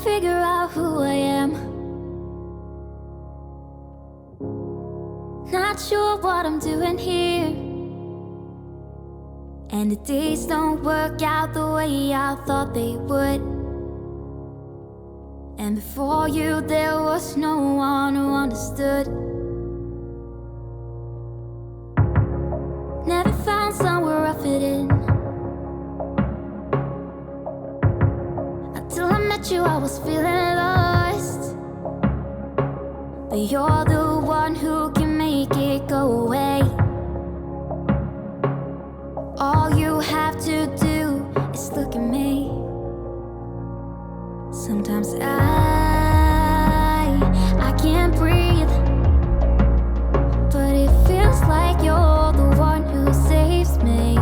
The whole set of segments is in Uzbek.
Figure out who I am. Not sure what I'm doing here. And the days don't work out the way I thought they would. And before you, there was no one who understood. Never found somewhere I fit in. Until I met you, I was feeling lost. But you're the one who can make it go away. All you have to do is look at me. Sometimes I can't breathe, but it feels like you're the one who saves me.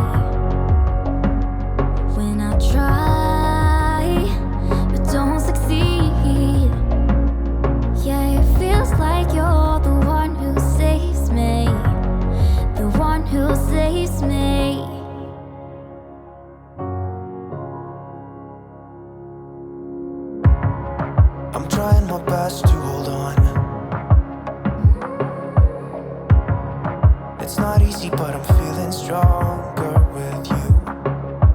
When I try but don't succeed, yeah, it feels like you're the one who saves me, the one who saves me. I'm trying my best to hold on. It's not easy, but I'm feeling stronger with you.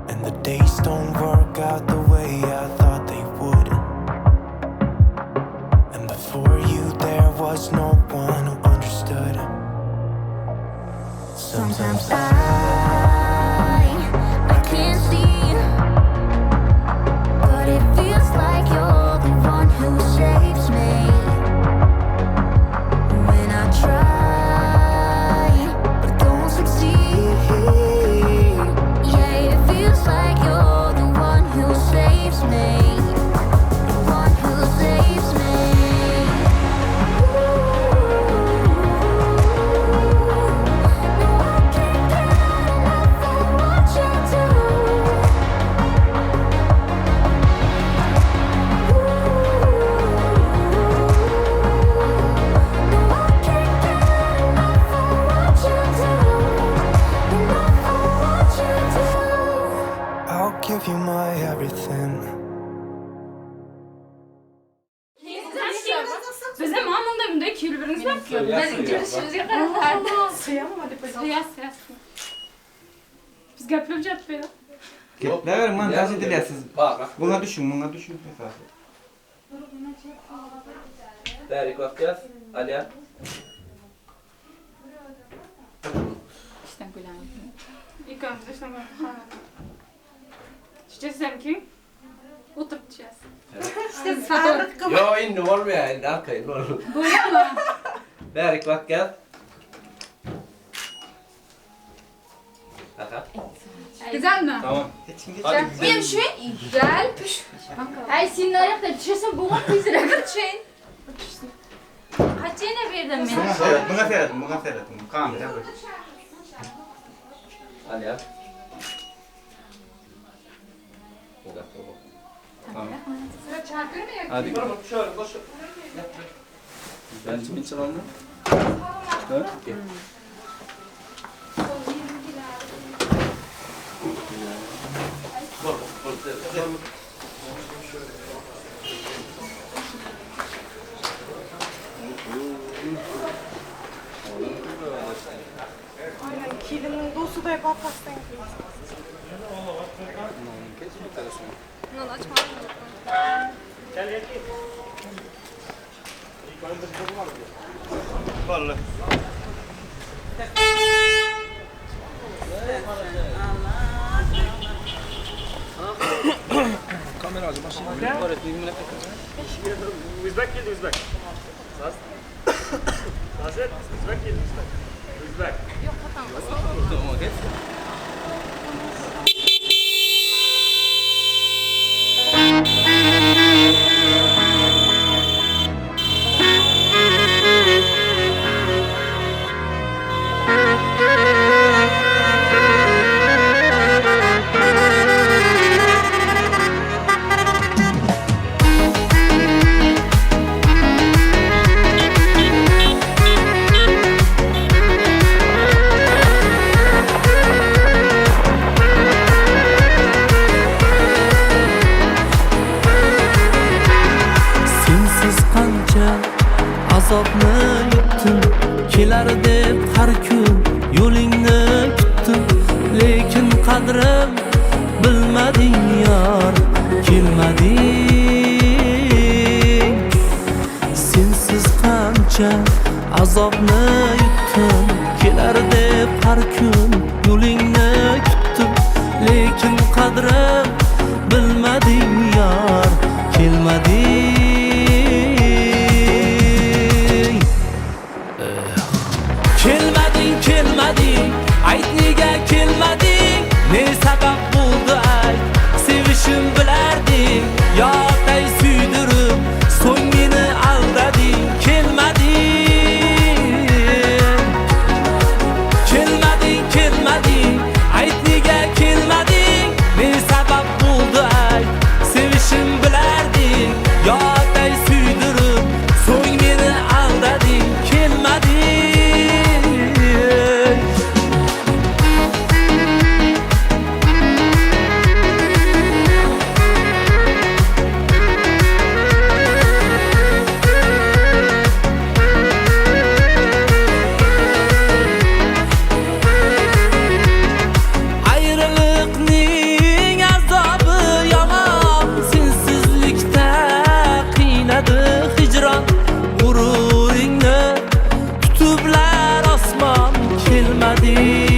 And the days don't work out the way I thought they would. And before you, there was no one who understood. Sometimes I can't see, but it feels like you're the one who saves me. When I try but don't succeed, yeah, it feels like you're the one who saves me, the one who saves me. No, I can't get enough of what you do. No, I can't get enough of what you do. Enough of what you do. I'll give you my everything. Biz ham bunday bunday kelib Biz kelishimizga qarab. Sıyas sıyas. Biz gapirib jatmaydi. Gepler montaj edilyär Buna düşün, buna düşün esasy. Bärik bakýas. Alýa. İşten gülen. İkimiz işten gülen. Düşeceğiz kim? Oturup düşeceğiz. Yo indi bolmaýar, indi arkaýyn bol. Bolýar Bärik bakýas. Aha. Güzel mi? Tamam. Geçin geç. Hadi Bu hem şu güzel püş. Ay sen nereye düşersen bu tezroq tushing. Qachon berdim men? Buna seyret, buna seyret, buna seyret. Kamera bu. Alýa. Tamam. Hadi. Ben kimin çalandı? Ha? Aynen kilinin dosu da hep Atlas'tan gidiyor. Vallahi. Kamera acaba şimdi. Uzbek geldi Uzbek. Hazret Uzbek geldi Uzbek. Uzbek. Tamam, geç. Thank Kelar deb har kun yo'lingni kutdim, lekin qadrim bilmading yor, kelmading. Sensiz qancha azobni yutdim, kelar deb har kun yo'lingni kutdim, lekin qadrim bilmading yor, kelmading. Kelmading, kelmading, ayt nega kelmading? Ne sabab bo'ldi ayt, sevishim bilarding. Yotay suydirib, so'ng meni aldading. Kelmading, kelmading, kelmading, ayt nega kelmading? Ne sabab bo'ldi ayt, sevishim bilarding. Yotay suydirib, so'ng meni aldading. Kelmading. Ayrılıqning azobi yomon, sensizlikda qiynadi hijron. G'ururingni tutiblar osmon, kelmading.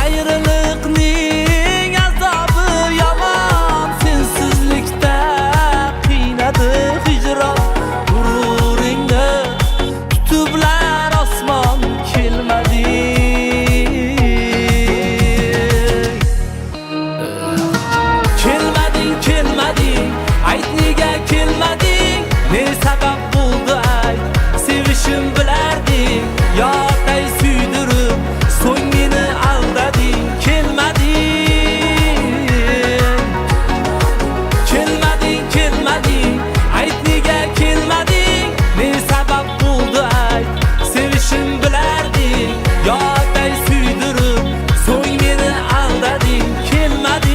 Ayrılıqning azobi yomon, sensizlikda qiynadi hijron. G'ururingni tutiblar osmon, kelmading. Kelmading, kelmading, ayt nega kelmading? Ne sabab bo'ldi ayt, sevishim bilarding. Yotay suydirib, so'ng meni aldading. Kelmading, kelmading, kelmading, ayt nega kelmading? Ne sabab bo'ldi ayt, sevishim bilarding. Yotay suydirib, so'ng meni aldading. Kelmading.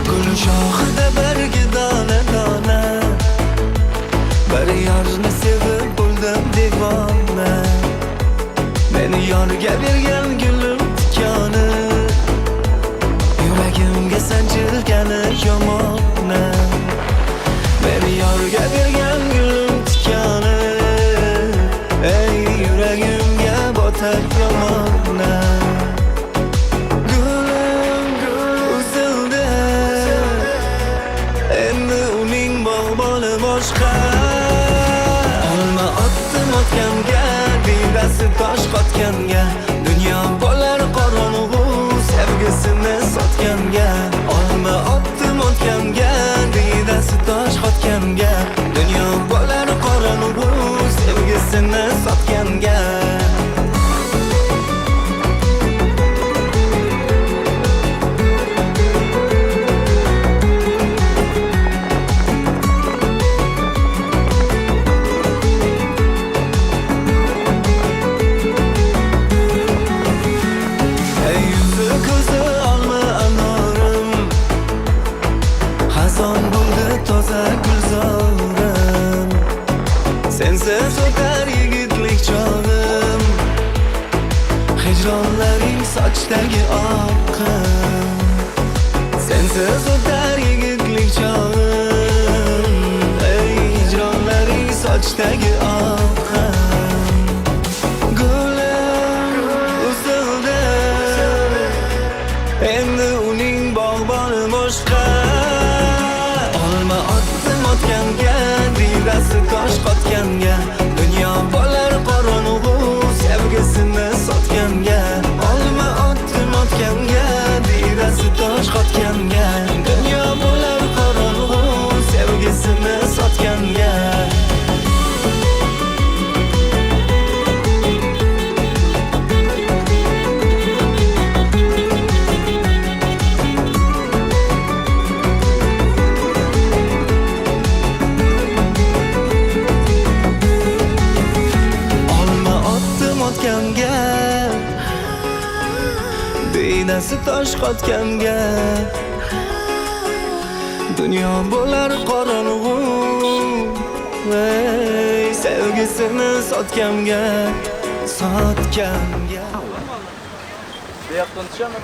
Gul shoxida bargi dona dona, bir yorni sevib bo'ldim devona. Meni yorga bergan gulim tikoni, yuragimga sanchilgani yomona. Meni yorga bergan gulim tikoni, ey yuragimga botar yomona. Gulim gul uzildi, endi uning bog'boni boshqa. Olma otdim otganga, diydasi tosh qotganga, dunyo bo'lar qorong'u sevgisini sotganga. Olma otdim otganga, diydasi tosh qotganga, dunyo bo'lar qorong'u sevgisini sotganga. Ey yuzi ko'zi olma anorim, xazon bo'ldi toza gulzorim. Sensiz o'tar yigitlik chog'im, hijronlaring sochdagi oqim. Sensiz o'tar yigitlik chog'im, ey hijronlaring sochdagi oqim. Gulim uzildi, endi uning bog'boni boshqa. Olma otdim otganga, diydasi tosh qotganga, dunyo bo'lar qorong'u sevgisini sotganga. Olma otdim Diydasi tosh qotganga dunyo bo'lar qorong'u. Ey sevgisini sotganga, sotganga. Bu yoqdan tushaman.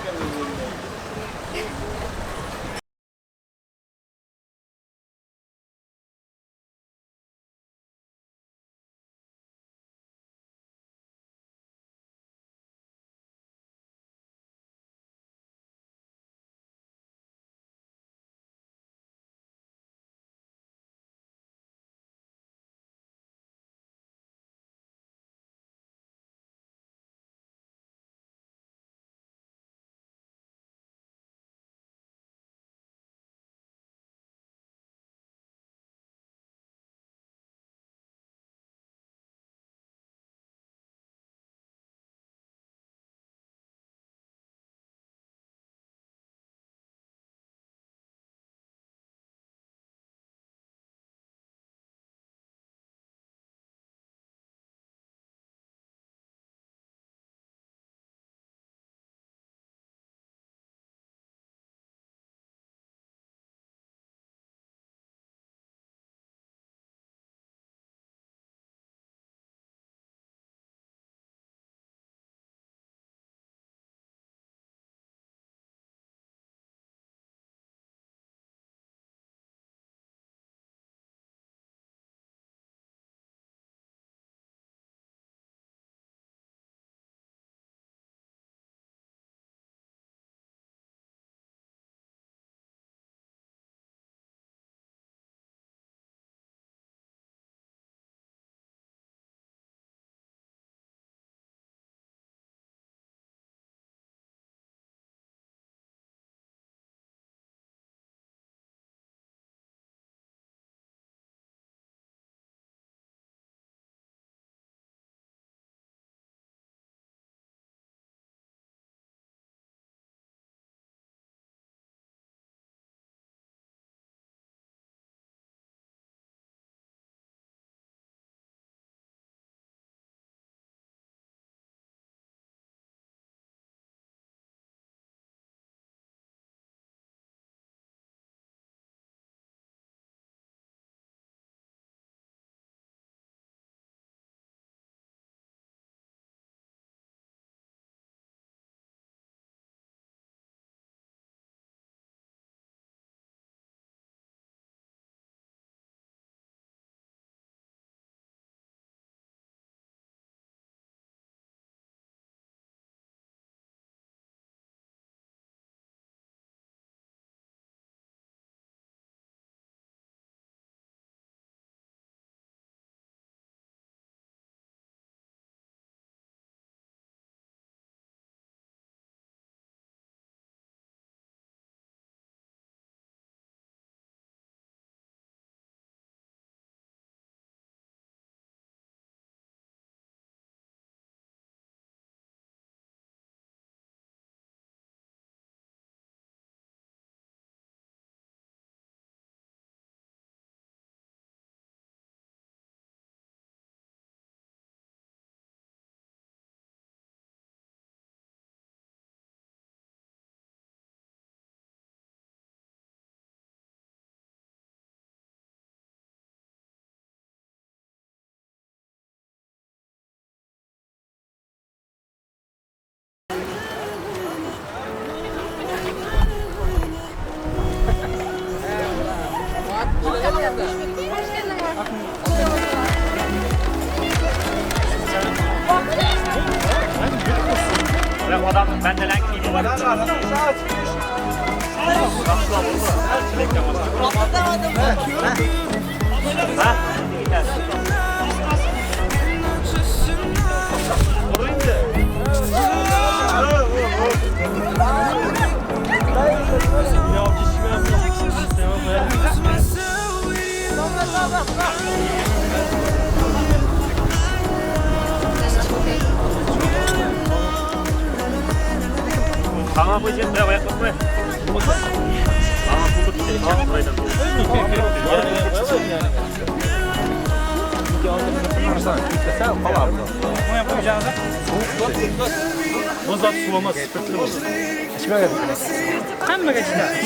Hammaga chiqadi.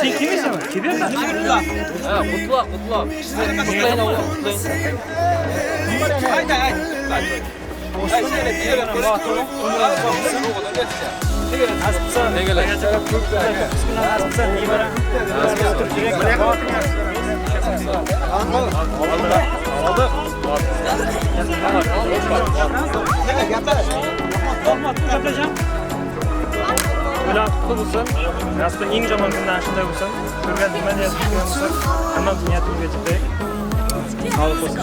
Sen kimsan? Kim? Ha, qutlaq, qutlaq. Qutlayın oğlum, qutlayın. Haydi haydi. Ular qutlu bo'lsin. Nasib eng yomon kundan shunday bo'lsin. Ko'rgan nima niyat qilgan bo'lsak, hammamiz niyatimizga yetaylik. Sog'lik bo'lsin.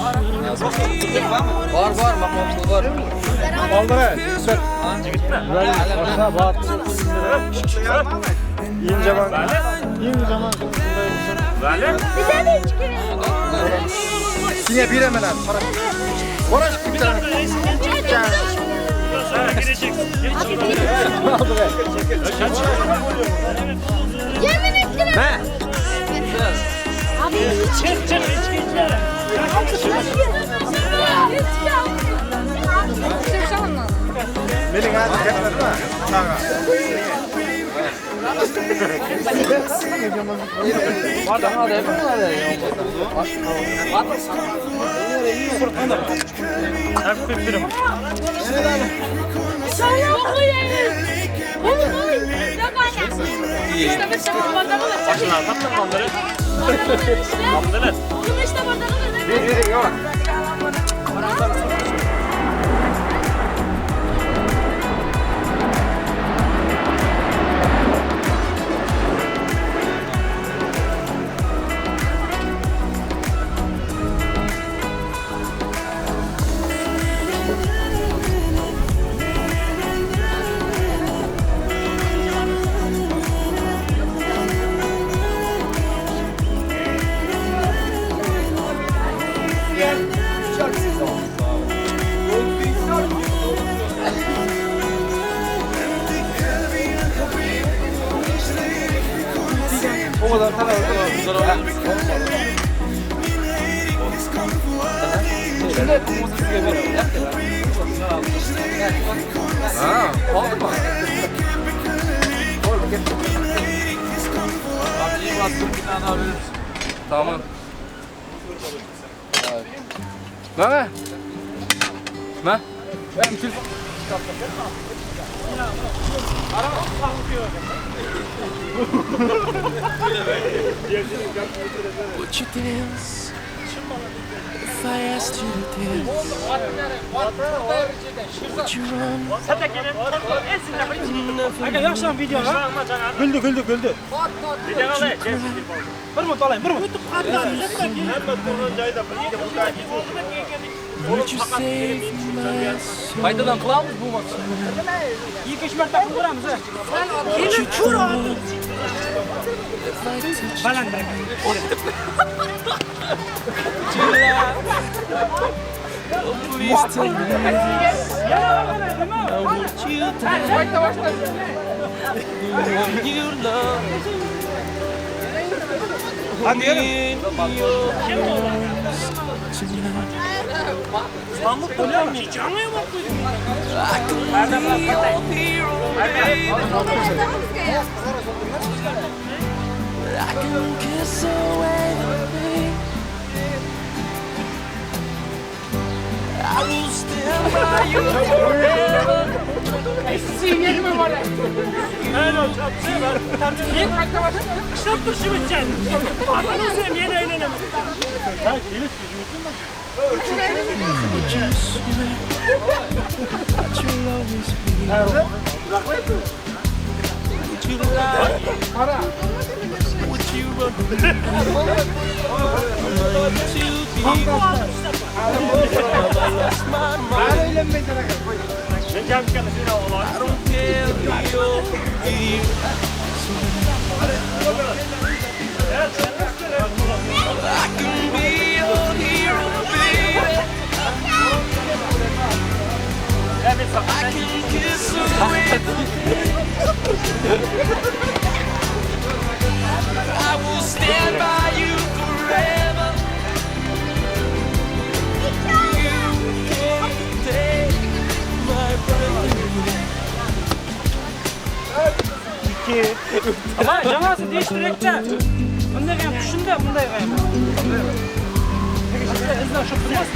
Bor, bor, maqomsiz bor. Oldira, yigitmi? Bor. Eng yomon, eng yomon kunday bo'lsin. Vali? Biza de ichki. Senga beraman hali. Qora. Qora Yemin ettim. Ha. Abi çık çık içki içler. Mening hali gaplarma. Sağa. Tamam. Ne? Ne? Ben telefon. Would you dance if I asked you to dance? Would you run? Güldü güldü güldü. Bir minut alayım, bir minut. Would you save my soul? Qaytadan qilamiz bu maqsad. 2-3 marta qildiramiz. Balandroq. Please tell me. Would you dance? The one you love. Hadi yürü. I can be your hero, baby. I can kiss away the pain. I will stand by you forever. Would you swear that you'll always be? Would you lie? Would you run? I'm too deep. I lost my mind. I don't care your fear. I can be your hero, baby. I can kiss away the pain. I will stand by you forever. You can't take my breath. 2. Ama jamoasi deyishtirakda. Bunday ham tushunda, bunday ham. Izdan ushlab turmas.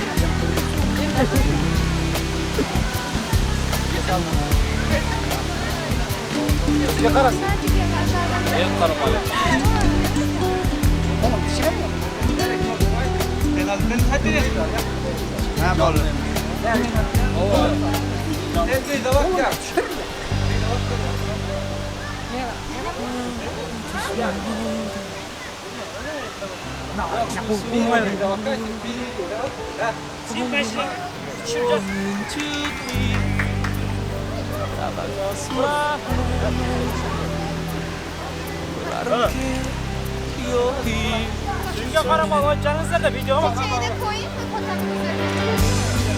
Sizga qarasin. El qarab. Ha, bo'ldi. Shunga qarama, o'ychaningizlarda videomi? Şeyde koyayım mı fotoğrafı?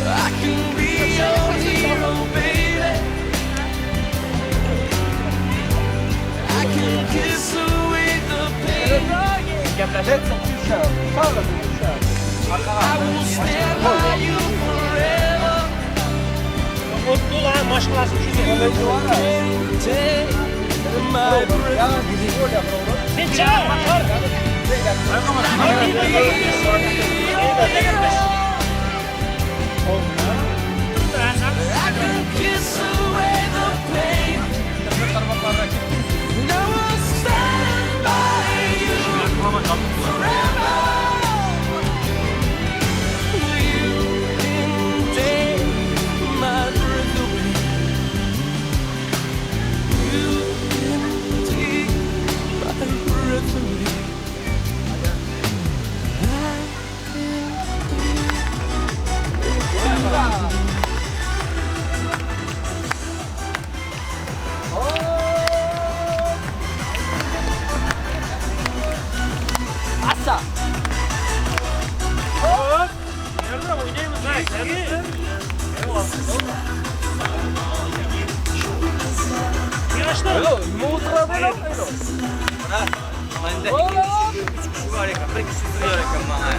I can be your hero, baby. I can kiss away the pain. I will stand by you forever. O'tdi lan, mashqlashib shu Take my breath. Sen chiq, qor. I can kiss away the pain. And I will stand by you forever. You can take my breath away. You can take my breath away. Menda 3 kishi bor ekan, bir kishi turgan ekan mana.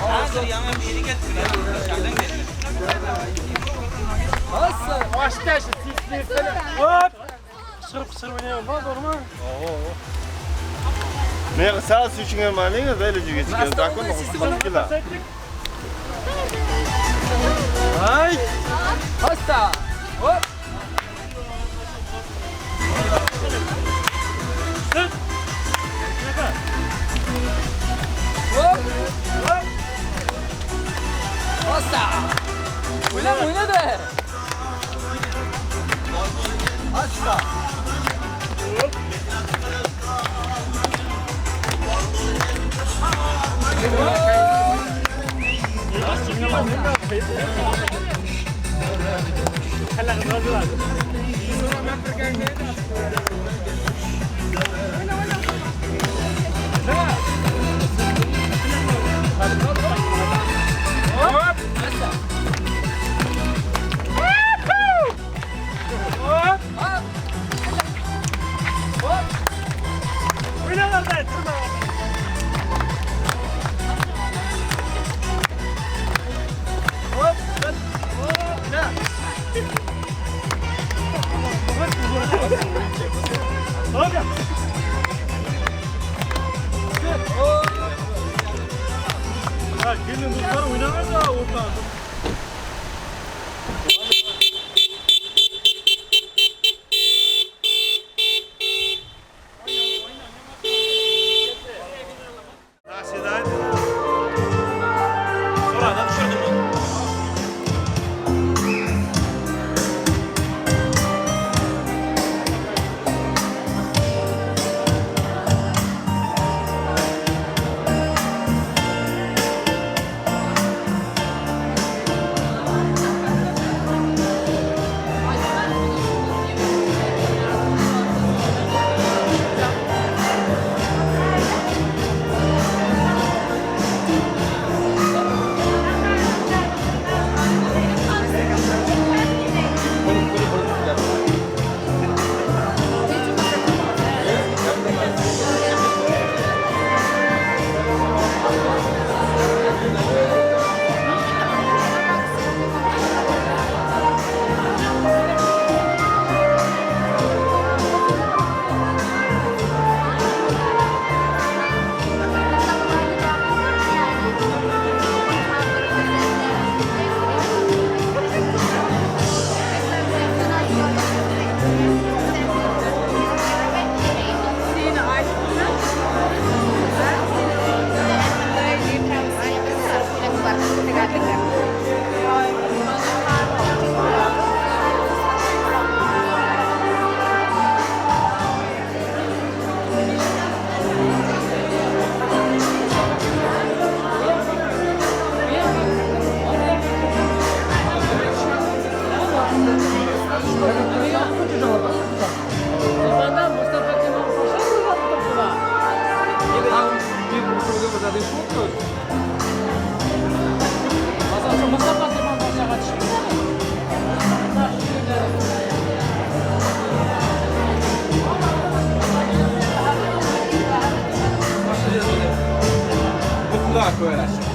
Hozir yana biri ketdi. Hop! Qishqirib o'ynayman, to'g'rimi? Men sal suchunga malinga velijiga chiqadi. Zakon o'qishlar. Ay! Hossa! Hop! Hop! Hop! Hossa! O'yna, o'ynadi. Hossa! Gelin dostlar oynamaz da orada. faire des photos. Qutlaq.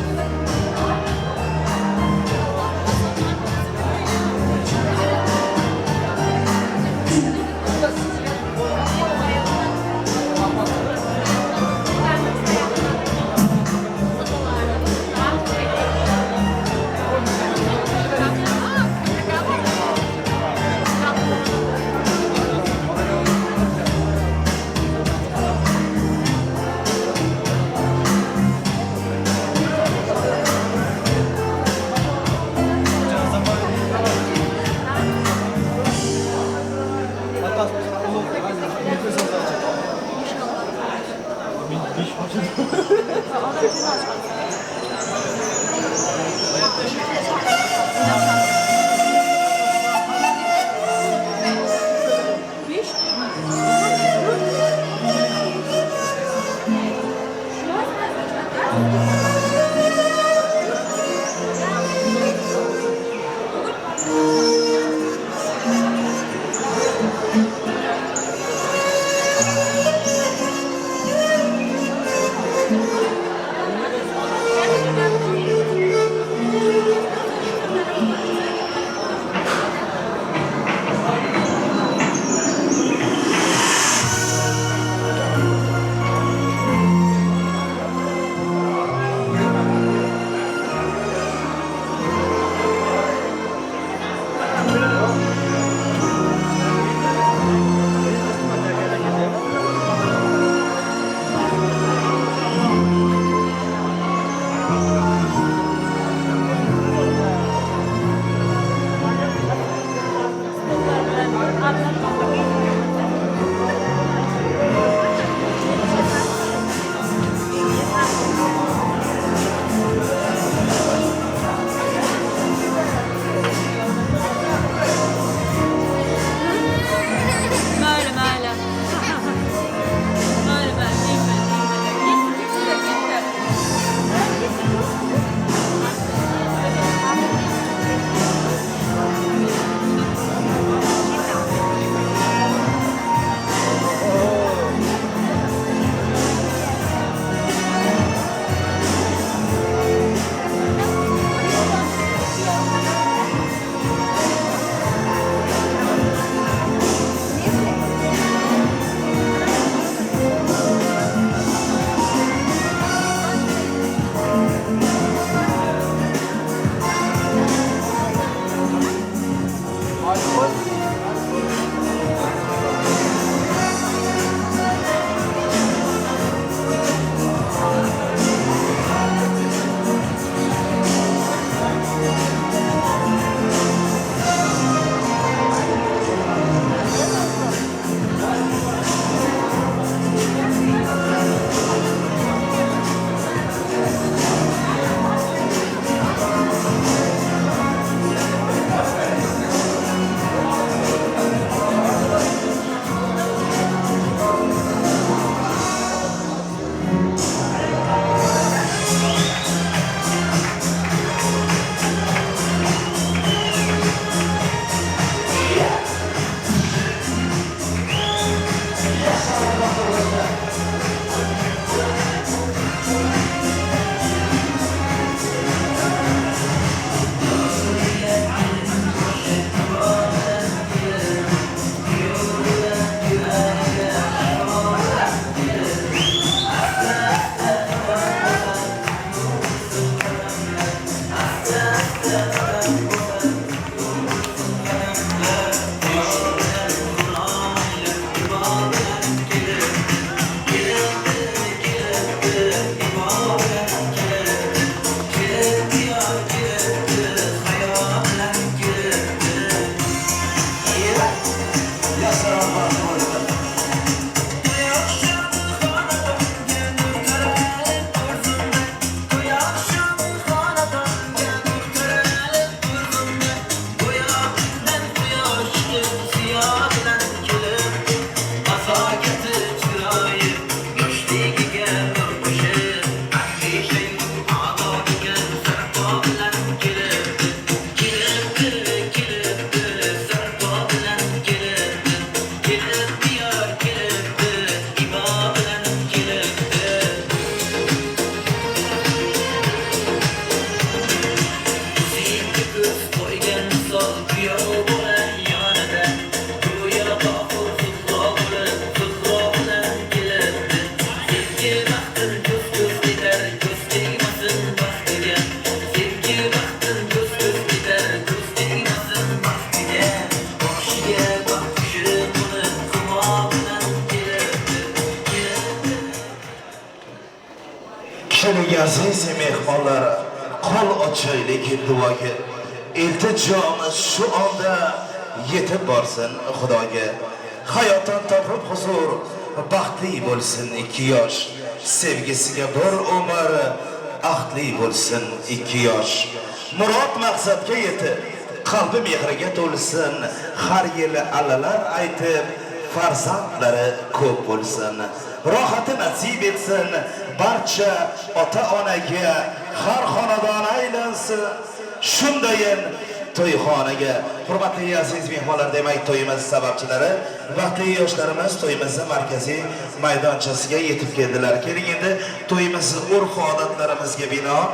Thank you. Keling aziz mehmonlar, qo'l ochaylik duoga. Iltijomiz shu onda yetib borsin Xudoga. Hayotdan topib huzur, baxtli bo'lsin ikki yosh. Sevgisiga bir umr, ahdli bo'lsin ikki yosh. Murod maqsadga yetib, qalbi mehriga to'lsin. Har yili allalar aytib, farzandlari ko'p bo'lsin. Rohati nasib etsin barcha ota-onaga, har xonadon aylansin shundayin to'yxonaga. Hurmatli aziz mehmonlar, demak to'yimiz sababchilari, baxtli yoshlarimiz to'yimizni markaziy maydonchasiga yetib keldilar. Keling endi to'yimizni urf-odatlarimizga binoan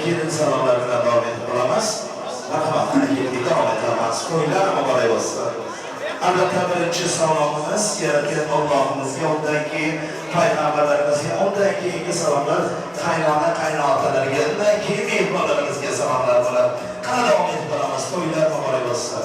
kelin salomlari bilan davom etib qolamiz. Marhamat, qani ketdik, davom etamiz. To'ylar muborak bo'lsin. Albatta birinchi salomimiz yaratgan Allohimizga, undan keyin payg'ambarlarimizga, undan keyingi salomlar qaynona qaynotalarga, undan keyin mehmonlarimizga salomlar bo'ladi. Qani davom etib qolamiz. To'ylar muborak bo'lsin.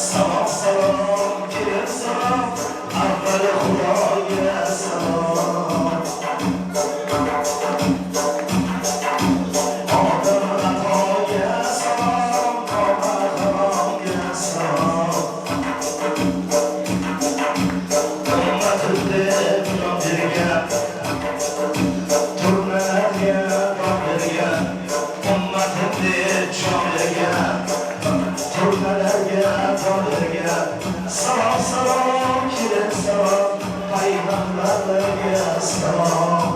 Salom salom kelin salom, avval Xudoga salom. Odam atoga salom, Allohga salom. Ummatimni jon bergan, turnalarga don bergan, ummatimni jon bergan, turnalarga don bergan. Salom salom kelin salom, payg'ambarlarga salom.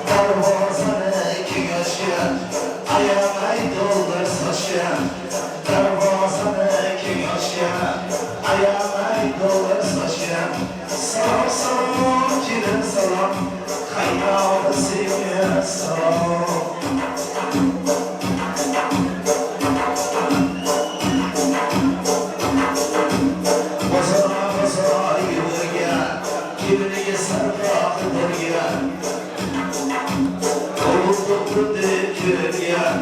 Darvozani keng ochgan, ayamay dollar sochgan. Darvozani keng ochgan, ayamay dollar sochgan. Salom salom kelin salom, qaynonasiga salom. Bozor yugurgan, keliniga sarpo qidirgan. O'g'il tug'dim deb kelgan,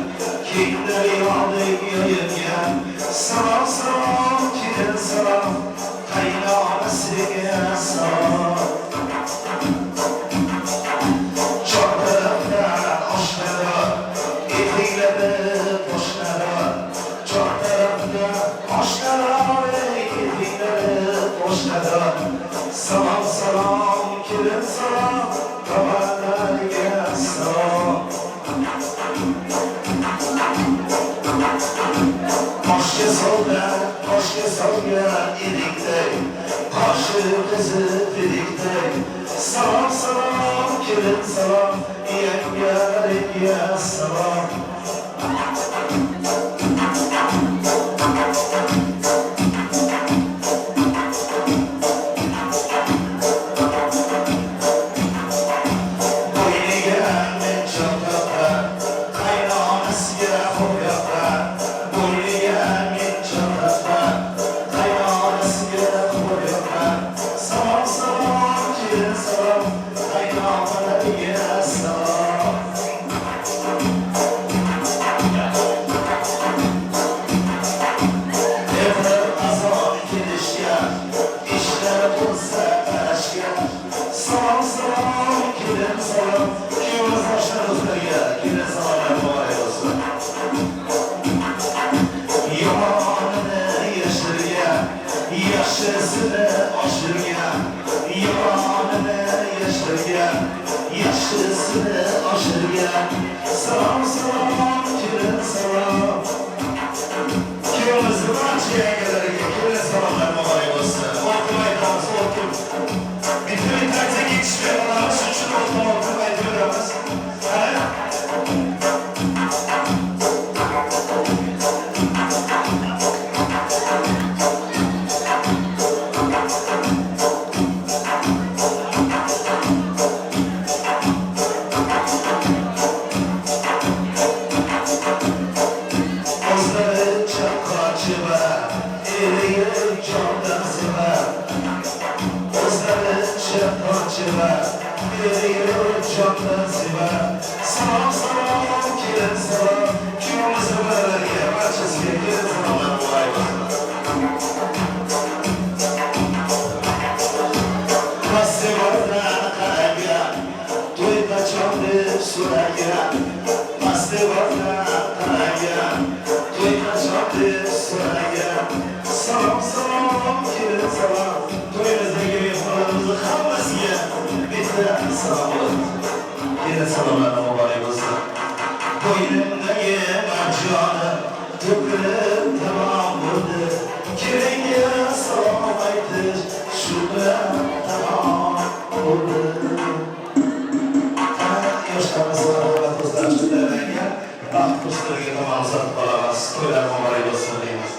kenglar yog'dek yoyilgan. Salom salom kelin salom, qaynonasiga salom. Chor tarafdan oshnalar, eteklari qo'shnalar. Chor tarafdan oshnalar, eteklari qo'shnalar. Salom salom kelin salom, tog'alarga salom. Oshga solgan, oshga solgan edikday, qoshi qizi dedikday. Salom salom kelin salom, yangalariga salom. Bo'yniga men chopqan, qaynonasiga xo'p yoqqan. Bo'yniga men chopqan, qaynonasiga xo'p yoqqan. Salom salom kelin salom, qaynonalarga salom. Barchasiga salom, salom, kelin salom. Kuyovimizni barcha yangalariga kelin salomlar muborak bo'lsin. O'tib aytamiz, o'tib. Bitta-bitta yetishmay qolamiz, shuning uchun o'tib aytaveramiz. Qara. Salom, salom, kelin salom. Kuyovimizni bolalariga, barchasiga kelin salomlar muborak bo'lsin. Pastivordan qaragan, to'y qachon deb so'ragan. Pastivordan qaragan, to'y qachon deb so'ragan. Salom, salom, kelin salom. To'yimizdagi mehmonlarimizni hammasiga bitta salom bo'lsin. Kelin salomlar muborak bo'lsin. Bo'ynimdagi marjonim to'kilib tamom bo'ldi. Kelinga salom aytish shu bilan tamom bo'ldi. Yoshlarimiz marhamat o'zlari shunday baxt qurshlariga tomon uzatib qolamiz. To'ylar muborak bo'lsin deymiz.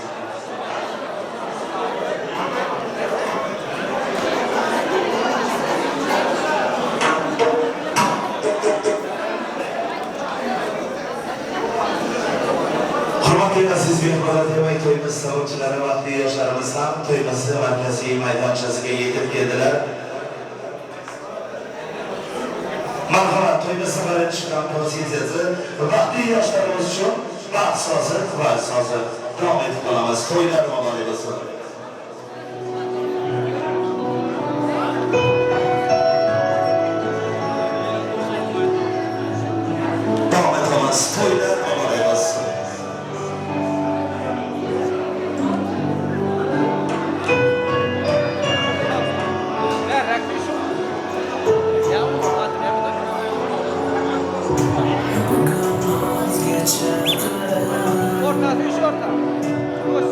Hurmatli aziz mehmonlar, demak to'yimiz sababchilari vaqtli yoshlarimiz ham to'yimizni markaziy maydonchasiga yetib keldilar. Marhamat, to'yimizni birinchi kompozitsiyasi vaqtli yoshlarimiz uchun baxt sozi, vals sozi. Davom etib qolamiz. To'ylar muborak bo'lsin. Davom etamiz. To'ylar muborak bo'lsin. Orta, üç orta. Koş.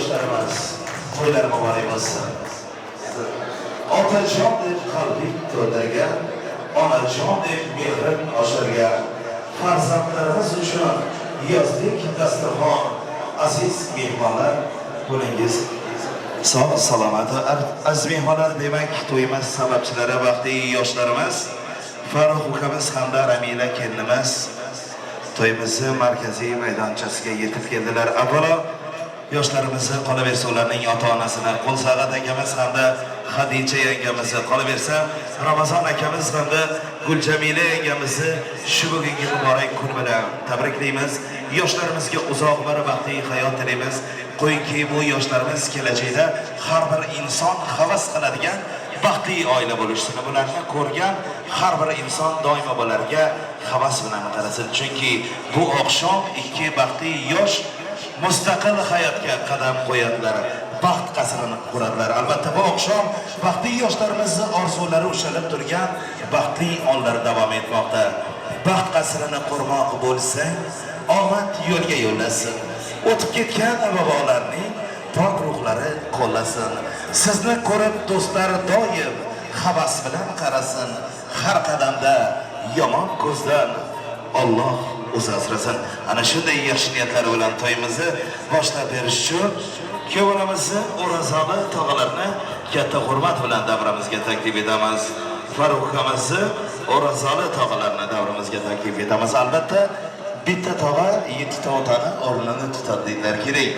yoshlarimiz, to'ylar muborak bo'lsin. Otajon deb qalbing to'ldirgan, onajon deb mehrin oshirgan farzandlarimiz uchun yozlik dasturxon. Aziz mehmonlar, bo'lingiz sog' salomat. Aziz mehmonlar, demak to'yimiz sababchilari baxtli yoshlarimiz Farruh ukamiz hamda Ramila kelinimiz to'yimizni markaziy maydonchasiga yetib keldilar. Avvalo yoshlarimizni, qolaversa ularning ota-onasini, Qo'lsag'at akamiz hamda Xadija yangamizni, qolaversa Ramazon akamiz hamda Guljamila yangamizni shu bugungi muborak kun bilan tabriklaymiz. Yoshlarimizga uzoq va baxtli hayot tilaymiz. Qo'yingki, bu yoshlarimiz kelajakda har bir inson havas qiladigan baxtli oila bo'lishini, bularni ko'rgan har bir inson doimo bularga havas bilan qarasin. Chunki bu oqshom ikki baxtli yosh mustaqil hayotga qadam qo'yadilar, baxt qasrini quradilar. Albatta bu oqshom baxtli yoshlarimizni orzulari ushalib turgan baxtli onlar davom etmoqda. Baxt qasrini qurmoq bo'lsang, omad yo'lga yo'llasin. O'tib ketgan bobolarning pok ruhlari qo'llasin. Sizni ko'rib do'stlar doim havas bilan qarasin. Har qadamda yomon ko'zdan Alloh o'zi asrasin. Ana shunday yaxshi niyatlar bilan to'yimizni boshlab berish uchun kuyovlarimizni, o'razoli tog'alarni katta hurmat bilan davramizga taklif etamiz. Farruh ukamizni, o'razoli tog'alarni davramizga taklif etamiz. Albatta bitta tog'a yettita otani o'rnini tutadi deydilar kerak.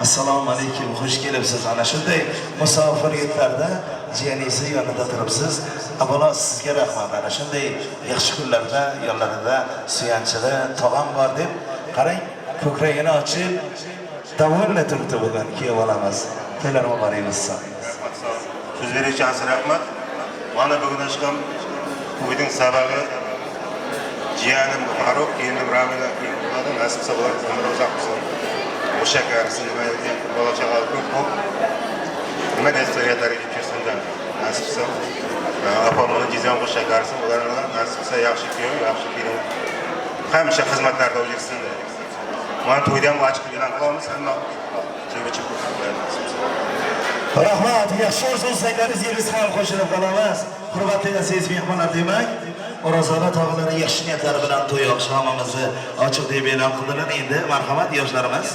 Assalomu alaykum, xush kelibsiz. Ana shunday musofir yurtlarda jiyaningizni yonida turibsiz. Avvalo sizga rahmat. Ana shunday yaxshi kunlarda yonlarida suyanchig'i tog'am bor deb qarang, ko'kragini ochib davonla turibdi bugun kuyov bolamiz. To'ylar muborak bo'lsin. Rahmat, so'z berishingizga rahmat. Mana bugun oqshom to'yning sababi jiyanim Farruh, kelinim Ramila bo'ladi. Nasib qilsa ular umri uzoq bo'lsin. O'sha qarisi nima bola chaqa ko'p bo'lib, nima desa niyatlarga yetishsin, nasib qilsa. Opam bilan jizam qo'sha qarisi, ularni nasib qilsa yaxshi kuyov, yaxshi kelin hamisha xizmatlarda yursin. Mana to'yda ham ochiq e'lon qilamiz, hamma chevchi nasib qilsa. Rahmat, yaxshi orzu istaklaringizga biz ham qo'shilib qolamiz. Hurmatli aziz mehmonlar, demak, O'rozoli tog'alari yaxshi niyatlari bilan to'y oqshomimizni ochiq deb e'lon qildilar. Endi marhamat yoshlarimiz,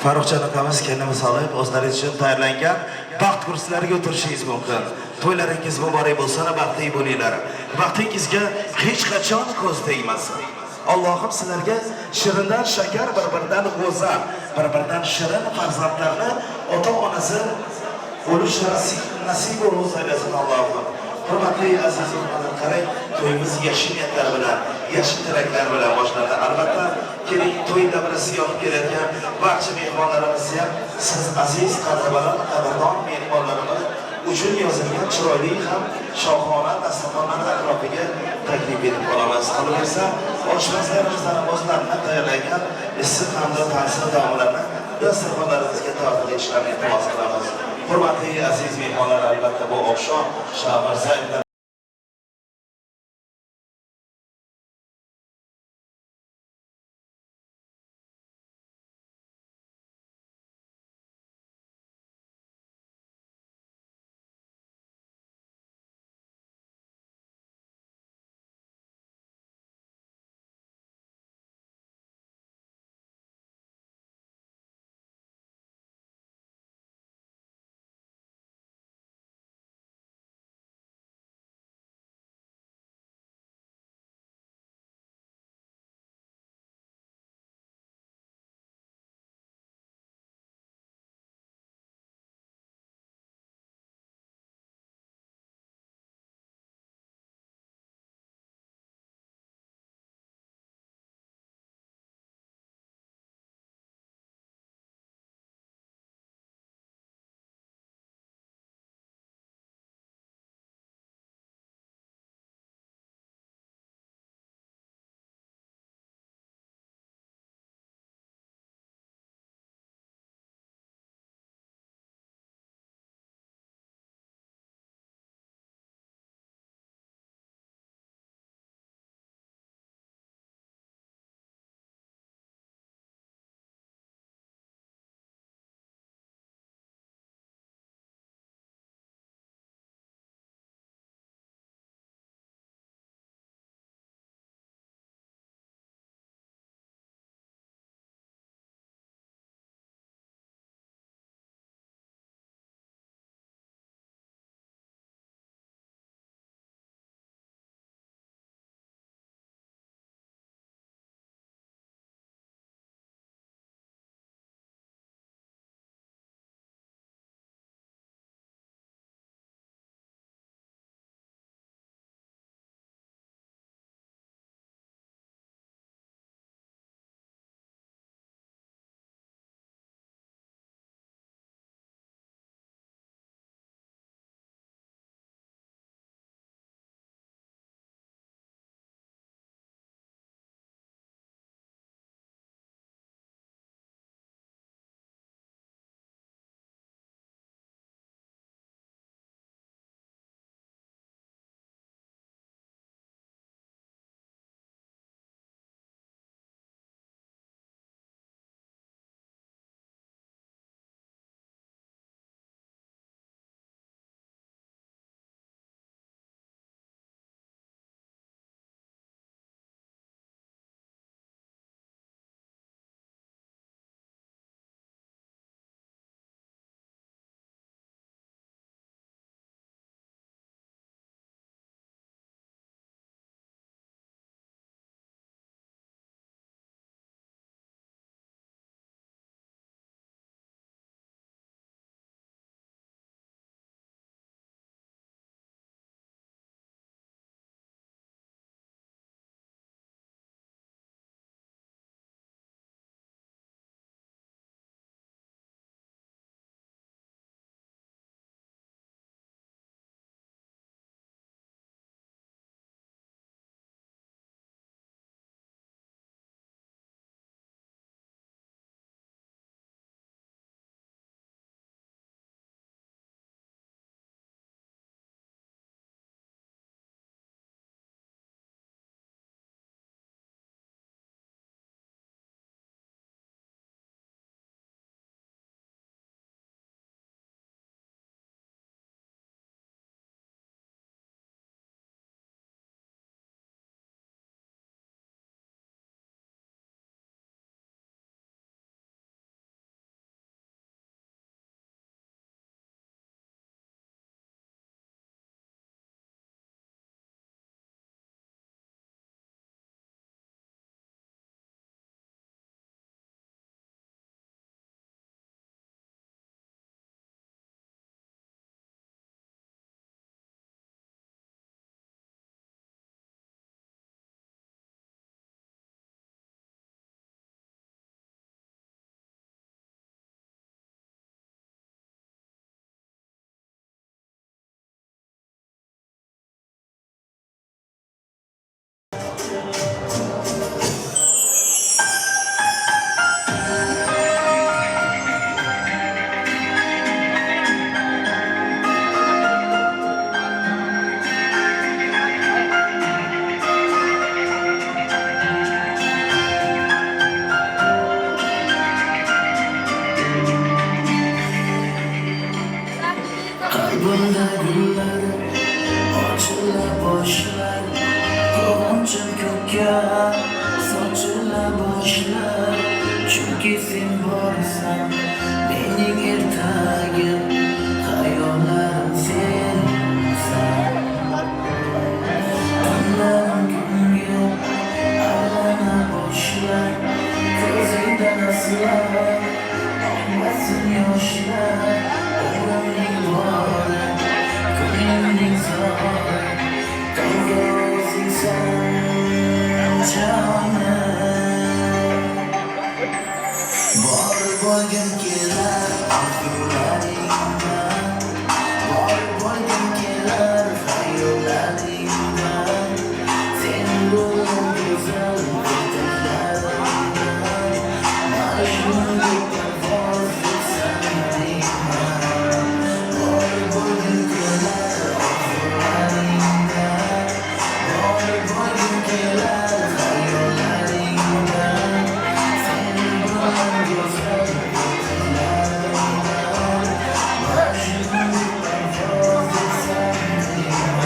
Farruhjon ukamiz kelinimiz olib o'zlaringiz uchun tayyorlangan baxt kursilariga o'tirishingiz mumkin. To'ylaringiz muborak bo'lsin, baxtli bo'linglar. Baxtingizga hech qachon ko'z tegmasin. Allohim sizlarga shirindan shakar, bir-biridan go'zal, bir-biridan shirin farzandlarni ota-onasi bo'lish nasib ro'z aylasin Allohim. Hurmatli aziz mehmonlar, qarang, to'yimiz yaxshi niyatlar bilan, yaxshi tilaklar bilan boshlandi. Albatta, keling to'y davrasiga olib kelayotgan barcha mehmonlarimizni ham siz aziz, qadrbaland, qadrdon mehmonlarimiz uchun yozilgan chiroyli ham shohona dasturxonlar atrofiga taklif etib qolamiz. Qolaversa, oshpazlarimizdan o'zlarini tayyorlagan issiq hamda tansiq taomlarni dasturxonlarimizga tortib etishlarini iltimos qilamiz. Hurmatli aziz mehmonlar, albatta bu oqshom Shomirzayevlar Iyulda gullar ochila boshlar, quvonchim ko'kka sochila boshlar. Chunki sen borsan, mening ertagim, xayollarim sensan. Tunlarim kunga aylana boshlar, ko'zingdan aslo oqmasin yoshlar. Umrimning bori, ko'nglimning zori, tongga o'zingsan jonim. Borib olgim kelar orzularingga, borib olgim kelar xayollaringga. Sen bilan go'zal ertaklarimda, Majnundek parvoz etsam deyman. Borib olgim kelar orzularingga, borib olgim kelar xayollaringga. Sen bilan go'zal ertaklarimda, Majnundek parvoz etsam deyman.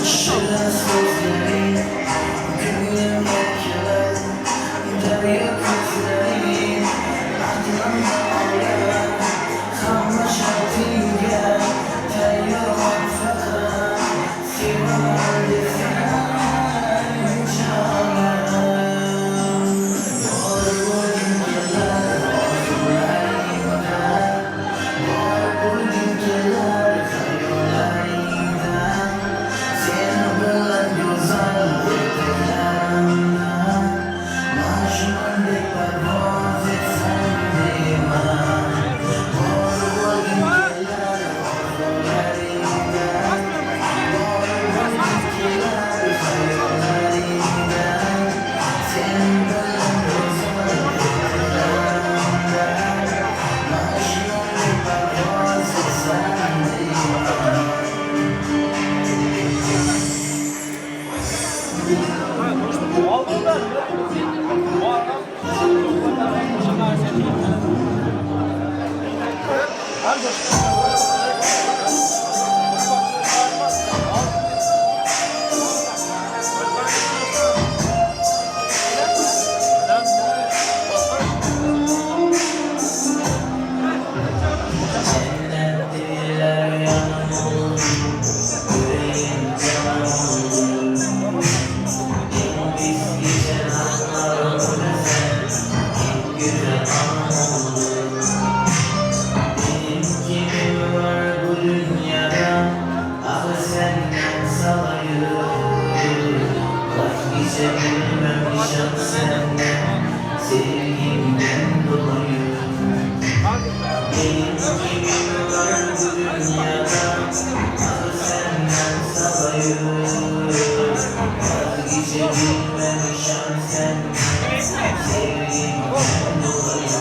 Shirin so'zlaring, ko'nglim erkalar, daryo ko'zlaring, aqlimni olar. Hamma shartingga tayyorman, faqat sevaman desang jonim. Borib olgim kelar orzularingda, borib olgim kelar xayollaringda. Sen bilan go'zal ertaklarimda, Majnundek parvoz etsam deyman. Borib olgim kelar orzularingda, borib olgim kelar xayollaringda. Sen bilan go'zal ertaklarimda, Majnundek parvoz etsam deyman. Cennet diller yanım oldu, yüreğim can oldu. En pis gece anlarım sen, en güzel an oldu. Benim kimim var bu dünyada, ah senden salayım. Vazgeçebilmemişim senden, sevgimden dolayı. Benim kimim var bu dünyada, ah senden salayım. Vazgeçebilmemişim senden, sevgimden dolayı.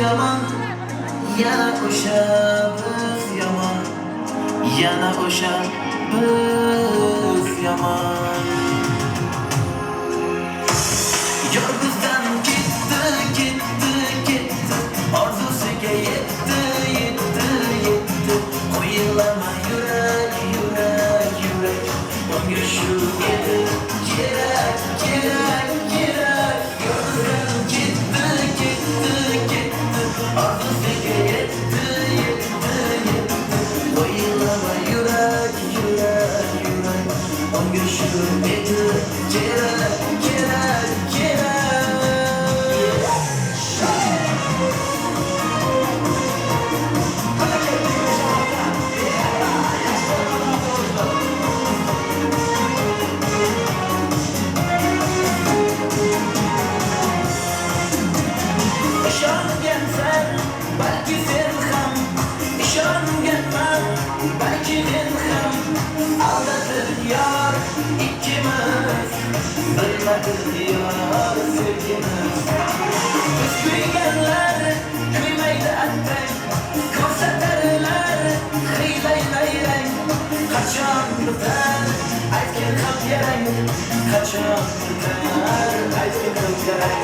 yomon, yana o'sha biz yomon, yana o'sha biz yomon. Yor bizdan ketdi, ketdi, ketdi, orzusiga yetdi, yetdi, yetdi. Qo'yilama yurak, yurak, yurak, unga shu edi kerak, kerak, kerak. Yor bizdan ketdi, ketdi, ketdi, orzusiga yetdi, yetdi, yetdi. Qo'yilama yurak, yurak, yurak, unga shu edi kerak, kerak, kerak. Ishongansan, balki sen ham, ishonganman, balki men ham. Aldadir yor ikkimiz, bilmadir yor sevgimiz. Biz kuyganlar kuymaydi attang, ko'rsatarlar hiylay nayrang. Qachon bitar aytgin ham yarang, qachon bitar aytgin ham yarang.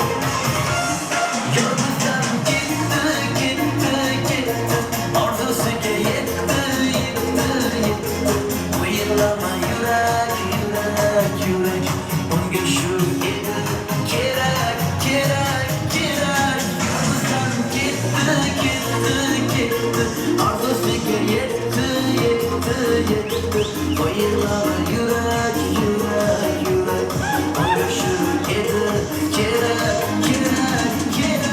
Yor bizdan ketdi, ketdi, ketdi, orzusiga yetdi, yetdi, yetdi. O'yinlama yurak, yurak, yurak, unga shu edi kerak, kerak, kerak. Yor bizdan ketdi, ketdi, ketdi, orzusiga yetdi, yetdi, yetdi. O'yinlama yurak, yurak, yurak, unga shu edi kerak, kerak, kerak.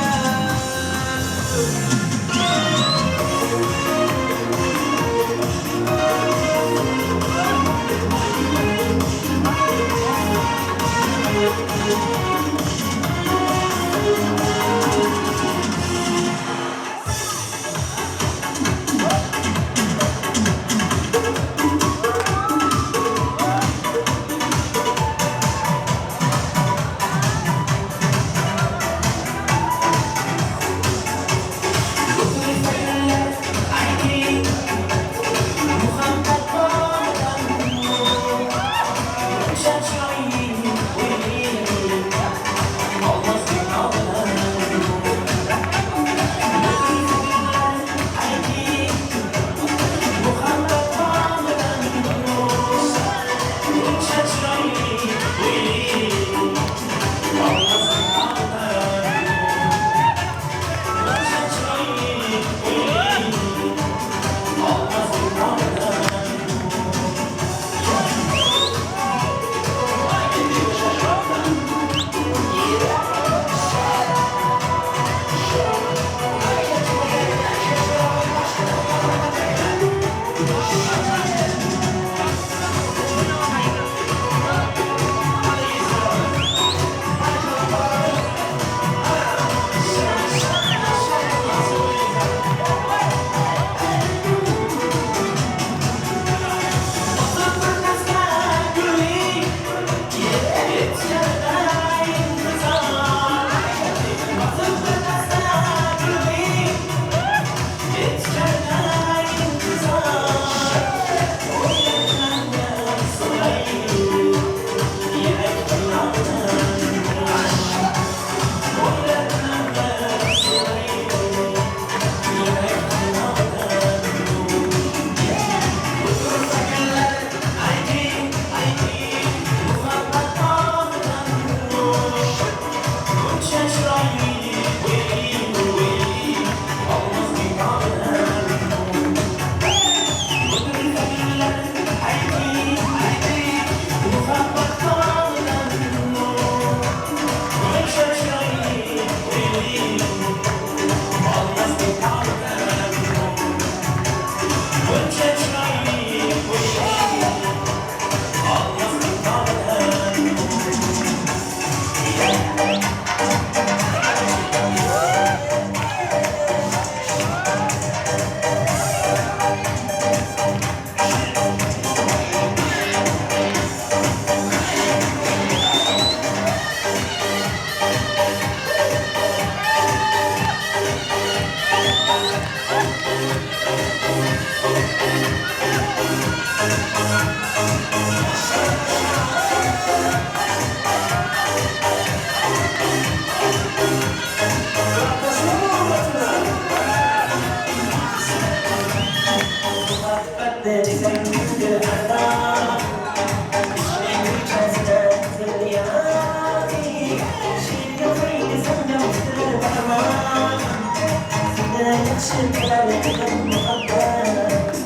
Yaxshi ko'rar edim muhabbat.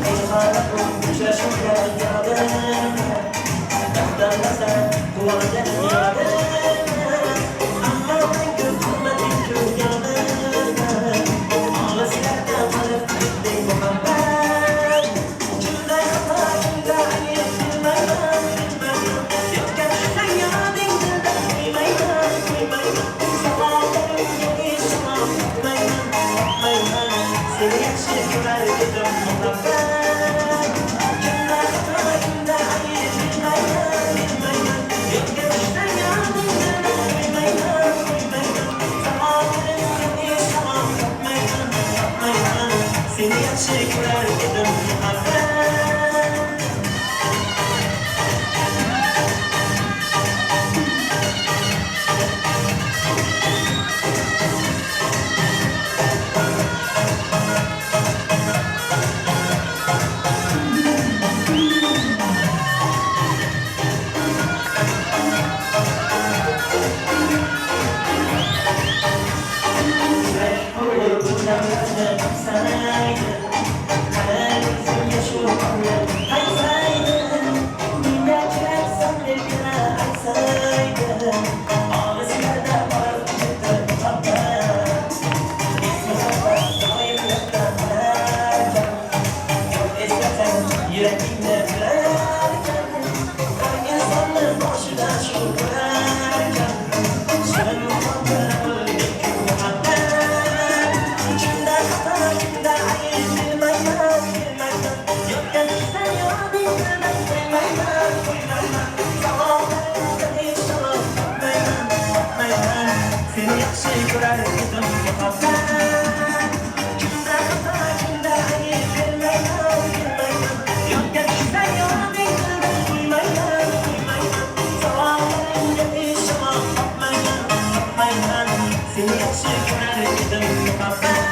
Ey xalqim, uchrashuvlar yodim. Maqtanmasa quvongan yodim. Ammo mangu hurmating ko'rganim. Olislarda qolib ketding muhabbat. Kimda xato, kimda ayb bilmayman, bilmayman. Yodga tushsang yoding dildan qo'ymayman, qo'ymayman. Savollarimga eshitmam, topmayman, topmayman. Seni yaxshi ko'rar edim muhabbat. Kimda xato, kimda ayb bilmayman, bilmayman. Yodga tushsang yoding dildan qo'ymayman, qo'ymayman. Savollarimga eshitmam, topmayman, topmayman. Seni yaxshi ko'rar edim muhabbat. Yüreğimde bilarkan, har insonni boshida shu ko'rarkan. Shirin muhabbat, muhabbat. Kimda xato, kimda ayb bilmayman, bilmayman. Yodga tushsang yoding dildan qo'ymayman, qo'ymayman. Savollarimga hech javob topmayman, topmayman. Seni yaxshi ko'rar edim muhabbat. Kimda xato, kimda ayb bilmayman, bilmayman. Yodga tushsang yoding dildan qo'ymayman, qo'ymayman. Savollarimga hech javob topmayman, topmayman. Seni yaxshi ko'rar edim muhabbat.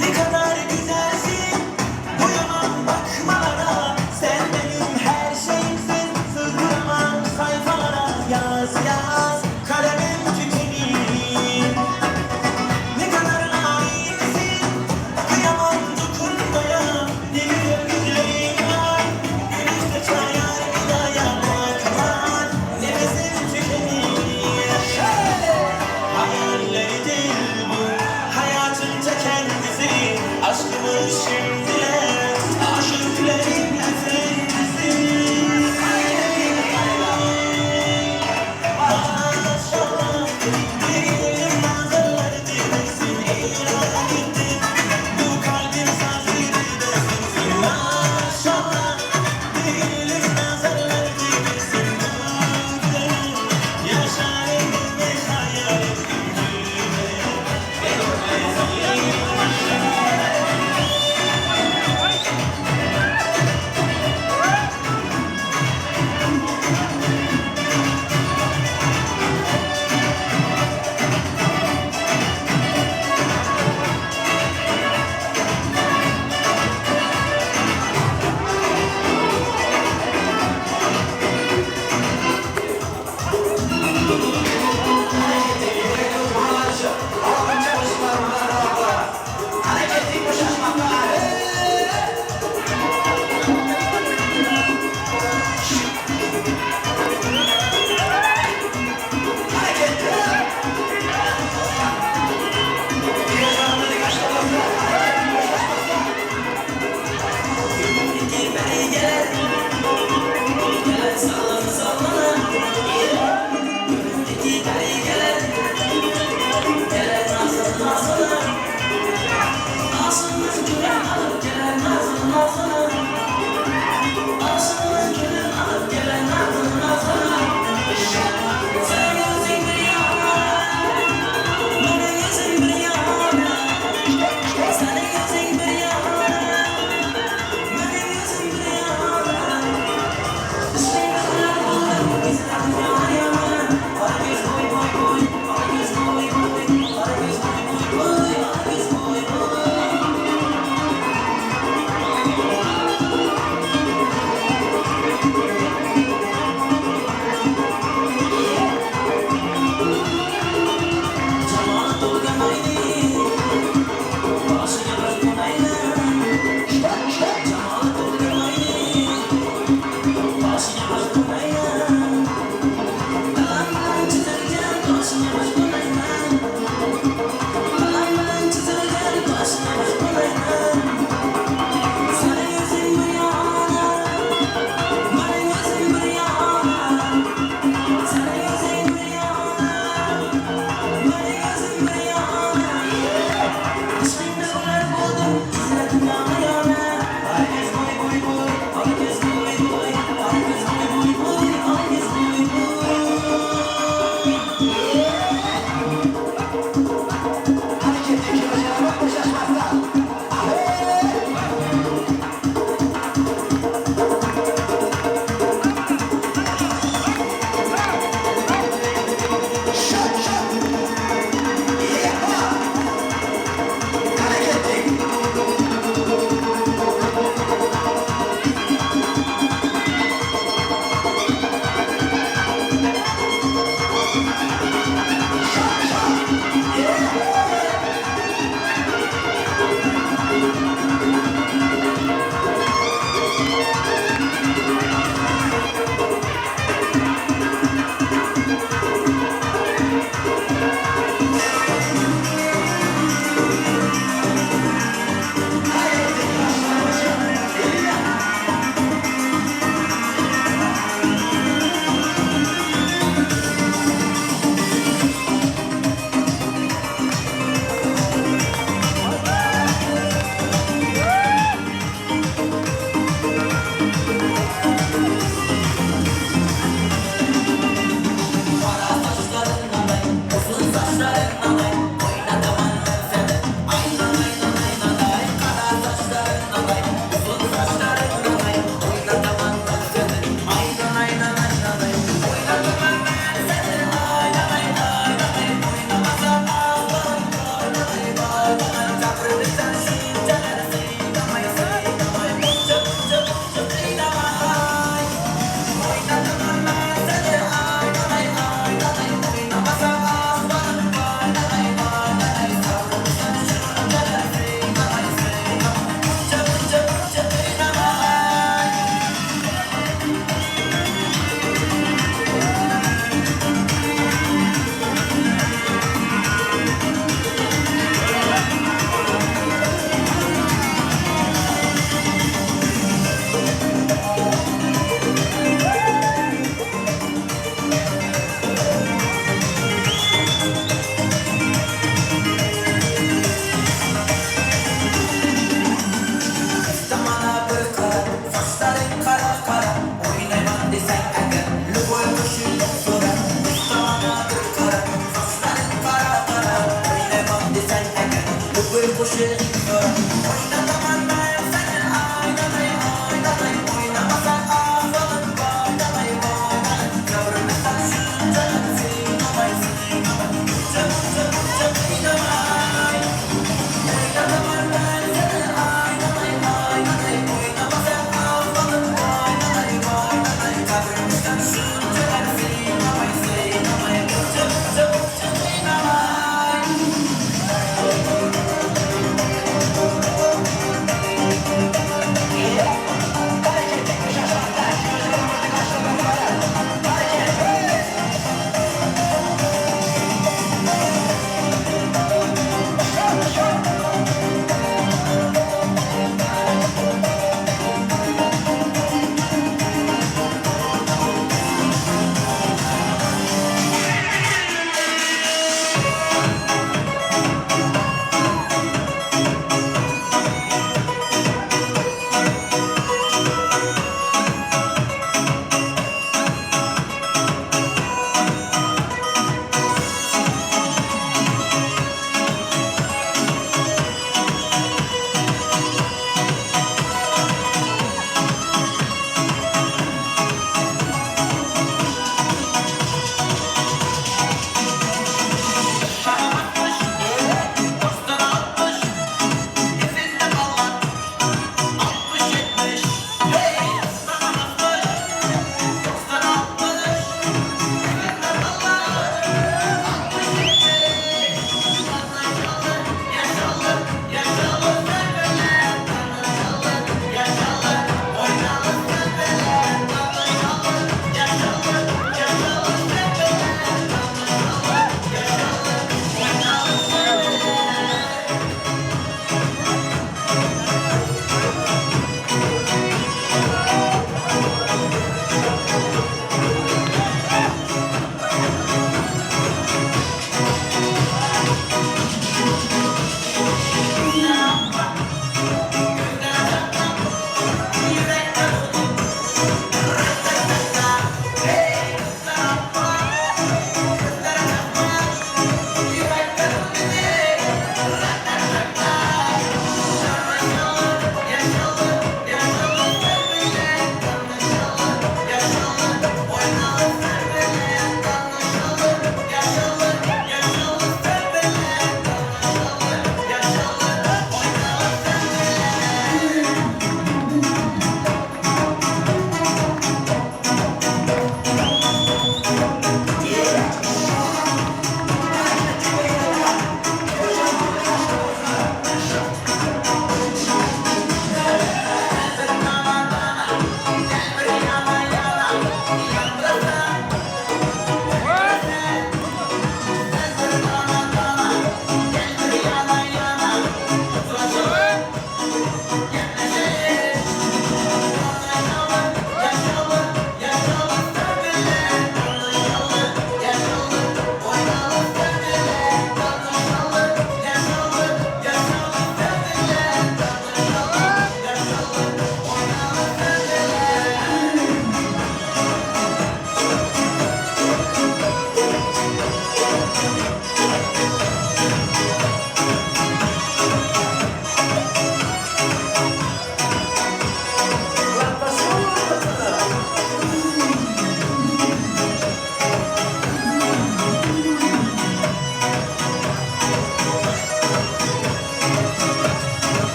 Ne kadar güzelsin, doyamam bakmalara. Sen benim her şeyimsin, sırrım.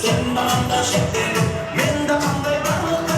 Sen bana da şekledim, men de kanday barlık.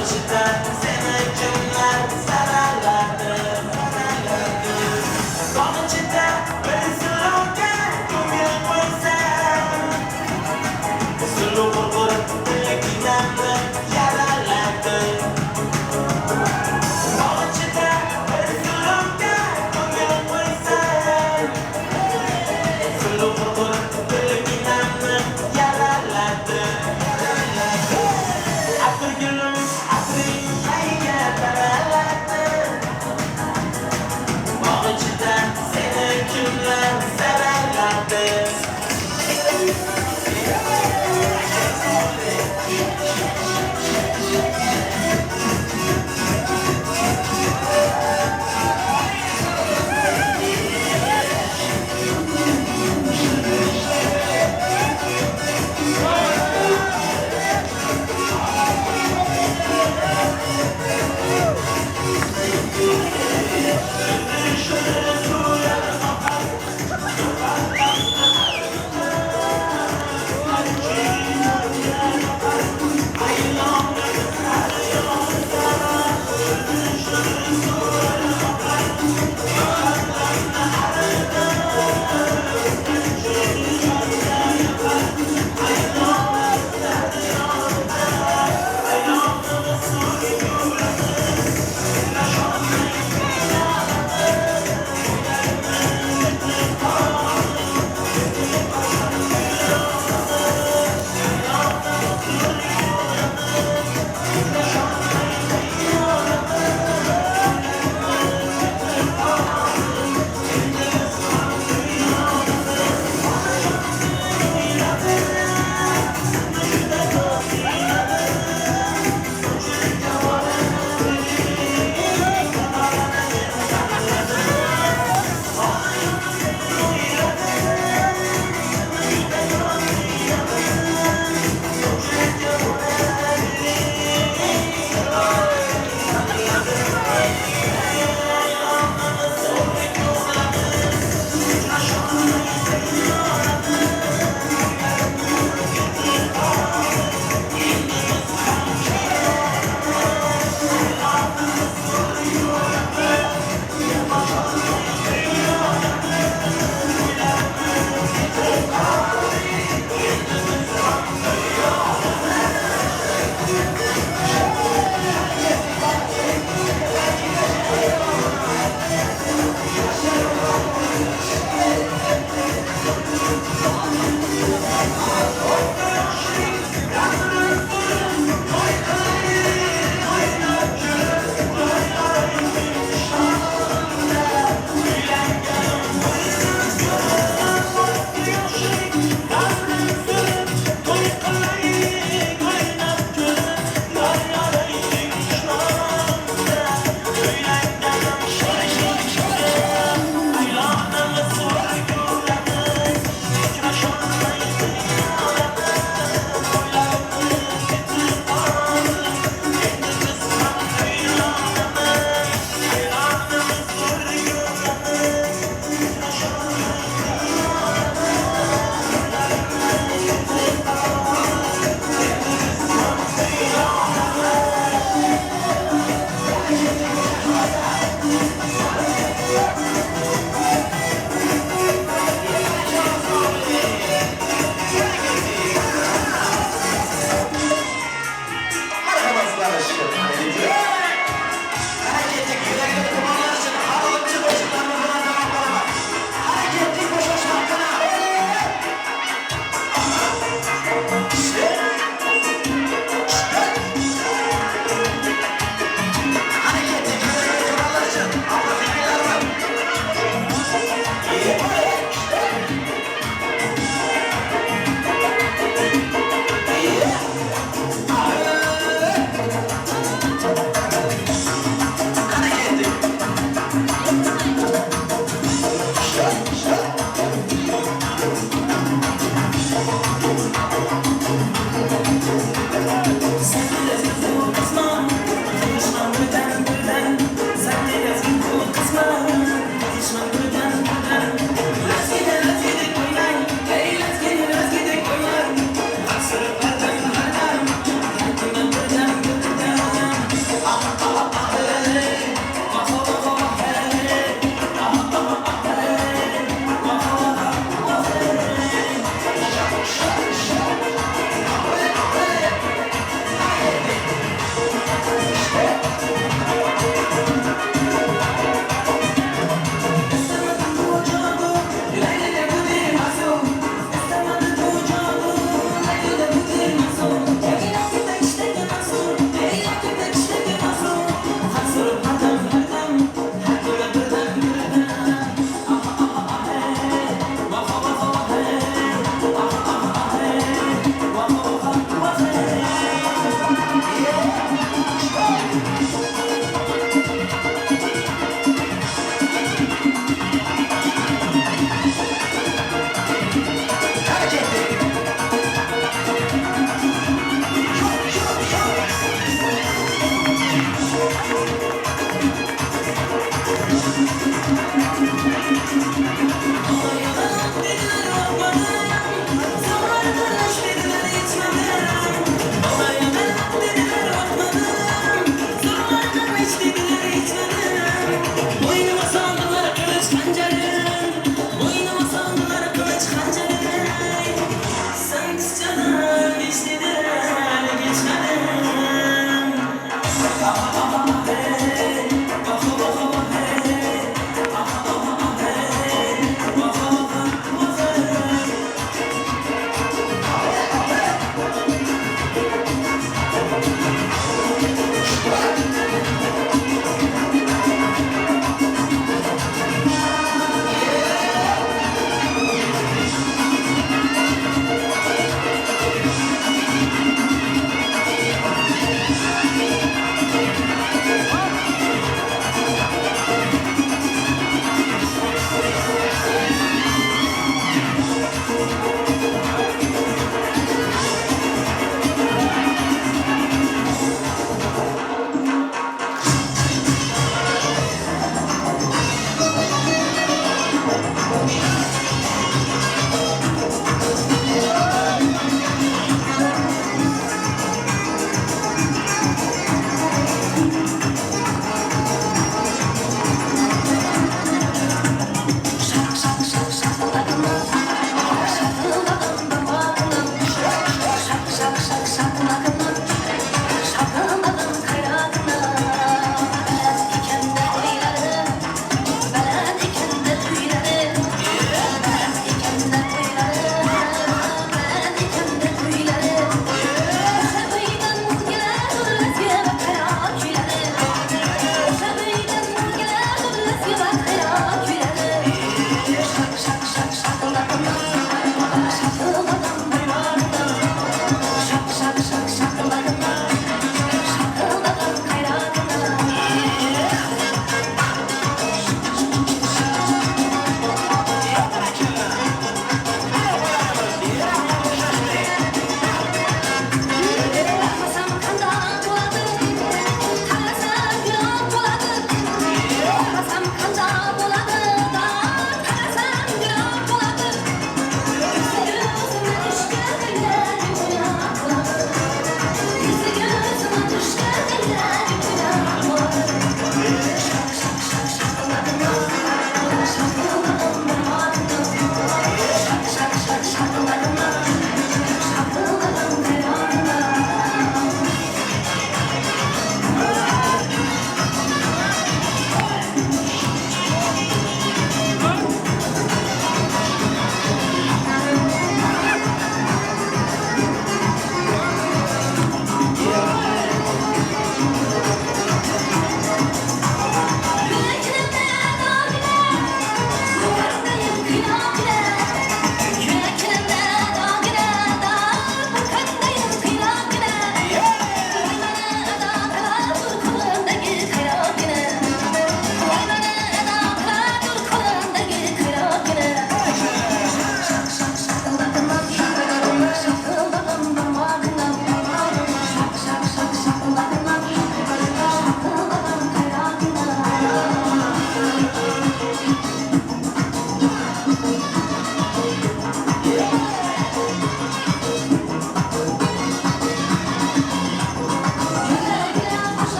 Bog'ichida seni kimlar saraladi? Bog'ichida bir suluvga ko'ngil qo'ysam, suluv g'urur yaraladi. Bog'ichida bir suluvga ko'ngil qo'ysam, suluv g'urur yaraladi. Atirgulim atring qayga taraladi? Bog'ichida seni kimlar saraladi?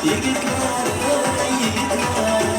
Yigitlar, yigitlar,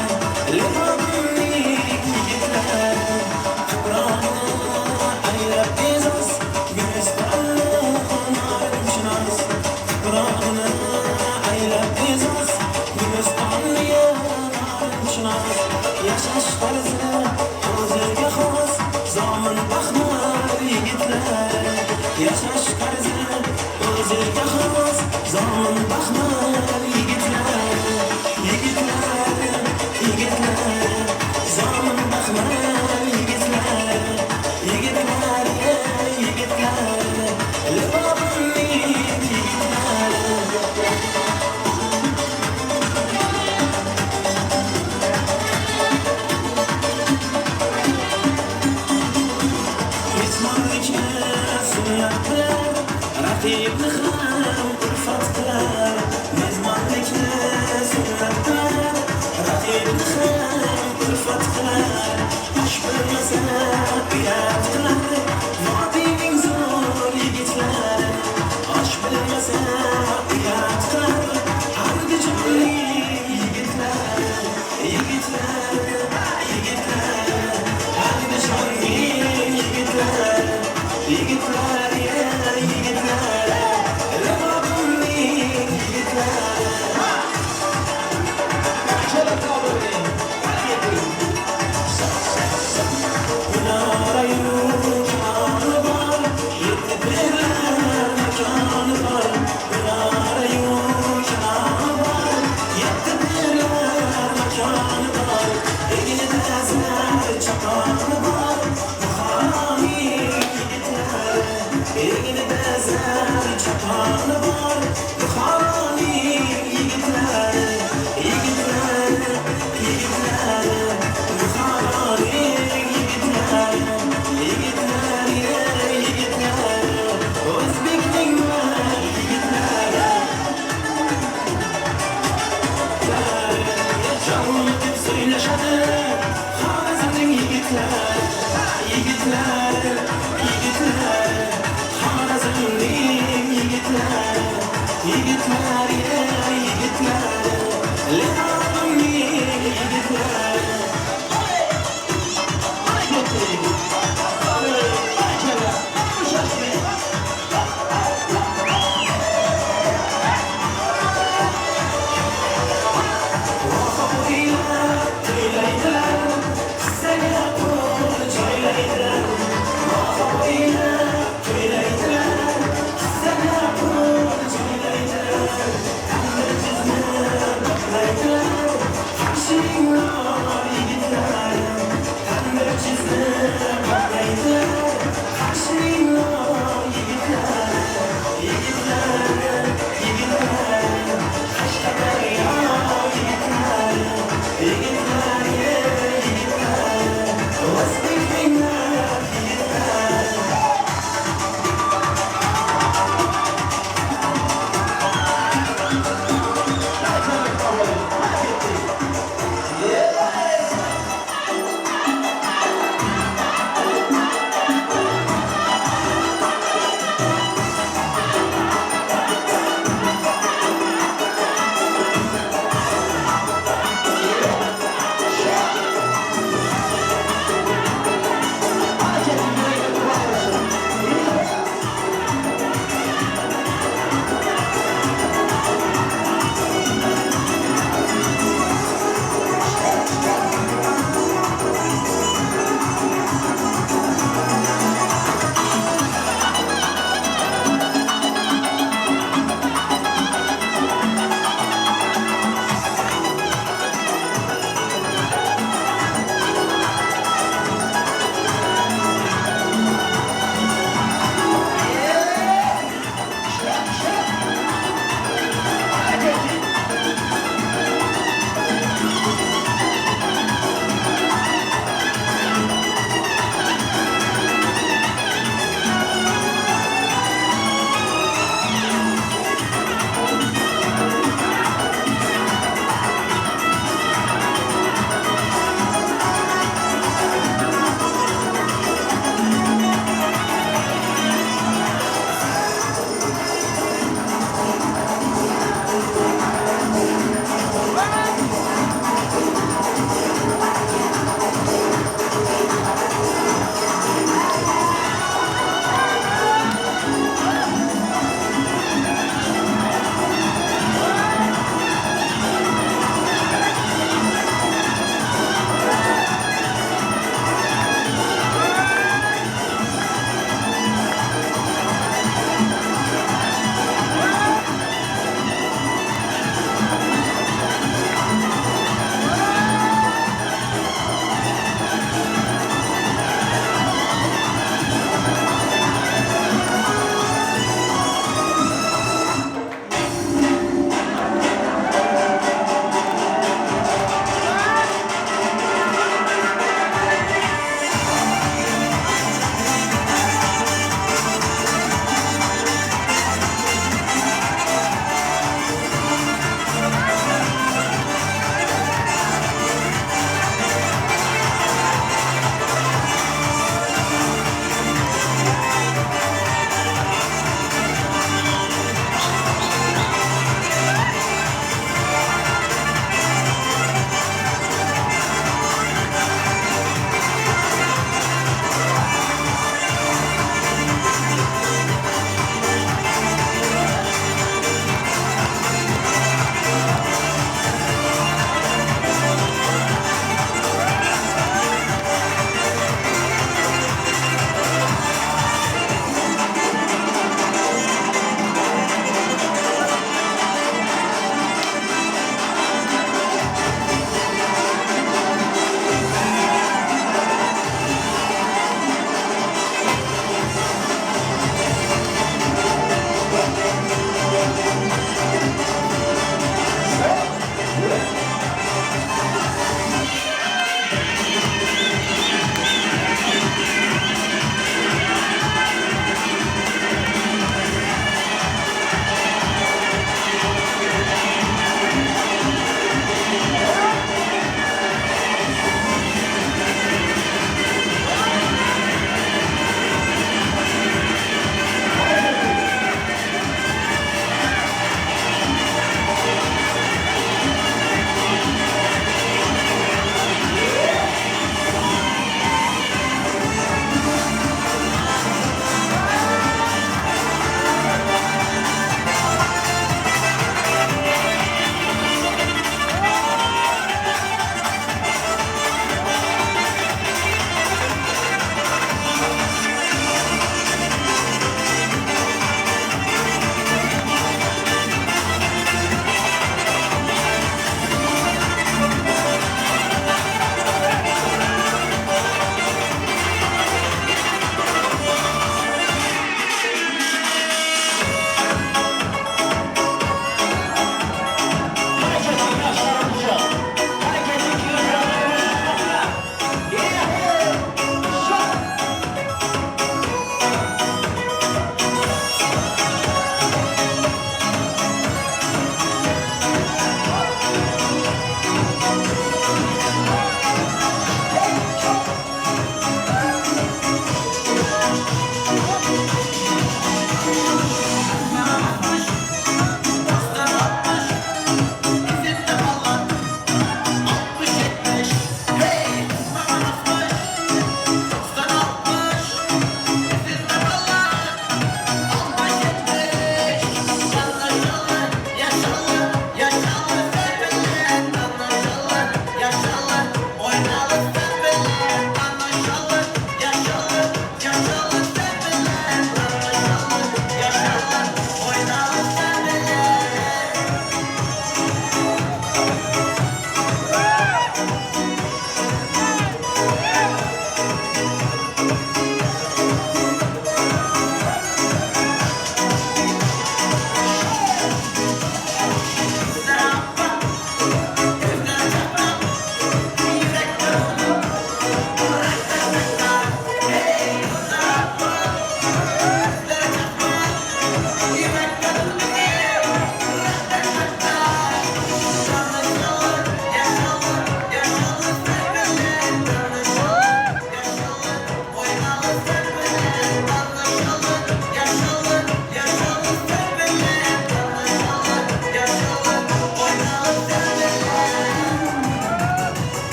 Yigitlar, yigitlari, Leonimning yigitlari.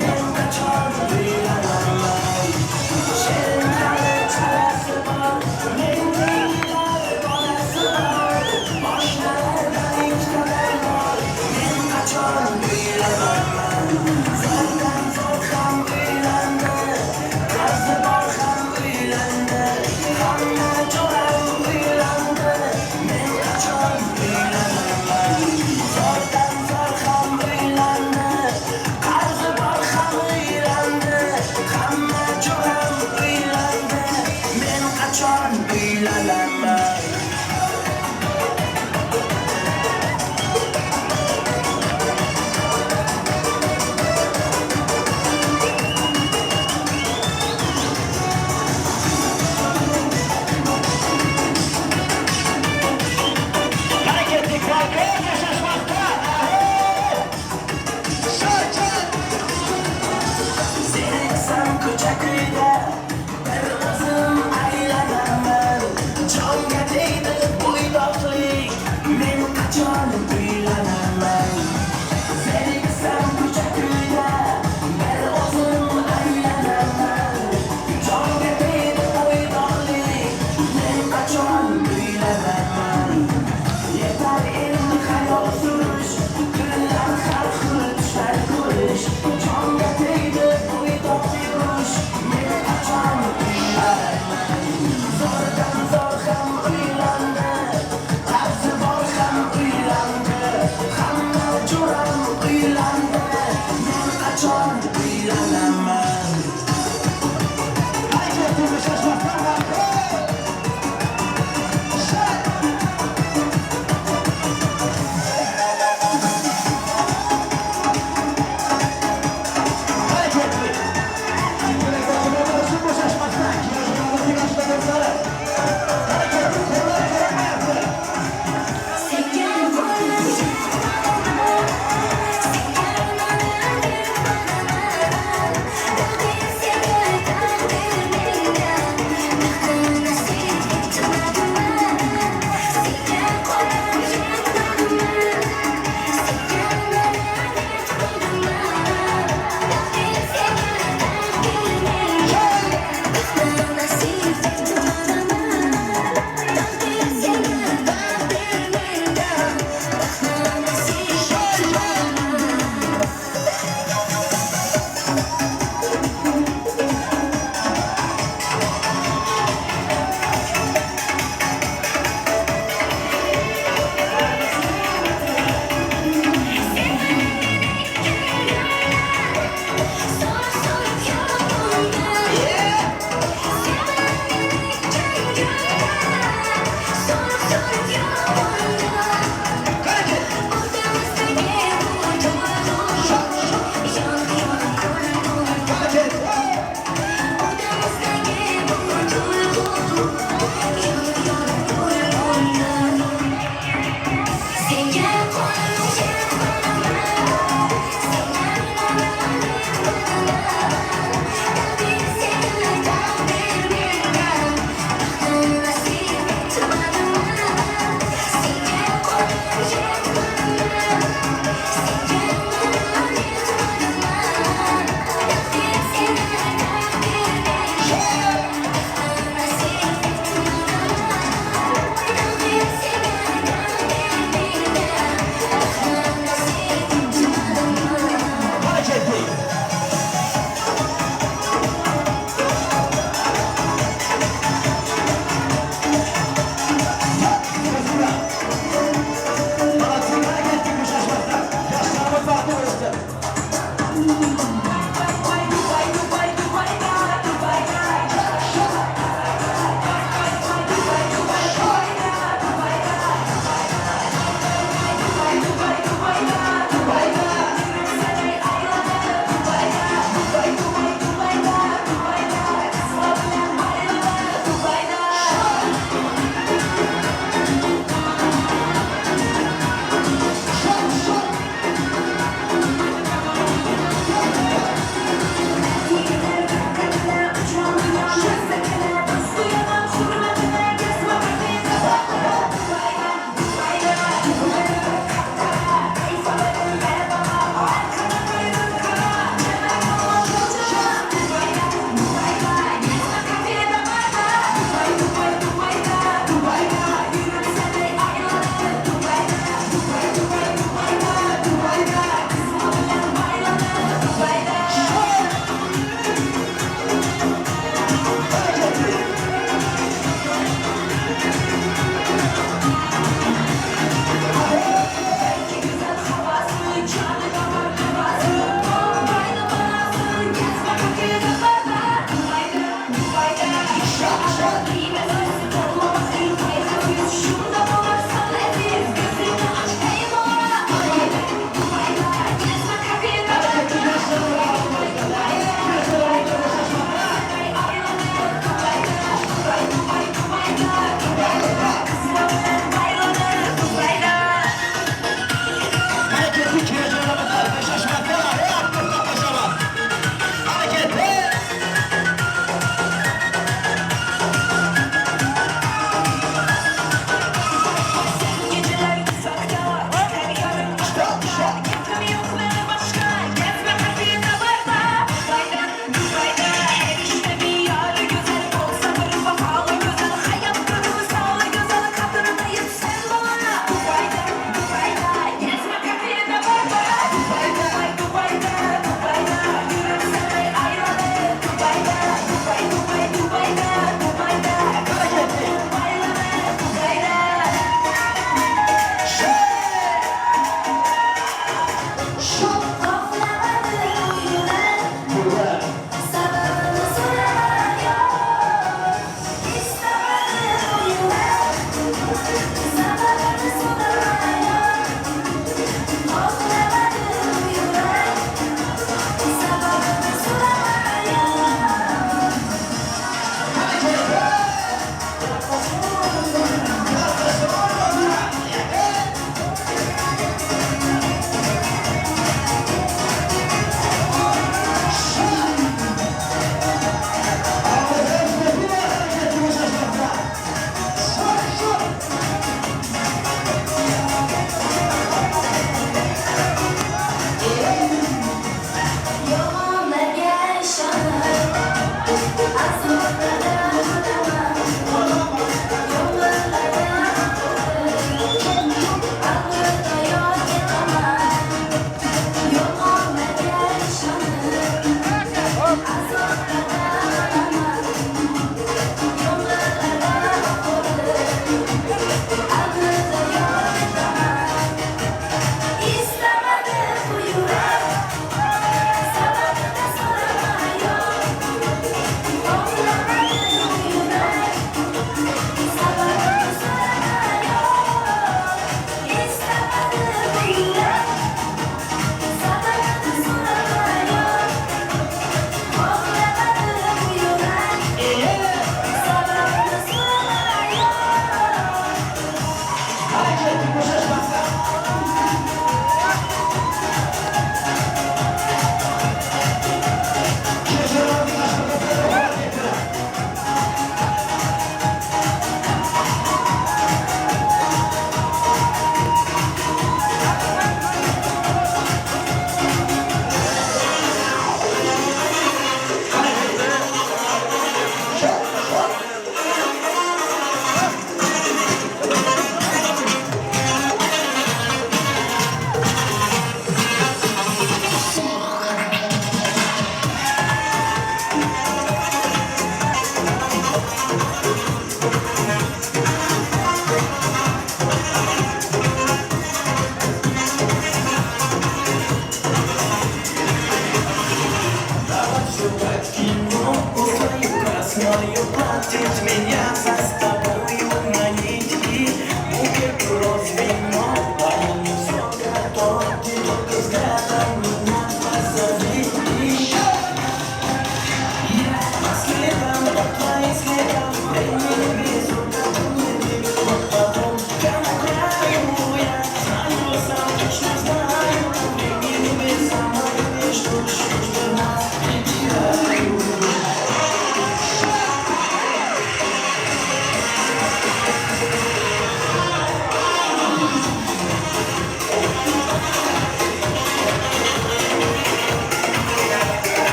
Men qachon uylanaman? She'rim hali chalasi bor, menga yillar bolasi bor. Boshlarida ikkitalar bor, men qachon uylanaman? Zo'rdan zo'r ham uylandi, qarzi bor ham uylandi, hamma jo'ram uylandi, men qachon uylanaman? Zo'rdan zo'r ham uylandi, qarzi bor ham uylandi, hamma jo'ram uylandi, men qachon uylanaman? Harakatli Falcon yashashmoqda. Zeriksam ko'cha kuyda bir o'zim aylanaman. Jonga tegdi bo'ydoqlik, men qachon uylanaman? Zeriksam ko'cha kuyda bir o'zim aylanaman. Jonga tegdi bo'ydoqlik, men qachon uylanaman? Yetar endi xayol surish, kunlar har xil tushlar ko'rish. Jonga tegdi bo'ydoq yurish, men qachon uylanaman? Zo'rdan zo'r ham uylandi, qarzi bor ham uylandi, hamma jo'ram uylandi, men qachon uylanaman? Harakatli yashashmoqda Falcon. Harakatli. Bo'shashmoqda. Do'stlari. Harakatli qo'llar ko'rinmayapti. Senga qo'lim senga.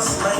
Smile.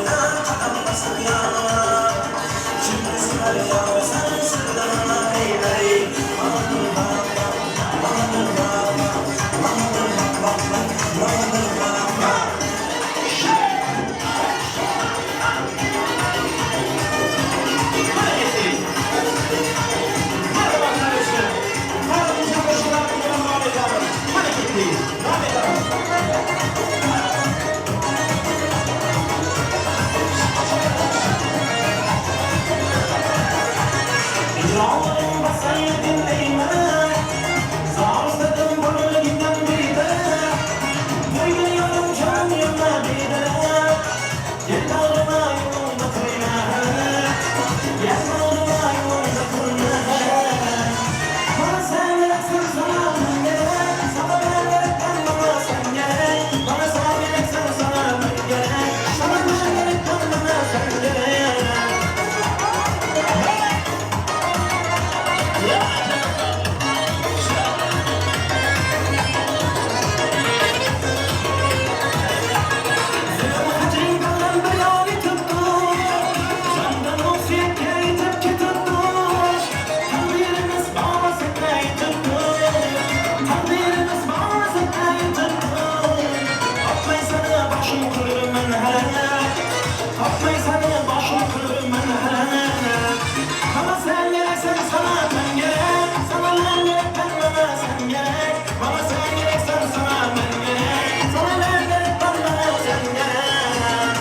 Boshim qilurman halana, topmay seni boshim qilurman halana. Mana sen keraksan sana men kerak, sana men kerakman mana sen kerak. Mana sen keraksan sana men kerak, sana men kerakman mana sen kerak.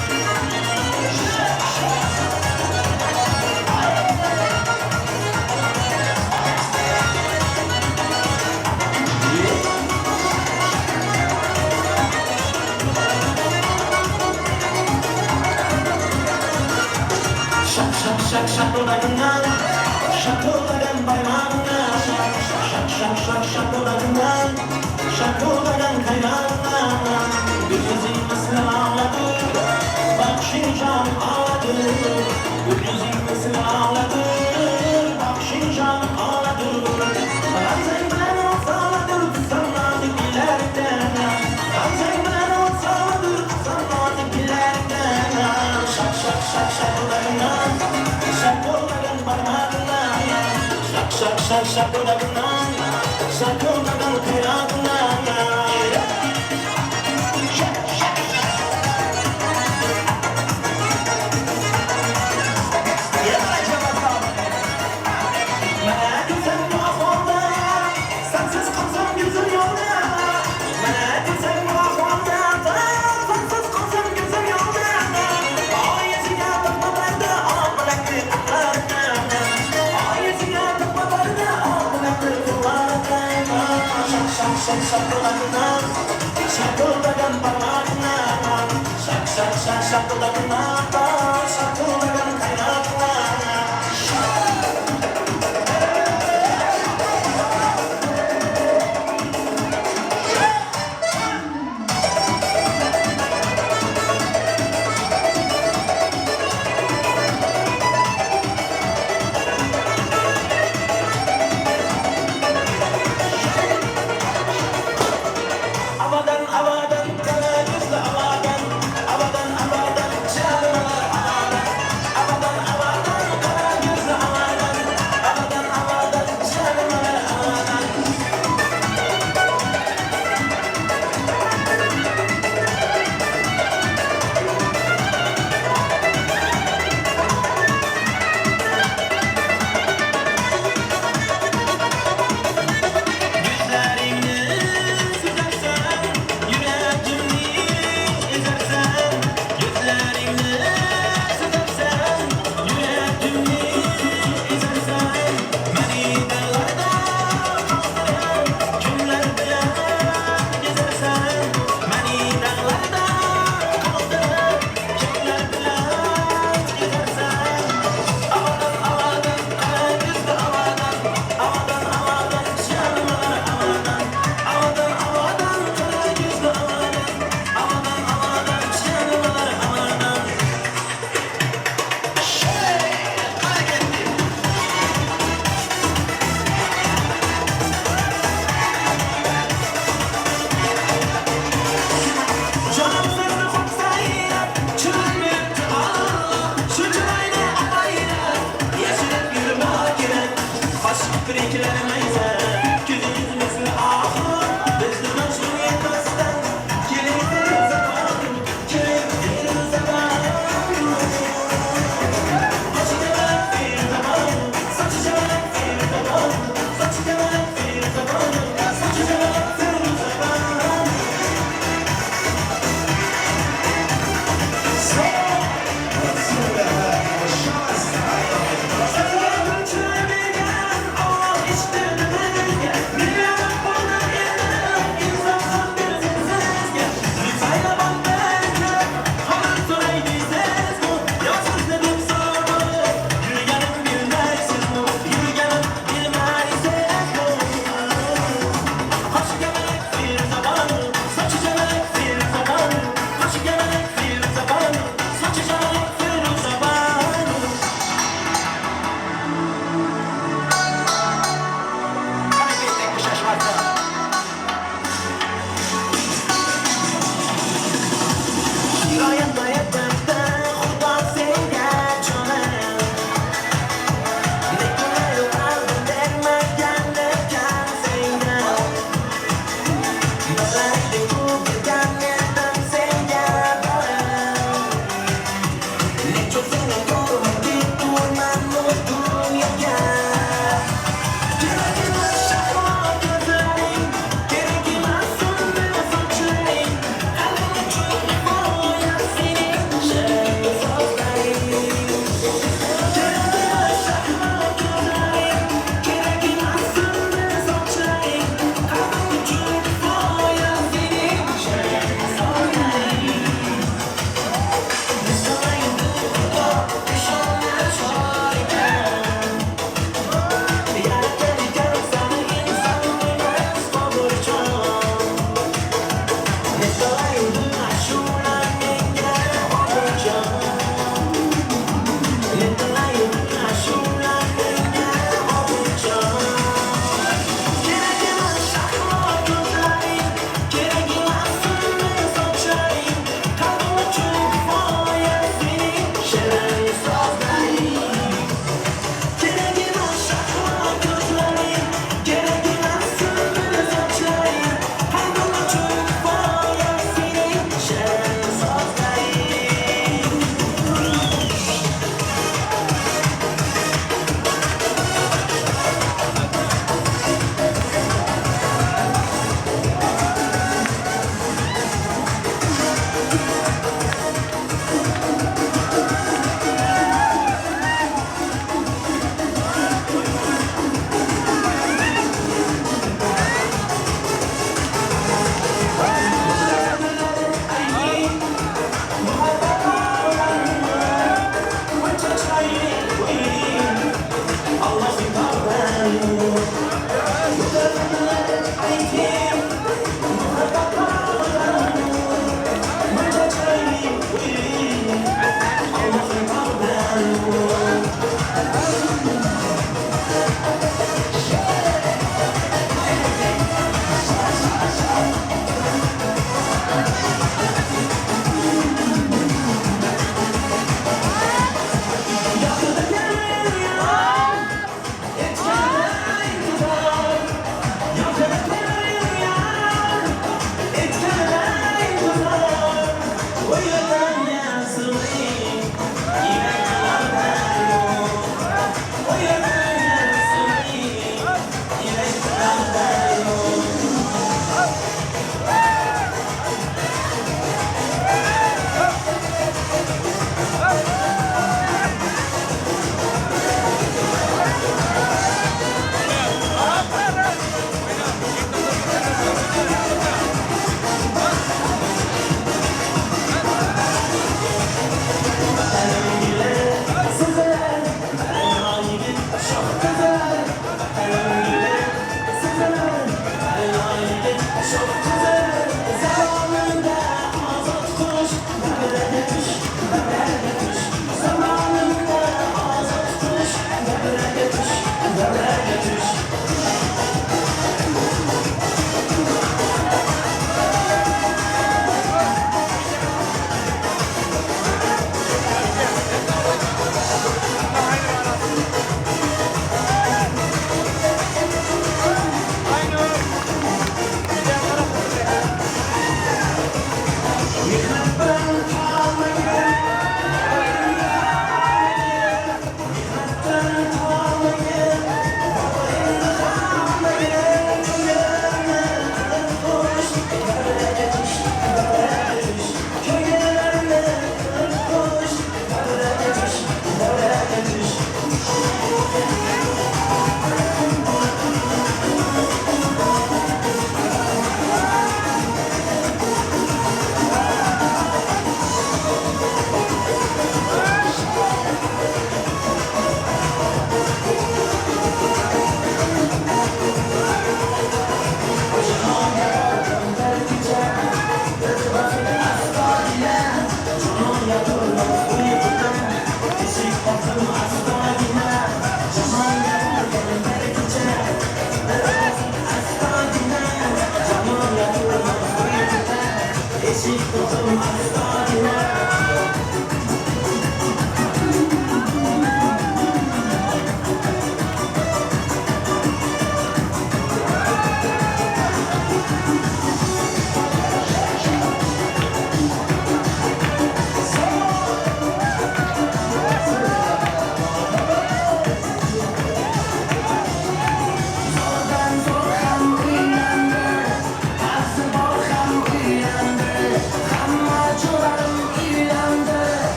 Şak şak şak şakıldağından, şakıldağın parmağından. Şak şak şak şakıldağından, şakıldağın kaynağından. Bir yüzün nasıl ağladı, bakışın canım ağladı. Bir yüzün nasıl ağladı, bakışın canım ağladı. Ramzan bilan o'tsaladir, tutsam nozik bellaridan. Ramzan bilan o'tsaladir, tutsam nozik bellaridan. Şak şak şak şakıldağından, şakıldağın parmağından. Şak şak şak şakıldağından, şakıldağın kaynağından. Şak şak. Mana gülsam bu ahvolda, sensiz qolsam go'zim yo'lda. Mana gülsam bu ahvolda, sensiz qolsam go'zim yo'lda. Oyisiga taqmalardi, oq bilakli qizlardan. Oyisiga taqmalardi, oq bilakli qizlardan. Shak shak shak shakıldağından, şakıldağın parmağından. Shak shak shak şakıldağından, şakıldağın kaynağından. Avadan avadan kara gözlü avadan, avadan avadan çalmalar.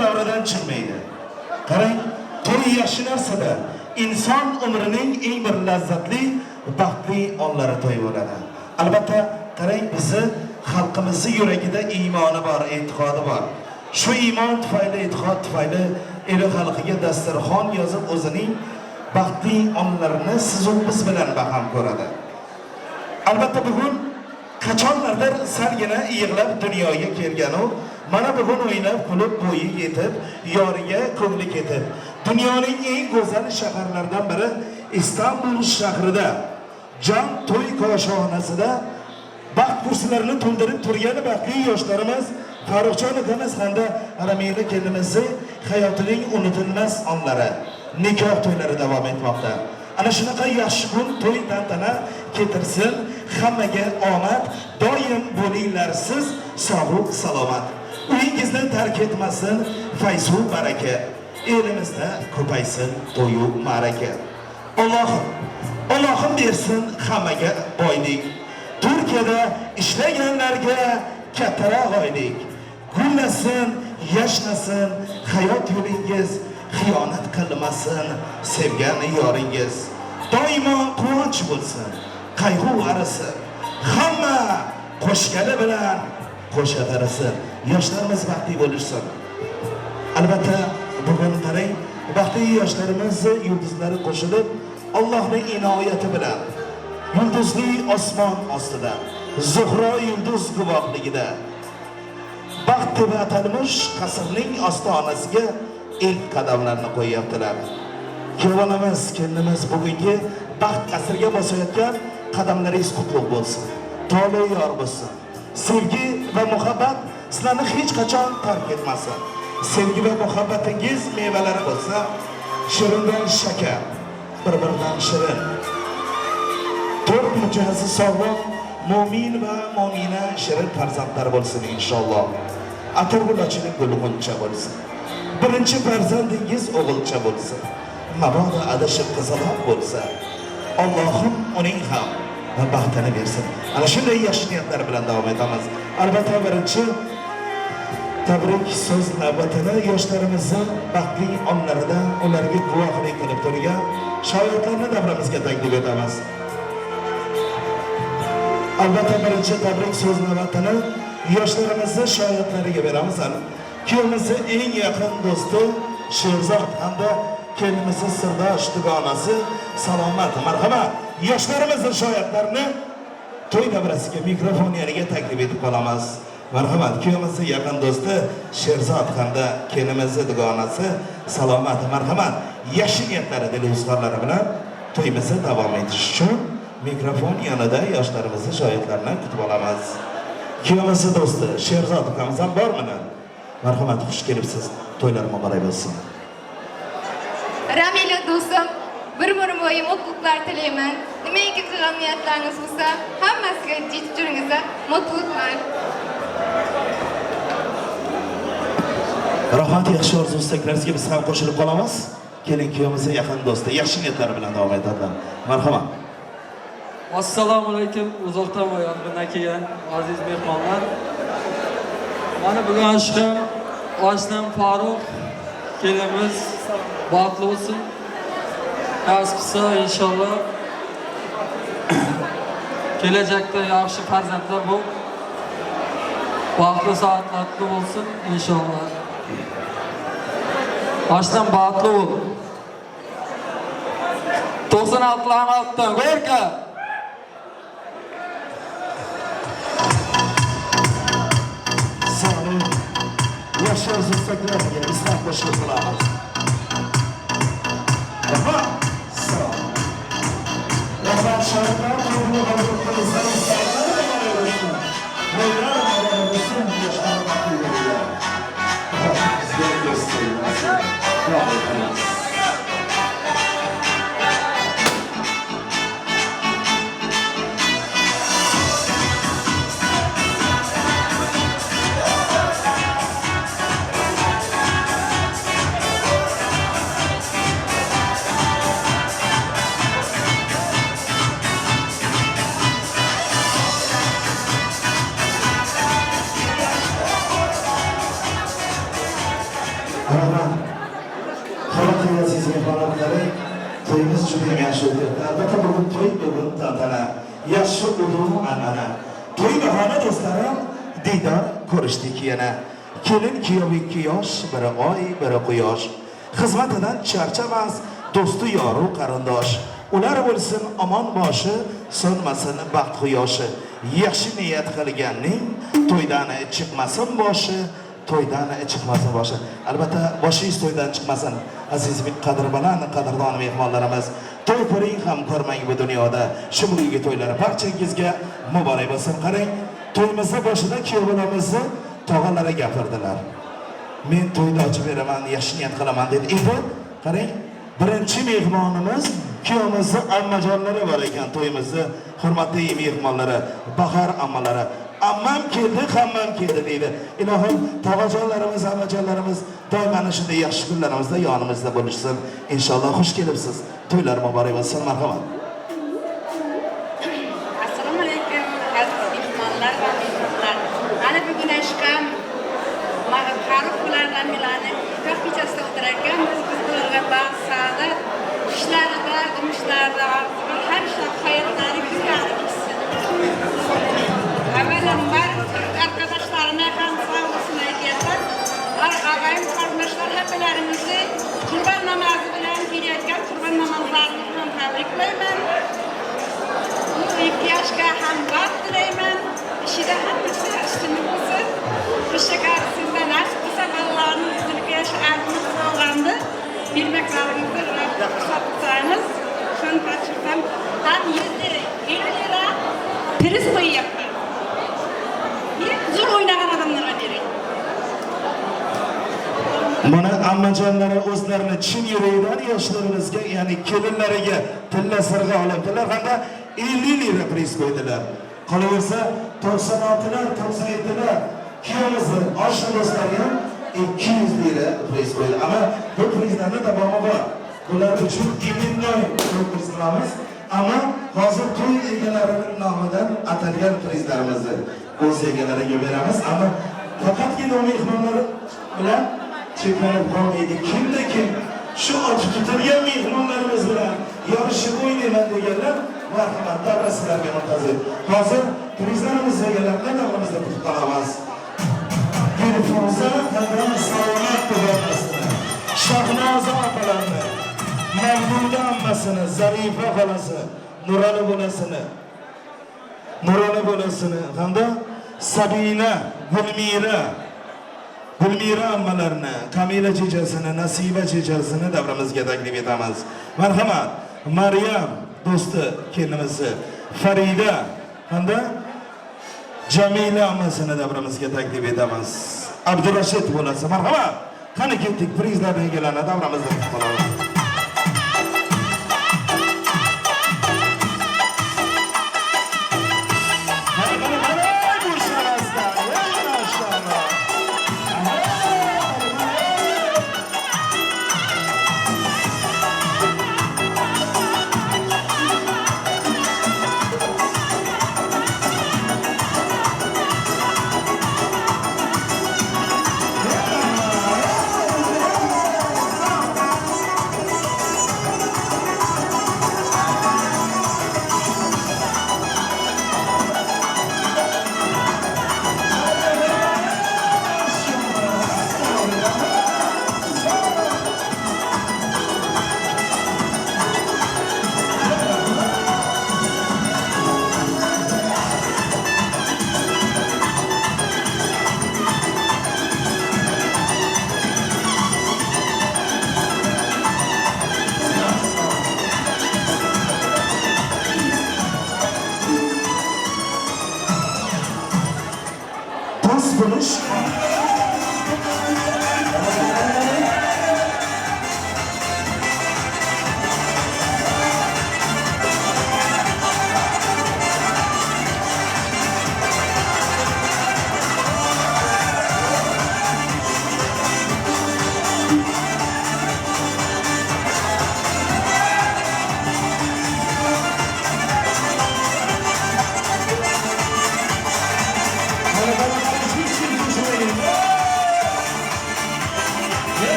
Davradan chiqmaydi. Qarang, to'y yaxshi narsada inson umrining eng bir lazzatli, baxtli onlari to'y bo'ladi. Albatta, qarang, bizni xalqimizni yuragida iymoni bor, e'tiqodi bor. Shu iymon tufayli, e'tiqod tufayli el xalqiga dasturxon yozib o'zining baxtli onlarini siz u biz bilan baham ko'radi. Albatta bugun qachonlardir salgina yig'lab dunyoga kelgan u, mana bugun o'ynab kulib bo'yi yetib, yoriga ko'ngli ketib, dunyoning eng go'zal shaharlaridan biri Istanbul shahrida Jon to'y koshonasida baxt kursilarini to'ldirib turgan baxtli yoshlarimiz Farruxjon akamiz hamda Ramila kelinimizni hayotining unutilmas onlari, nikoh to'ylari davom etmoqda. Ana shunaqa yaxshi kun to'y tantana keltirsin, hammaga omad, doim bo'linglar siz sog'u salomat. Uyingizni tark etmasin fayzu baraka. Elimizda ko'paysin to'yu ma'raka. Allohim, Allohim bersin hammaga boylik. Turkiyada ishlaganlarga kattaroq oylik. Gullasin, yashnasin hayot yo'lingiz, xiyonat qilmasin sevgan yoringiz. Doimo quvonch bo'lsin, qayg'u arisin. Hamma qo'shgani bilan qo'sha tarasin. Yoshlarimiz baxtli bo'lishsin. Albatta bugun qarang, baxtli yoshlarimiz yulduzlari qo'shilib, Allohning inoyati bilan yulduzli osmon ostida, Zuhro yulduz guvohligida baxt deb atalmish qasrning ostonasiga ilk qadamlarni qo'yyaptilar. Kuyovimiz, kelinimiz bugungi baxt qasriga bosayotgan qadamlaringiz qutlug' bo'lsin. Tole yor bo'lsin. Sevgi va muhabbat sizlarni hech qachon tark etmasin. Sevgi va muhabbatingiz mevalari bo'lsa, shirindan shakar, bir-biridan shirin. To'rt muchasi sog'lom, mo'min va mo'mina shirin farzandlar bo'lsin inshaalloh. Atir gulachining gul g'uncha bo'lsin. Birinchi farzandingiz o'g'ilcha bo'lsin. Mabodo adashib qizaloq bo'lsa, Allohim uning ham baxtini bersin. Ana shunday yaxshi niyatlar bilan davom etamiz. Albatta birinchi tabrik so'z navbatini yoshlarimizni baxtli onlarida ularga guvohlik qilib turgan shoirlarni davramizga taklif etamiz. Albatta birinchi tabrik so'z navbatini yoshlarimizni shoirlariga beramiz. Kuyovimizni eng yaqin do'sti Sherzod hamda kelinimizni sirdosh dugonasi Salomat. Marhamat, yoshlarimizni shoirlarini to'y davrasiga mikrofon yoniga taklif etib qolamiz. Marhamat, kuyovimizni yaqin do'sti Sherzod hamda kelinimizni dugonasi Salomat. Marhamat, yaxshi niyatlari dil izhorlari bilan to'yimizni davom etish uchun mikrofon yonida yoshlarimizni shoirlarini kutib olamiz. Kuyovimizni do'sti Sherzod ukamiz ham bormi? Marhamat, xush kelibsiz. To'ylar muborak bo'lsin. Ramila do'stim, bir umr bo'yi mutluluklar tilayman. Nimaiki qilgan niyatlaringiz bo'lsa, hammasiga yetib yuringizda mutluluklar. Rahmat, yaxshi orzu istaklaringizga biz ham qo'shilib qolamiz. Kelin kuyovimizni yaqin do'sti, yaxshi niyatlari bilan davom etadilar. Marhamat. Assalomu alaykum, uzoqdan va yaqindan kelgan aziz mehmonlar. Mana bugun oshxon oshnam Farruh kelinimiz baxtli bo'lsin. Nasib qilsa inshaalloh kelajakda yaxshi farzandlar bo'lib, baxtli saodatli bo'lsin inshaalloh. Oshnam baxtli bo'l. 96 altdan Gorka. Sağ olun. Yaxshi orzu istaklarga biz ham qo'shilib qolamiz. Rahmat. Sağ olun. Rahmat shoirlar, to'yni qabul qilingizlar. Muborak bo'lsin. To'ylar muborak bo'lsin. Yoshlar baxtli bo'linglar. Bizga do'stlar. Davom etamiz. Rahmat. Hurmatli aziz mehmonlar, qarang, to'yimiz juda yaxshi o'tyapti. Albatta bugun to'y, bugun tantana, yaxshi ulug' an'ana. To'y bahona do'stlarim, diydor ko'rishdik yana. Kelin kuyov ikki yosh, biri oy, biri quyosh. Xizmatidan charchamas do'sti yoru qarindosh. Ular bo'lsin omon boshi, so'nmasin baxt quyoshi. Yaxshi niyat qilganning to'ydan chiqmasin boshi, to'ydan chiqmasin boshi. Albatta boshingiz to'ydan chiqmasin, aziz qadrbaland qadrdon mehmonlarimiz. To'y ko'ring ham ko'rmang bu dunyoda. Shu bugungi to'ylar barchangizga muborak bo'lsin. Qarang, to'yimizni boshida kuyovlarimizni tog'alari gapirdilar. Men to'yni ochib beraman, yaxshi niyat qilaman dedi. Endi qarang, birinchi mehmonimiz kuyovimizni ammajonlari bor ekan, to'yimizni hurmatli mehmonlari, bahor ammalari. Ammam keldi, hammam keldi deydi. Ilohim tog'ajonlarimiz, ammajonlarimiz Doim mana shunday yaxshi kunlarimizda yonimizda bo'lishsin. Inshaalloh xush kelibsiz. To'ylar muborak bo'lsin. Marhamat. Assalomu alaykum aziz mehmonlar va mehmonlar. Mana bugun ashqam Farruh bilan Ramilani nikoh kechasida o'tirar ekanmiz. Biz ularga baxt, saodat, ishlarida, durmushlarida orzu har ishlar hayotlari gullarni kechsin. Avvalambor Türk arkadaşlarıma ham sağ olsun aytyapman. Ağayım, qarındaşlar heplerimizi Kurban namazı bilan kelayotgan Kurban namazlarını bilan tabriklayman. Bu ihtiyojga ham baxt tilayman. Ishida hammasi üstünlük bo'lsin. Hoşçakal, sizden nasip bo'lsa bolalarning uzunlik arzuni sovg'amni bermaklaringizni ruxsat qilsangiz, shuni topshirsam, ham 100 lira, 50 lira priz qo'yyapman. Zo'r o'ynagan odamlarga bering. Mana ammajonlari o'zlarini chin yuragidan yoshlarimizga, ya'ni kelinlariga tilla sirg'a olibdilar hamda 50 lira priz qo'ydilar. Qolaversa 96lar, 97lar kuyovimizni oshna do'stlari ham 200 lira priz qo'ydi. Ammo bu prizlarning davomi bor. Bular uchun именной konkurs qilamiz. Ammo hozir to'y egalari nomidan atalgan prizlarimizni o'z egalariga beramiz. Ammo faqatgina mehmonlar bilan cheklanib qolmaydi. Kimda kim shu ochib tutilgan mehmonlarimiz bilan yorishib o'ynayman deganlar marhamat, davra sizlarga muntazir. Hozir prizlarimiz egalarini davramizda kutib qolamiz. Dilfuza hamda Salomat dugonasini, Shahnoza opalarni, Mavluda ammasini, Zarifa xolasi, Nurali bolasini hamda Sabina, Gulmira ammalarini, Kamila chechasini, Nasiba chechasini davramizga taklif etamiz. Marhamat, Maryam do'sti kelinimizni, Farida hamda Jamila ammasini davramizga taklif etamiz. Abdurashid bolasi, marhamat. Qani ketdik, prizlarning egalarini davramizda kutib qolamiz.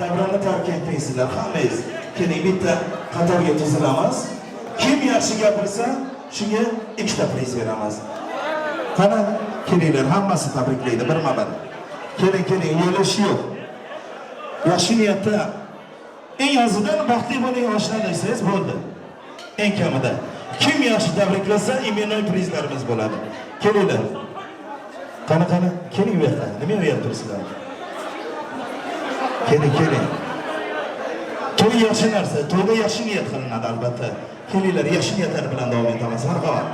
Davrani tark etmaysizlar, hammangiz. Keling bitta qatorga tuzilamiz. Kim yaxshi gapirsa, shunga ikkita priz beramiz. Qani, kelinglar, hammasi tabriklaydi birma-bir. Keling, keling, yo'lish yo'q. Yaxshi niyatda eng ozidan baxtli bo'ling oshna desangiz bo'ldi. Eng kamida. Kim yaxshi tabriklasa, именной prizlarimiz bo'ladi. Kelinglar. Qani, qani, keling bu yoqqa. Nima uyalib turibsizlar? Keling, keling. To'y yaxshi narsa, to'yda yaxshi niyat qilinadi albatta. Kelinglar, yaxshi niyatlar bilan davom etamiz. Marhamat.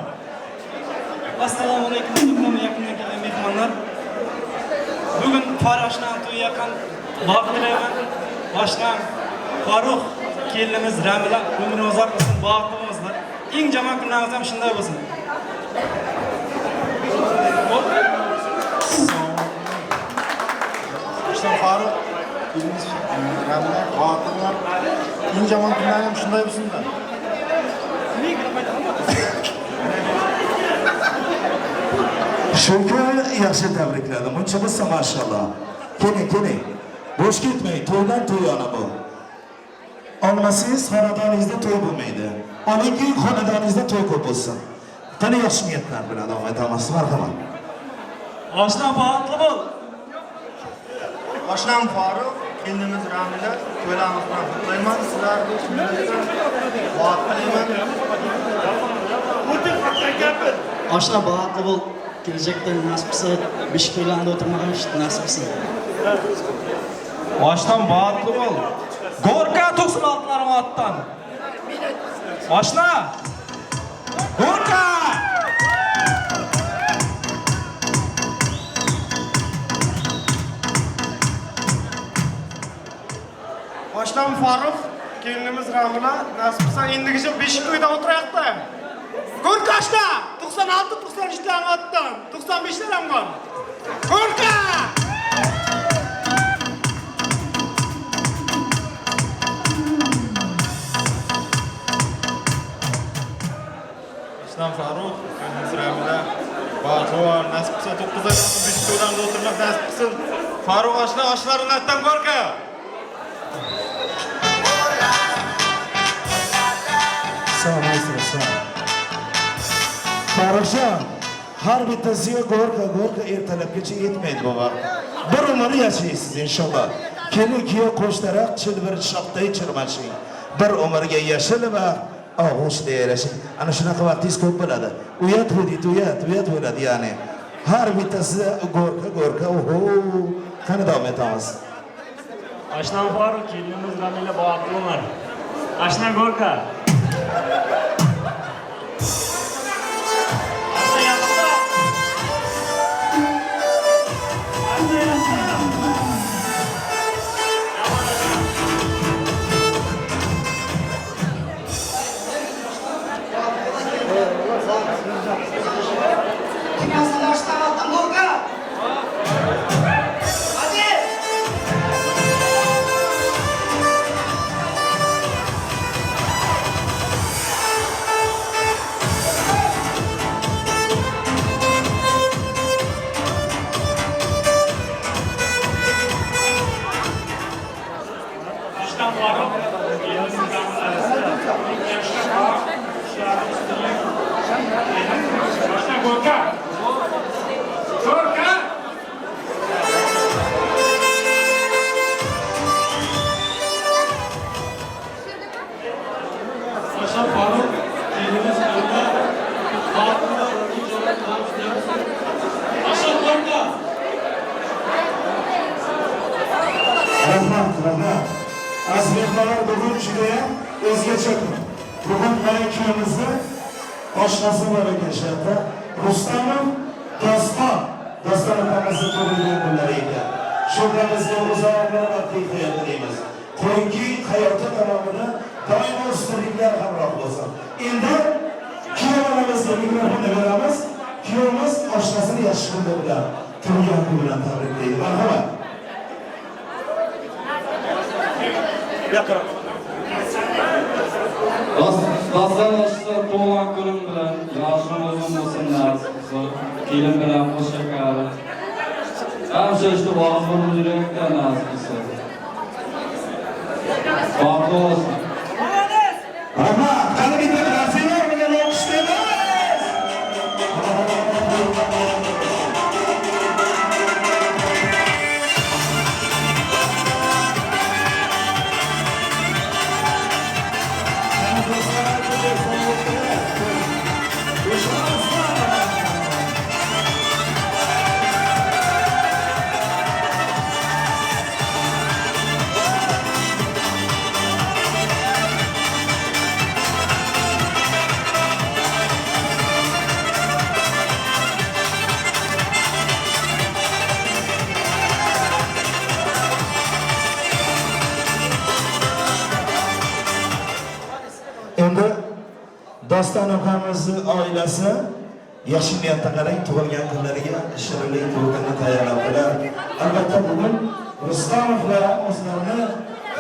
Assalomu alaykum, yaqindan kelgan mehmonlar. Bugun Farruh oshnam to'yi yaqin baxt tilayman. Oshnam Farruh kelinimiz Ramila umrini uzoq bo'lsin, baxtli bo'lsinlar. Eng yomon kunlarimiz ham shunday bo'lsin. Oshnam Farruh, kelinimiz Ramila baxtli bo'lar. Eng yomon kunlar ham shunday bo'lsin-da. Shukur yaxshi tabrikladim. Uncha bo'lsa mashalloh. Keling, keling. Bo'sh ketmang, to'ydan to'y ona bu. Olmasangiz xonadoningizda to'y bo'lmaydi. Olingki xonadoningizda to'y ko'p bo'lsin. Qani yaxshi niyatlar bilan davom etamiz. Marhamat. Oshnam baxtli bo'l. Oshnam Farruh, kelinimiz Ramila to'ylarimiz bilan qutlayman. Sizlarni baxt tilayman. Oshnam baxtli bo'l. Kelajakda nasib qilsa beshik to'ylarida o'tirmagan nasib qilsin. Oshnam baxtli bo'l. Gorka 96laring otdan. Oshna! Gorka! Oshnam Farruh, kelinimiz Ramila nasib qilsa endigi yil beshik to'yda o'tirayapti. Gorka oshna! 96 93larning otdan, 95lar ham bor. Gorka! Oshnam Farruh, kelinimiz Ramila baxtli bo'l, nasib qilsa 9 oydan beshik to'ylarda o'tirmak nasib qilsin. Farruh oshna, oshlaring otdan gorka! Sog' bo'lsin. Farruhjon, har bittasiga gorka gorka ertalabgacha yetmaydi bu vaqt. Bir umr yashaysiz inshaalloh. Kelin kuyov qo'shtaroq chilbir shoxday chirmashing. Bir umrga yashil va og'ushda yarashing. Ana shunaqa vaqtingiz ko'p bo'ladi. Uyat bo'ladi, uyat bo'ladi ya'ni. Har bittasi gorka gorka, oho. Qani davom etamiz. Oshnam Farruh, kelinimiz Ramila baxtli bo'lar. Oshna gorka. Rahmat, rahmat. Aziz mehmonlar, bugun judayam o'zgacha kun. Bugun mana kuyimizni oshnasi bor ekan shu yerda. Rustamov Doston, Doston opamizni tug'ilgan kunlari ekan. Shu opamizga uzoq baxtli hayot tilaymiz. Qo'yinki hayoti davomida doimo ustunliklar hamroh bo'lsin. Endi kuyovolamizga mikrofonni beramiz. Kuyovimiz oshnasini yaxshi kunda bilan, tug'ilgan kun bilan tabriklaydi. Marhamat. Doston oshsa tug'ilgan kunim bilan yoshim uzun bo'lsin nasib qilsin. Kelin bilan qo'shakari. Hamsha işte boğazımın yurakda nasib qilsin. Baxtli bo'lsin. Rahmat. Qani bitta qarsilar bilan olqishlaymiz. Doston opamizni oilasi yaxshi niyatda qarang, tug'ilgan kunlariga shirinlik to'rtini tayyorlabdilar. Albatta bugun Rustamovlar o'zlarini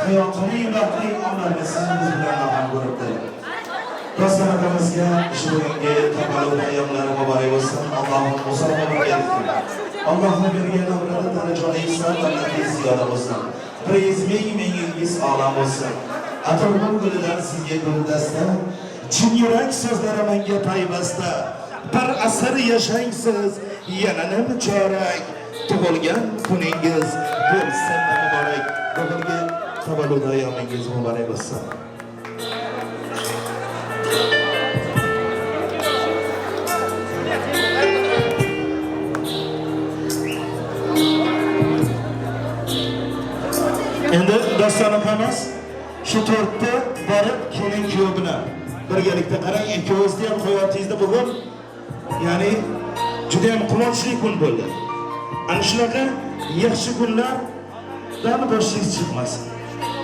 hayotining baxtli onlarini sizimiz bilan ham ko'ribdi. Doston opamizga shu bugungi tavallud ayyomlari muborak bo'lsin. Allohim uzoq umr bersin. Allohning bergan umrida tanajoningiz salomatingiz ziyoda bo'lsin. 100 ming mingingiz olam bo'lsin. Atirgul gulidan sizga guldasta, chin yurak so'zlari menga payvasta. Bir asr yashangsiz, yana nim chorak, tug'ilgan kuningiz bo'lsin muborak. Bugungi tavallud ayyomingiz muborak bo'lsin. Endi Doston opamiz shu to'rtni borib kelin kuyov bilan birgalikda qarang, ikkovingizni ham hayotingizda bugun ya'ni juda ham quvonchli kun bo'ldi. Ana shunaqa yaxshi kunlardan boshingiz chiqmasin.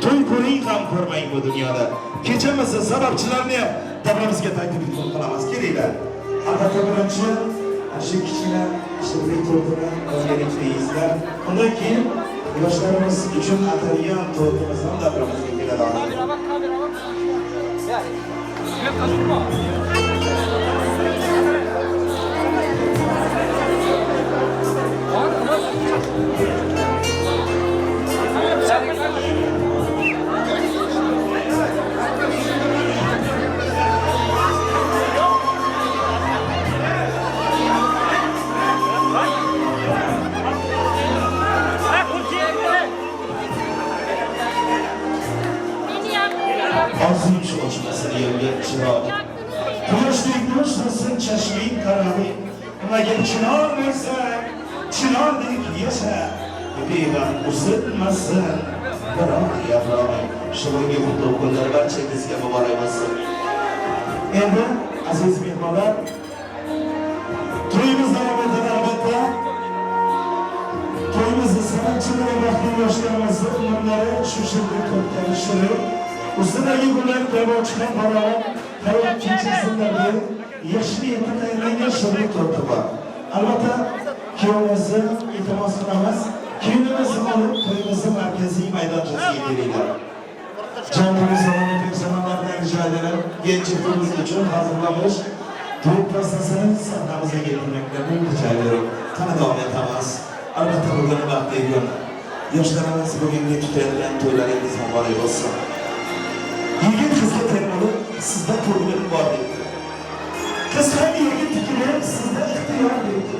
To'y ko'ring ham ko'rmang bu dunyoda. Kechamizni sababchilarni ham davramizga taklif qilamiz. Kelinglar. Albatta birinchi shu kichkina shirinlik to'rtini birgalikda yeysizlar. Undan keyin yoshlarimiz uchun atalgan to'rtimiz ham davramizga keladi. Orzum shu o'chmasin yerga chiroq. Quyoshdek nur so'zsin chashming qarag'i. Nimaga chinor bo'lsa, chinordek yasha. Bevaqt uzilmasin biror yaprog'i. Shu bugungi qutlug' kunlar barchangizga muborak bo'lsin. Endi aziz mehmonlar, to'yimiz davom etadi albatta. To'yimizni sababchilari baxtli yoshlarimizni umrlari shu shirinlik to'rtgan shirin. Ustidagi gullar kabi ochiqqan farovon hayot kechirsinlar deb yaxshi niyatda tayyorlangan shirinlik torti bor. Albatta kuyovimizni iltimos qilamiz. Kelinimizni olib to'yimizni markaziy maydonchasiga kelinglar. Janto'y saloni personallardan rijo edaman. Gench uchun hazırlanmış to'y pastasini sahnamizga keltirmoqlarni rijo ediyorum. Qani davom etamiz. Albatta bugun baxtli kun. Yoshlarimiz bugungi tutayotgan to'ylaringiz muborak bo'lsin. Yigit qizga termilib, sizda ko'nglim bor dedi. Qiz ham yigit tikilib, sizda ixtiyor dedi.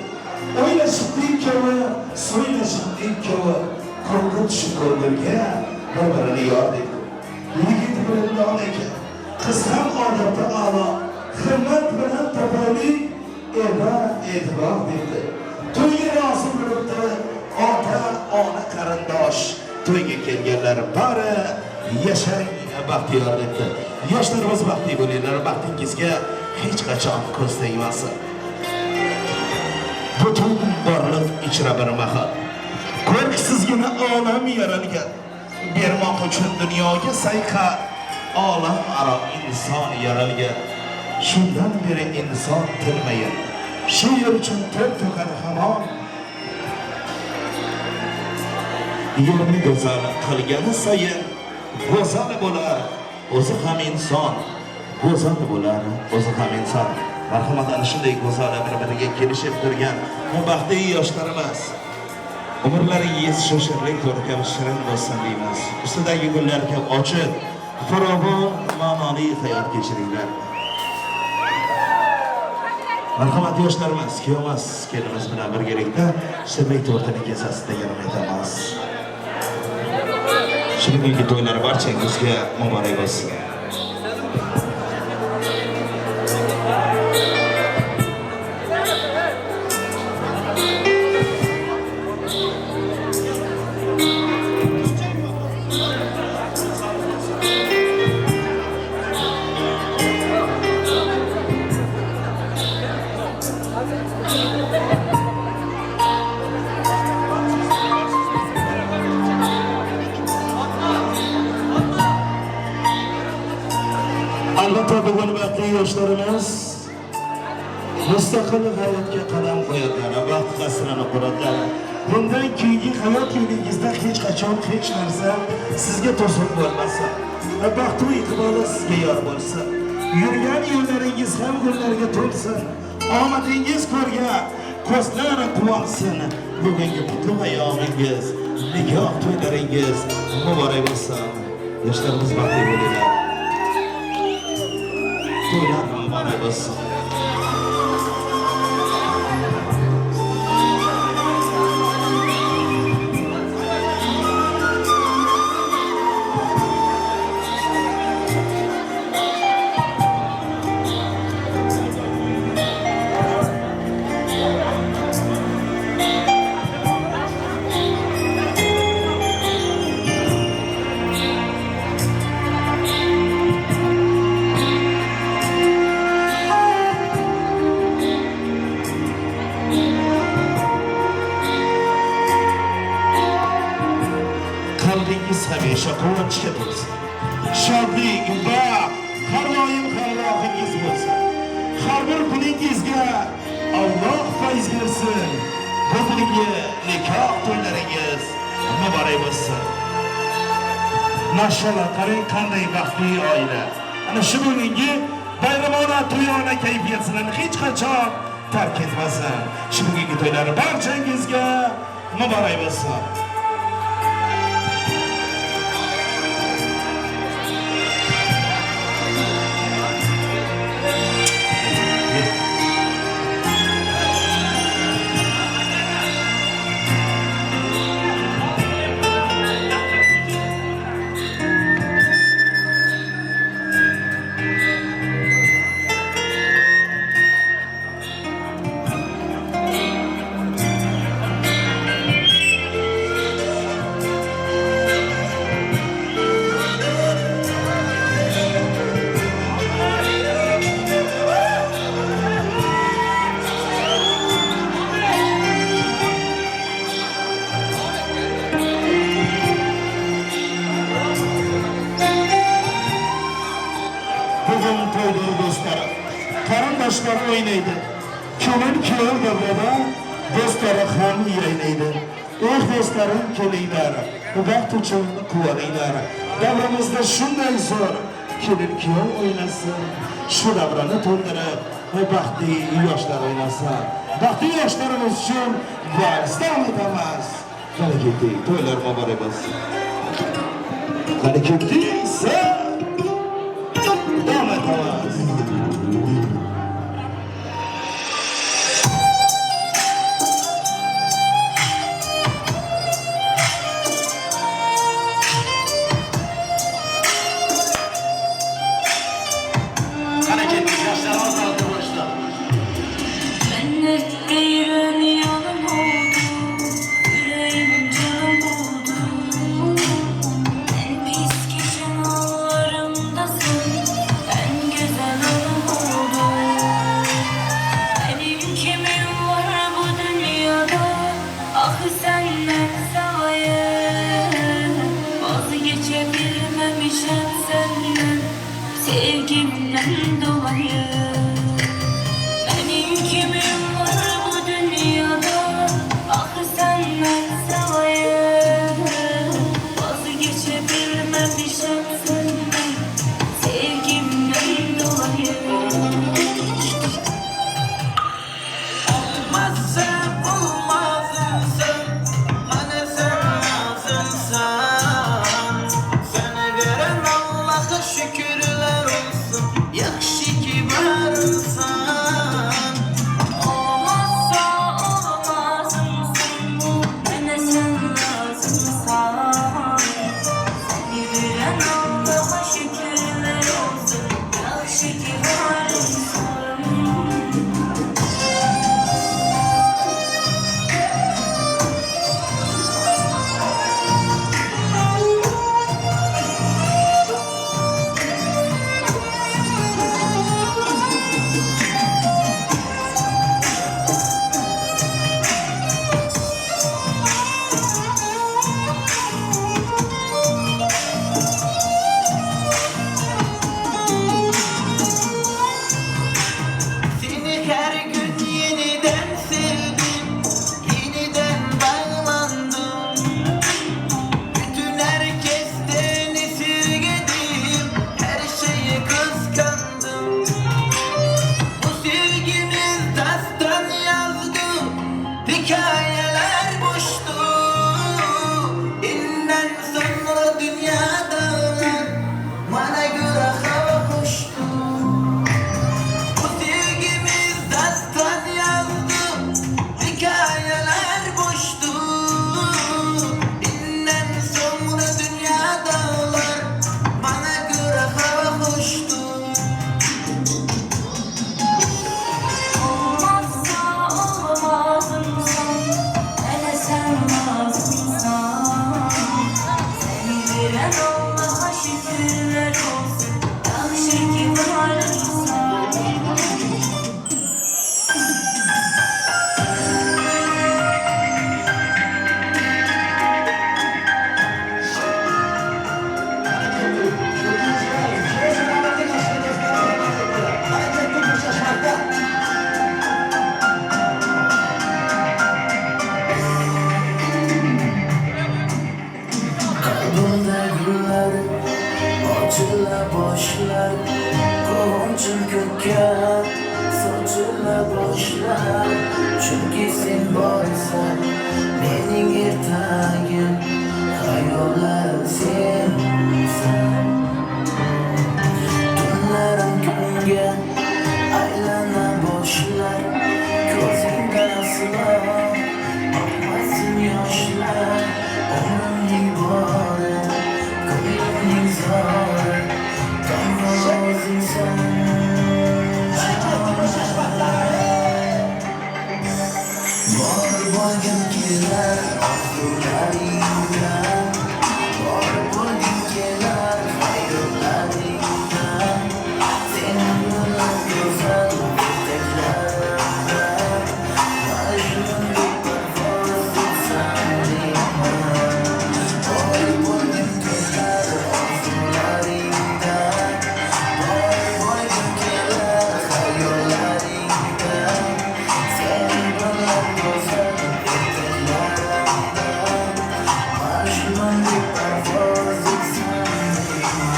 O'ylashibdi ikkovi, so'ylashibdi ikkovi, ko'ngil tushib ko'ngilga bir-birini yor dedi. Yigit bilimdon ekan, qiz ham odatda a'lo, himmat bilan topaylik, eba e'tibor dedi. To'yga rozi bo'libdi ota, ona, qarindosh, to'yga kelganlar bari yashang baxtiyor debdi. Yoshlarimiz baxtli bo'linglar, baxtingizga hech qachon ko'z tegmasin. Butun borliq ichra bir mahal ko'rksizgina olam yaralgan, bermoq uchun dunyoga sayqal, olam aro inson yaralgan. Shundan beri inson tinmagan, shu yer uchun ter to'kar hamon. Yerni go'zal qilgani sayin go'zal bo'lar o'zi ham inson, go'zal bo'lar o'zi ham inson. Marhamat, ana shunday go'zal bir-biriga kelishib turgan bu baxtli yoshlarimiz umrlaringiz shu shirinlik to'rga shirin bo'lsin deymiz. Ustidagi gullar kabi ochiq, farovon, ma'noli hayot kechiringlar. Marhamat yoshlarimiz, kuyovimiz, kelinimiz bilan birgalikda shirinlik to'rtini kesasiz degan aytamiz. Shu bugungi to'ylar barchangizga muborak bo'lsin. Albatta bugun baxtli yoshlarimiz mustaqil hayotga qadam qo'yadilar, baxt qasrini quradilar. Bundan keyingi hayot yo'lingizda hech qachon hech narsa sizga to'siq bo'lmasin. Baxt va iqboli sizga yor bo'lsin. Yurgan yo'llaringiz ham gullarga to'lsin. Omadingiz ko'rga, ko'zlar quvonsin. Bugungi qutlug' ayyomingiz, nikoh to'ylaringiz muborak bo'lsin. Yoshlarimiz baxtli bo'linglar. To'ylar muborak bo'lsin. Qalbingiz hamisha quvonchga to'lsin. Shodlik va har doim hamrohingiz bo'lsin. Har bir kuningizga Alloh fayz bersin. Bugungi nikoh to'ylaringiz muborak bo'lsin. Mashallah, qarang qanday baxtli oila. Ana shu bugungi bayramona to'yona kayfiyat sizlarni hech qachon tark etmasin. Shu bugungi to'ylar barchangizga muborak bo'lsin. Qarindoshlar o'ynaydi. Kelin kuyov davrada do'stlari ham yaynaydi. Eh do'stlarim kelinglar, baxt uchun quvoninglar. Davramizda shunday zo'r kelin kuyov o'ynasin, shu davrani to'ldirib baxtli yoshlar o'ynasin. Baxtli yoshlarimiz uchun vals davom etamiz. Qani ketdik, to'ylar muborak bo'lsin. Qani ketdik, davom etamiz. Sevgimden dolayı benim kimim var bu dünyada, ah senden savayı vazgeçebilmemişim senden, sevgimden dolayı. Olmazsa olmazsın, bana sevmezsin sen. Seni veren Allah'a şükürler olsun. Yaxşı ki varım. kelar, quvonchim ko'kka sochila boshlar. Chunki sen borsan, mening ertagim, xayollarim sensan. Tunlarim kunga aylana boshlar, ko'zingdan aslo oqmasin yoshlar. Umrimning bori, ko'nglimning zori, tong'o o'zingsan. Borib bo'lgim kelar orzularingga, borib bo'lgim kelar xayollaringga. Sen bilan go'zal ertaklarimda Majnundek parvoz etsam deyman. Borib bo'lgim kelar orzularingda, borib bo'lgim kelar xayollaringda. Sen bilan go'zal ertaklarimda Majnundek parvoz etsam deyman.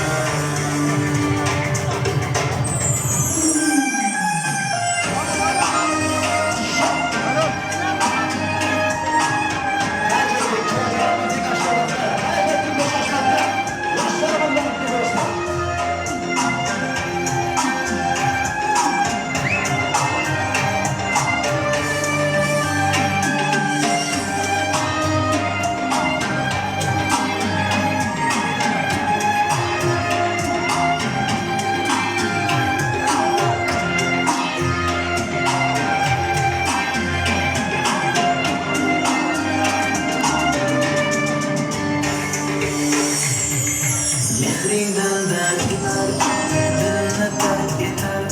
Mehringdan dardlar dilni tark etar,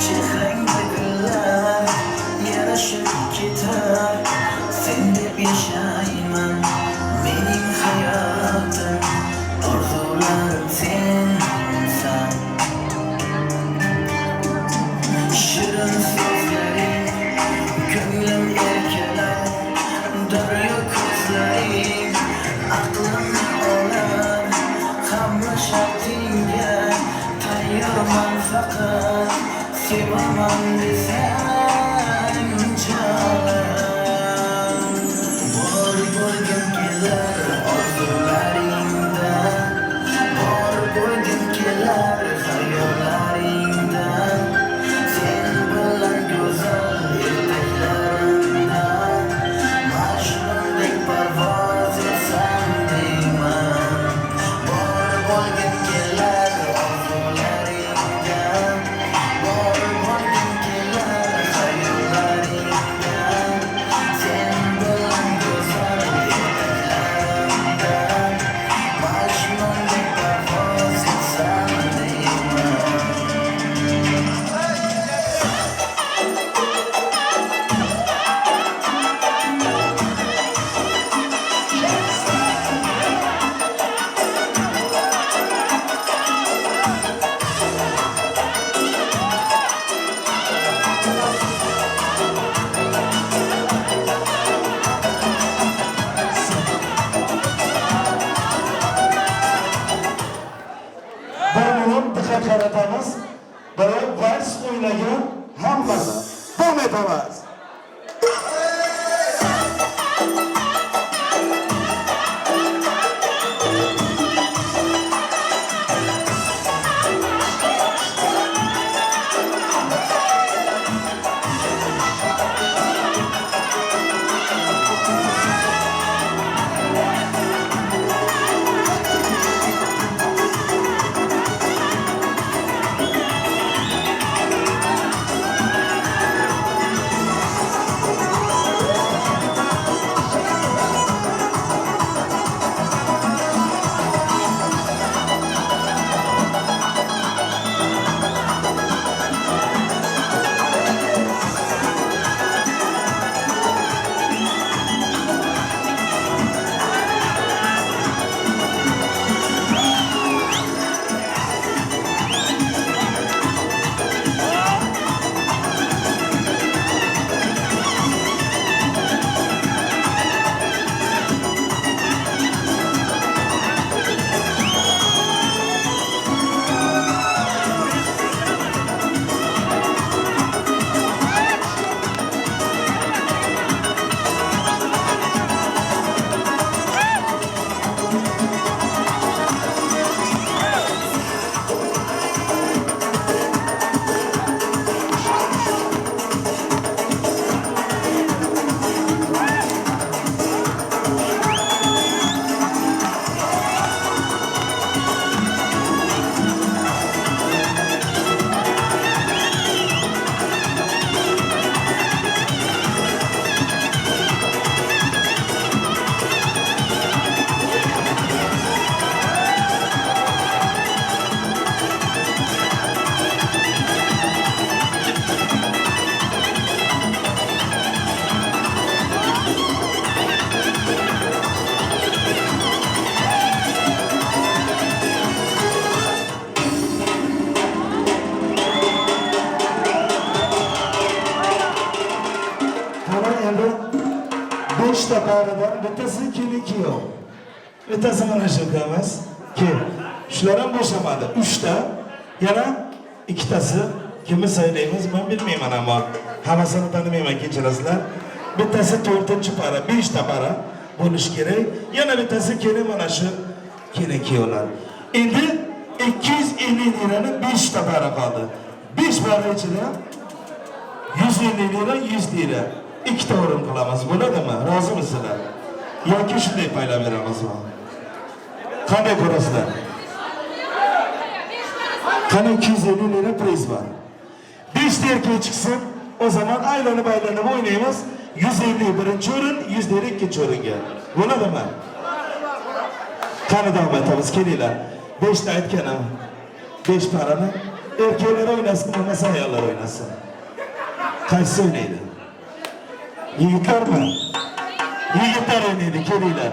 chehrangda gullar yarashib ketar. Sen deb yashayman, mening hayotim, orzularim sensan. Shirin so'zlaring ko'nglim erkalar, daryo ko'zlaring aqlimni olar. Hamma shartingga tayyorman, faqat sevaman desang jonim. Borib bo'lgim kelar orzularingda, borib bo'lgim kelar xayollaringda. Sen bilan go'zal ertaklarimda Majnundek parvoz etsam deyman. Borib bo'lgim kelar orzularingda, borib bo'lgim kelar xayollaringda. Sen bilan go'zal ertaklarimda Majnundek parvoz etsam deyman. Bir minut diqqat qaratamiz. Biri vals o'ynagan hammasi. Davom etamiz. Altyazı Paridan bittasi kelin kuyov. Bittasi mana shu ukamiz. Kel. Shular ham bo'shamadi. 3 ta. Yana ikkitasi kimni saylaymiz men bilmayman ammo hammasini tanimayman, kechirasizlar. Bittasi 4-para, 5 ta para bo'lishi kerak. Yana bittasi kelin mana shu kelin kuyovlar. Endi 250 lirani 5 ta para qoldi. 5 para ichida 150 lira, 100 lira. Ikkita o'rin qilamiz, bo'ladimi? Rozimisizlar? Yoki shunday paylab beramizmi? Qanday ko'rasizlar? Qani 250 lira priz bor. 5 ta erkak chiqsin, o zaman aylanib-aylanib o'ynaymiz. 150 birinchi o'rin, 100 lira ikkinchi o'ringa. Bo'ladimi? Qani davom etamiz, kelinglar. 5 ta aytganim. 5 parani erkaklar o'ynasin, bo'lmasa ayollar o'ynasin. Qaysi o'ynaydi? Yigitlarmi? Yigitlar o'ynaydi, kelinglar.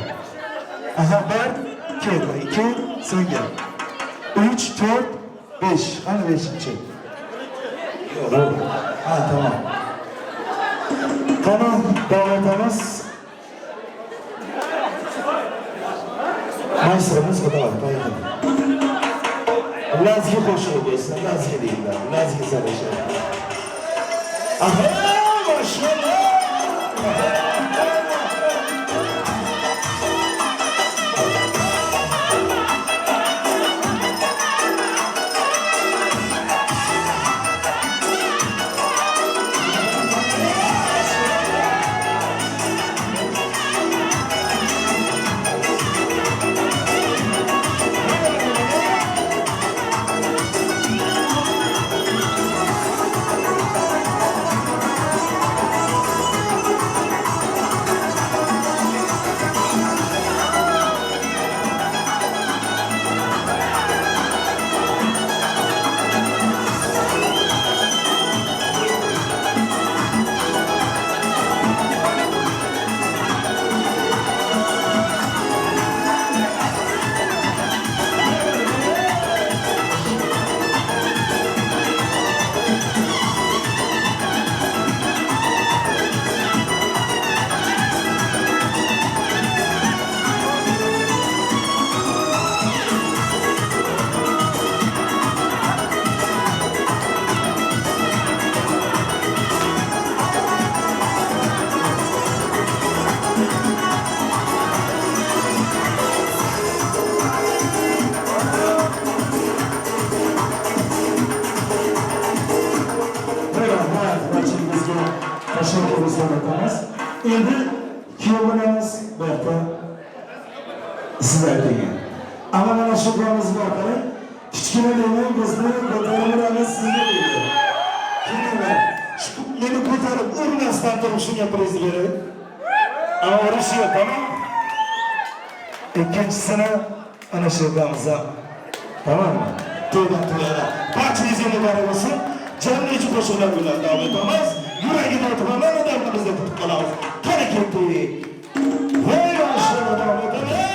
Aha, 1, kel, 2, sen gel. 3, 4, 5. Qani 5-chi? Yo'q. Ha, tamam. Qani davom etamiz. Maysirimiz xudo, qo'ying. Lazgi qo'shig'i bo'lsin, lazgi deydilar. Lazgi savashi. Aha, maşallah. Endi kuyovimiz bu yoqda siz ayting. Ammo mana shu ukamiz bor, qarang. Kichkina demang, bizni ko'tarib uramiz sizga deydi. Kelinglar. Shu meni ko'tarib urmasdan turib shunga prizni beray. Ammo urish yo'q, tamom? Ikkinchisini ana shu ukamiz ham. Tamommi? To'ydan to'yara. Barchangizga muborak bo'lsin. Jamlichi qo'shiqlar bilan davom etamiz. Yuragini o'tib olamiz, dardimizni tutib qolamiz. Qani ketdik. Voy mashallah, davom etamiz.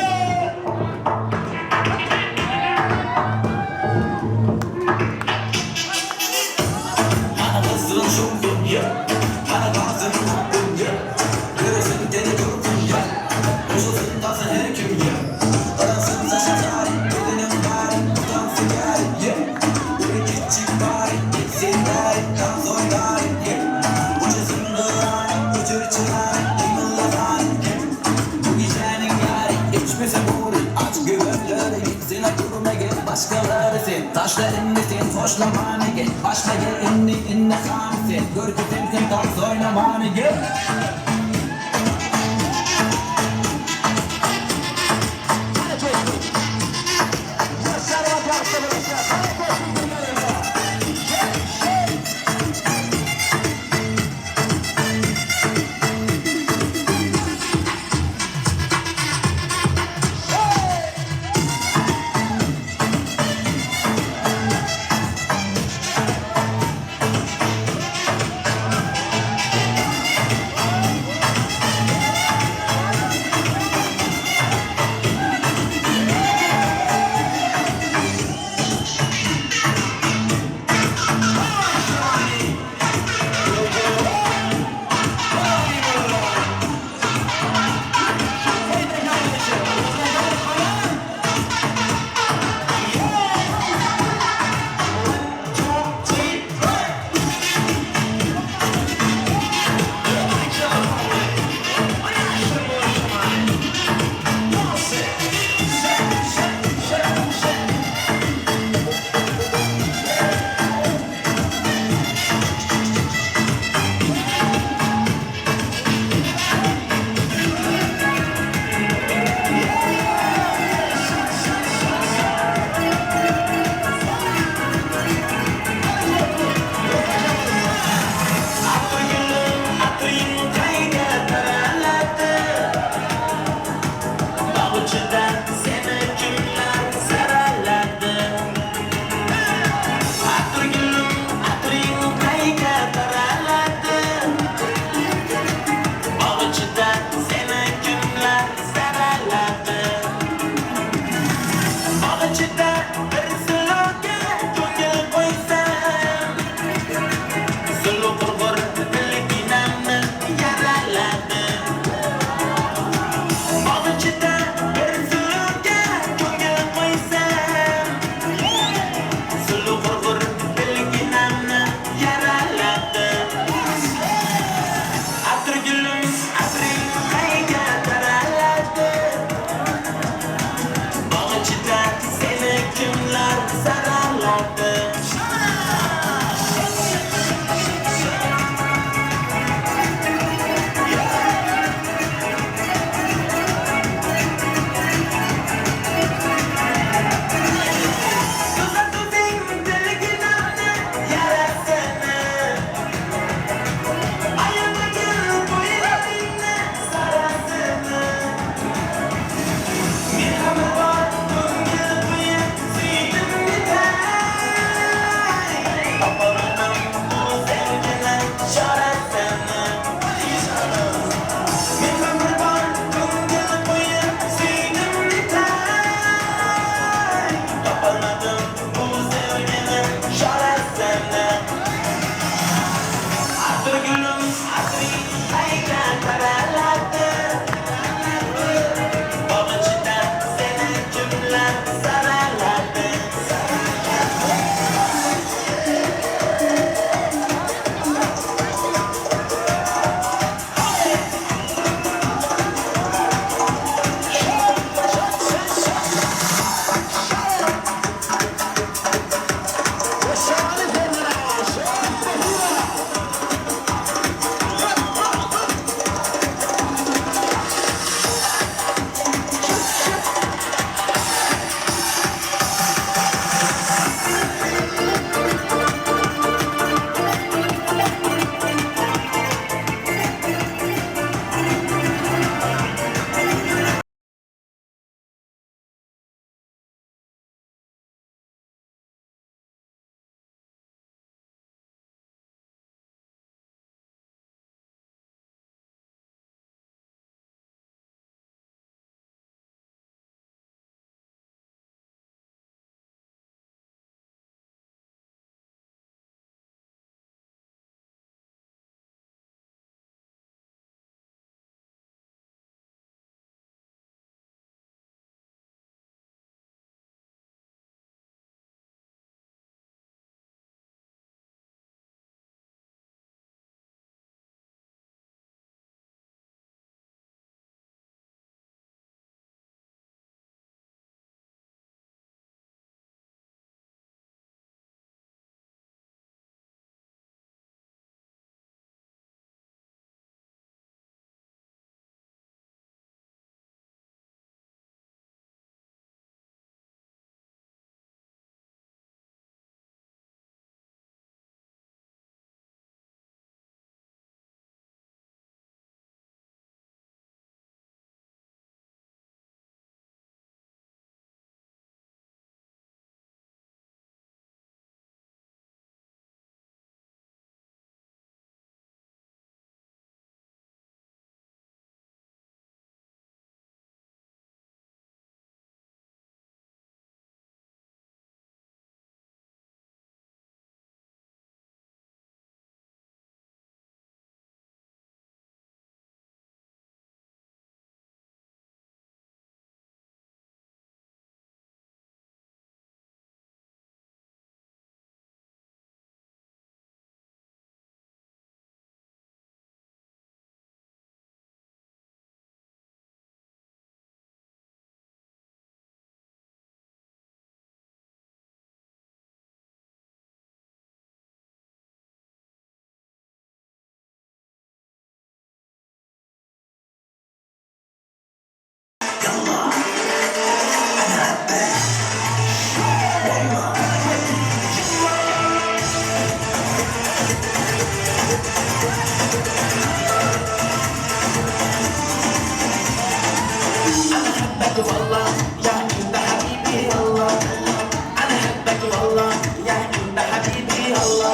يلا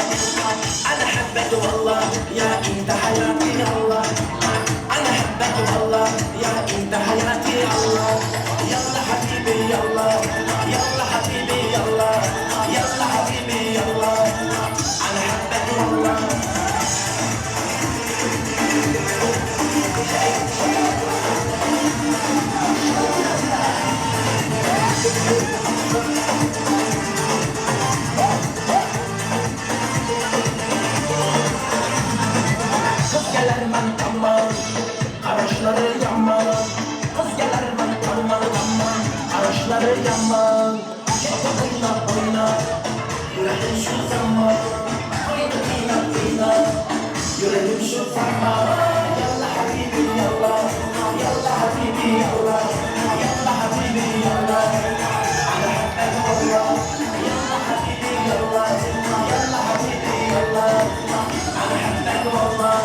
انا احبك والله يا انت حياتي يلا انا احبك والله يا انت حياتي يلا يلا حبيبي يلا يلا حبيبي يلا يلا حبيبي يلا انا احبك والله. Kız gelir ben tamam, araçları yaman. Kız gelir ben tamam tamam, araçları yaman. Oyna oyna, yüreğim şu zaman. Oyna oyna, yüreğim şu zaman. Yalla habibi yalla, yalla habibi yalla, yalla habibi yalla. أنا أحبك والله، يلا حبيبي يلا، يلا حبيبي يلا، أنا أحبك والله.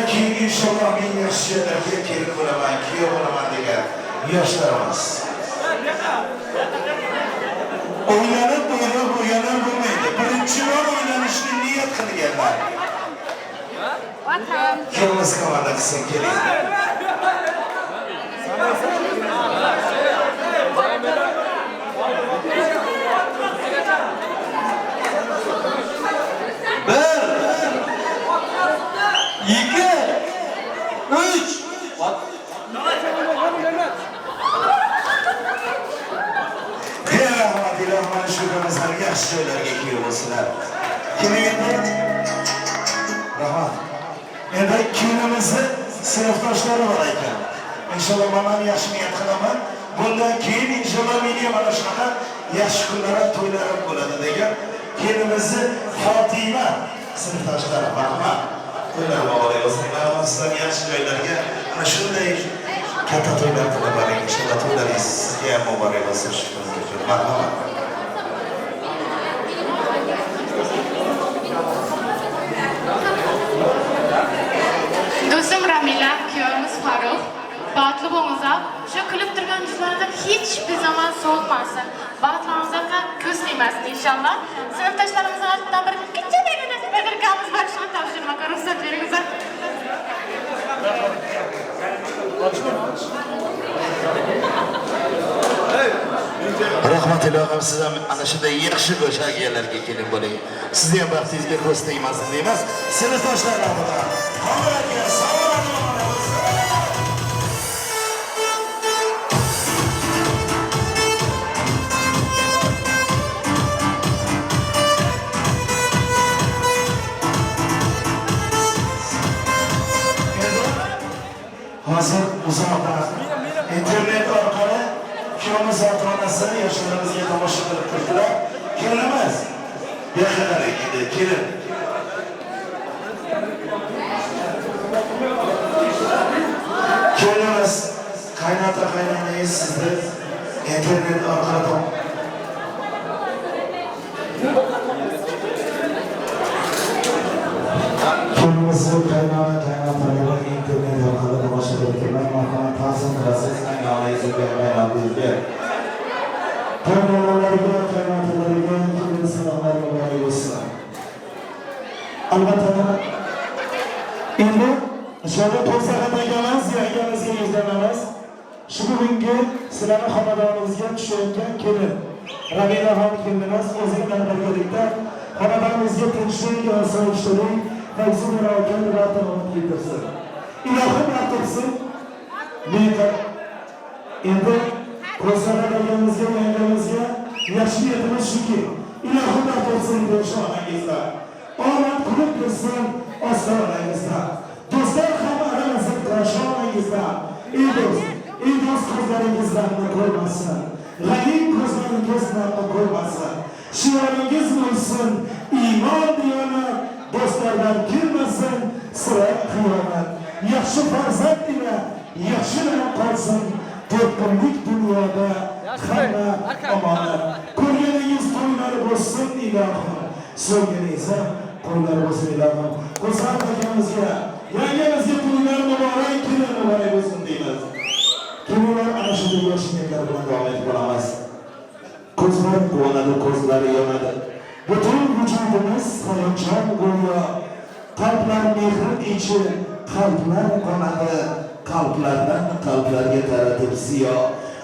keyin inshaalloh men yaxshi joylarga kelin bo'laman, kuyov bo'laman degan yoshlarimiz. O'ylanib o'ylab bo'lganlar bo'lmaydi. Birinchi bor o'ylanishni niyat qilganlar. Kiyovimiz komanda qilsin, keling. Bir, ikki, uch. Rahmat ilohim, mana shu kunimizlarga yaxshi joylarga kuyov bo'lsinlar. Keling endi. Rahmat. Endi kuyimizni sinfdoshlari bor ekan. Inshaalloh men ham yaxshi niyat qilaman. Bundan keyin inshaalloh meni ham mana shunaqa yaxshi kunlarim, to'ylarim bo'ladi degan kelinimizni Fotima sinfdoshlari, rahmat. To'ylar muborak bo'lsin. Ilohim sizlarga yaxshi joylarga ana shunday katta to'ylar tilab, inshaalloh to'ylaringiz sizga ham muborak bo'lsin. Marhamat. Do'stim Ramila, kuyovimiz Farruh, baxtli bo'lingizlar. Shu kulib turgan yuzlaringiz hech bir zamon so'lmasin. Baxtlaringizga ko'z tegmasin inshaalloh. Sinfdoshlarimizning ortidan bir kichkinagina podarkamiz bor, shuni topshirmoqqa ruxsat beringizlar. Rahmat ilohim, siz ham ana shunday yaxshi go'shagiyalarga kelin bo'ling. Sizni ham baxtingizga ko'z tegmasin deymiz. Sinfdoshlar nomidan. Komil aka, salomat muborak bo'lsin. Hozir uzoqdan internet orqali kuyovimiz ota-onasi yoshlarimizga tomosha qilib turdilar. Kelinimiz, bu yoqqa qarang endi, kelin. Kelinimiz, qaynota qaynonangiz sizni internet orqali kelinimizni qaynona qaynotalari internet orqali tomosha qilib turdilar. Marhamat, ta'zim qilasiz qaynonangizga, qaynotangizga. Qaynonalarga, qaynotalarga kelin salomlar muborak bo'lsin. Albatta, endi inshaalloh to'sag'at akamiz, yangamizga yuzlanamiz. Shu bugungi sizlarning xonadonimizga tushayotgan kelin Ramilaxon kelinimiz o'zi bilan birgalikda xonadonimizga tinchlik, osoyishtalik, fayzu barokat va omad keltirsin. Ilohim baxt topsin. Endi ko'rsatgan akamizga, yangamizga yaxshi niyatimiz shuki, ilohim baxt topsin peshonangizda. Omad kulib tursin ostonangizda. Do'stlar ham aralasin qoshonangizda. Ey do'st, ey do'st ko'zlaringiz g'amni ko'rmasin. G'anim ko'zlaringiz g'amni ko'rmasin. Shioringiz bo'lsin iymon diyonat, do'stlardan kelmasin sira xiyonat. Yaxshi farzand ila yaxshi nom qolsin. To'rt kunlik dunyoda hamma omonat. Ko'rganingiz to'ylar bo'lsin ilohim. So'yganingiz ham qo'llar bo'lsin ilohim. Qo'sar akamizga, yangamizga to'ylar muborak, kelin muborak bo'lsin deymiz. Kelinlar ana shunday yaxshi niyatlar bilan davom etib qolamiz. Ko'zlar quvonadi, ko'zlari yonadi. Butun vujudimiz hayajon go'yo. Qalblar mehr ichi, qalblar qonadi. Qalblardan qalblarga taratib ziyo.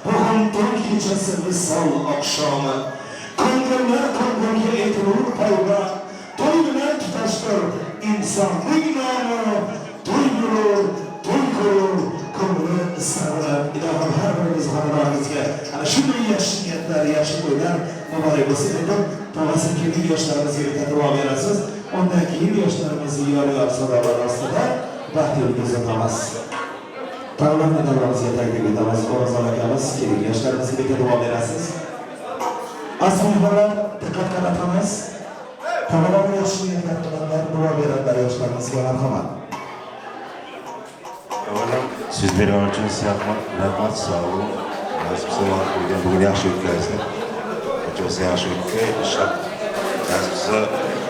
Bugun to'y kechasi visol oqshomi. Ko'ngillar ko'ngilga etilur payvand. To'y bilan tutashtir insonning nomi. To'y yurur, to'y ko'rur, ko'ngli istarlar. Ilohim har birimiz xonadonimizga ana shunday yaxshi niyatlar, yaxshi to'ylar muborak bo'lsin. Endi tog'asi kelin yoshlarimizga bitta duo berasiz. Undan keyin yoshlarimizni yor-yor sadolar ostida baxt yo'liga uzatamiz. Tavlatni davramizga taklif etamiz. O'rozon akamiz, keling yoshlarimizga bitta duo berasiz. Aziz mehmonlar, diqqat qaratamiz. Tog'alar yaxshi niyatlar qilanlar duo beradilar yoshlarimizga, marhamat. Avvalam so'z bergan uchun sizga rahmat, sog' bo'ling. Nasib qilsa bugun yaxshi o'tkazsin. Qachon yaxshi o'tdi, nasib qilsa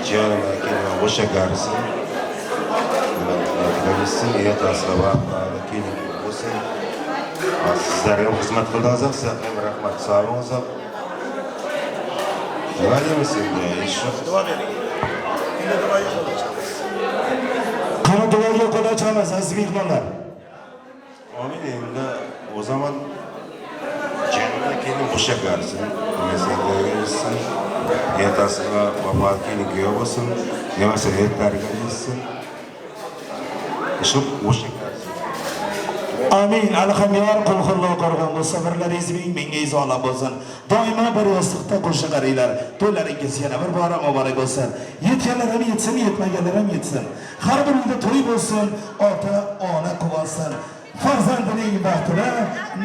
jiyanim aka qo'sha garsin. Qilgan niyatiga yetsin, ertasiga vaqtida kelin bo'lsin. Sizlarga ham xizmat qildi uzoq, sizlarga ham rahmat. Sog' uzoq. Nima deymiz endi? Ish yo'q. Duo bering. Endi duoga qo'l ochamiz. Qani duoga qo'l ochamiz, aziz mehmonlar. Amin. Endi o zaman jannatga kelin qo'shaklarsin. Nimasiga ertasiga vafot kelin kuyov bo'lsin, nimasi ertariga yetsin. Shu qo'shaklarsin. Amin. Alhamyor qulxullo qo'rg'on bo'lsa, birlaringiz ming mingga izola bo'lsin. Doimo bir yostiqda qo'sha qaranglar. To'ylaringiz yana bir bora muborak bo'lsin. Yetganlar ham yetsin, yetmaganlar ham yetsin. Har bir uyda to'y bo'lsin, ota, ona quvonsin. Farzandining baxtini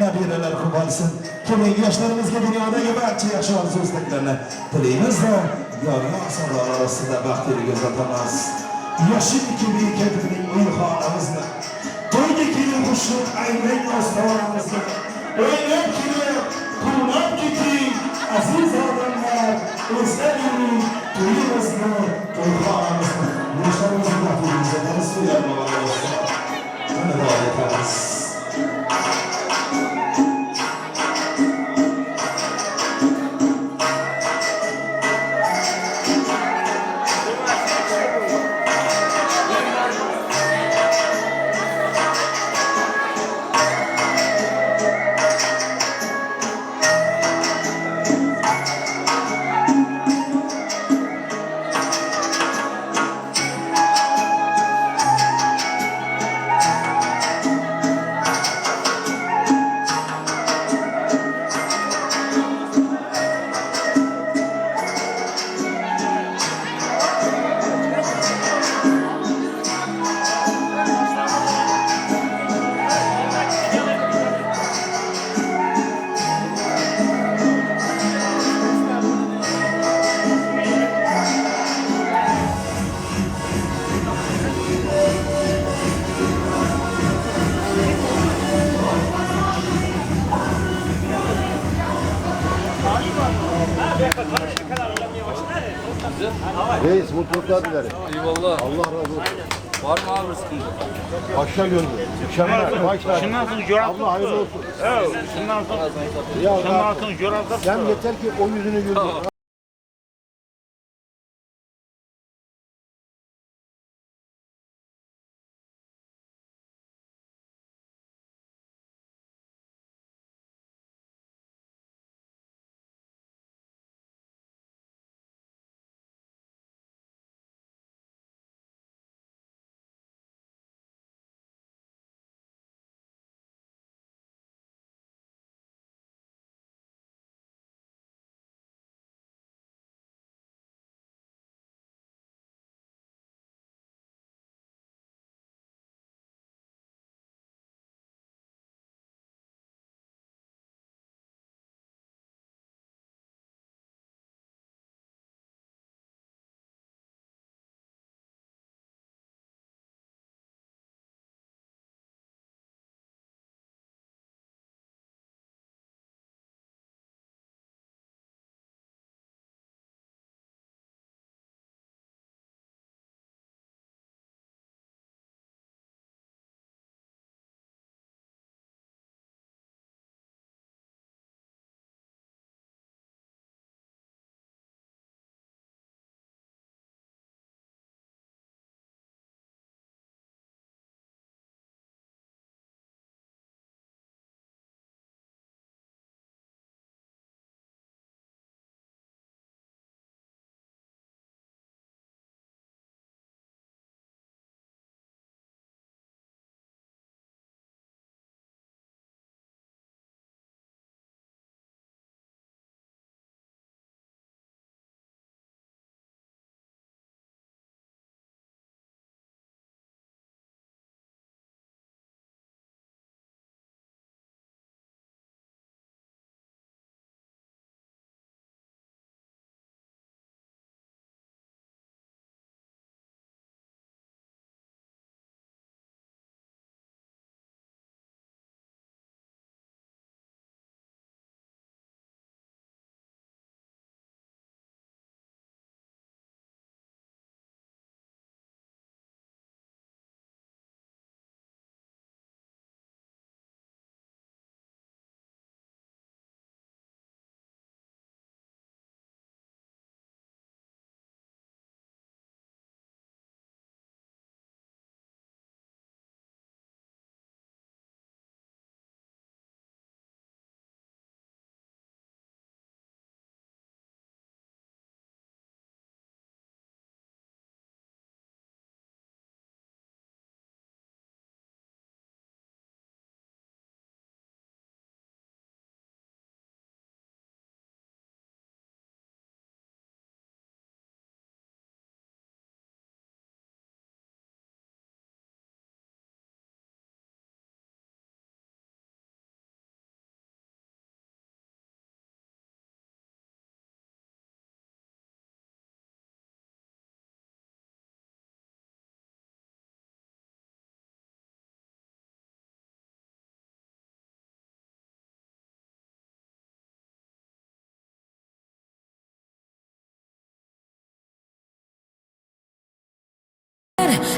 nabiralar quvonsin. Keling yoshlarimizga dunyodagi barcha yaxshi orzu istaklarni tilaymiz va yor-yor sadolar ostida baxt yo'liga uzatamiz. Yoshil kibi uy xonamizni, to'yga kelib qo'shib aylang ostonamizni, o'ynab kelib, quvnab keting, aziz odamlar, o'zlar yuring, to'yimizni, to'yxonamizni, yoshlarimizni baxtli uzatamiz, to'ylar muborak bo'lsin. Mana duo etamiz. Reis mutluluklar dilerim. Eyvallah. Allah razı olsun. Var mı abi sıkıntı? Başla gönlü. Mükemmel. Başla. Allah hayırlı olsun. Evet. Şundan sonra. Sen yeter ki o yüzünü güldür.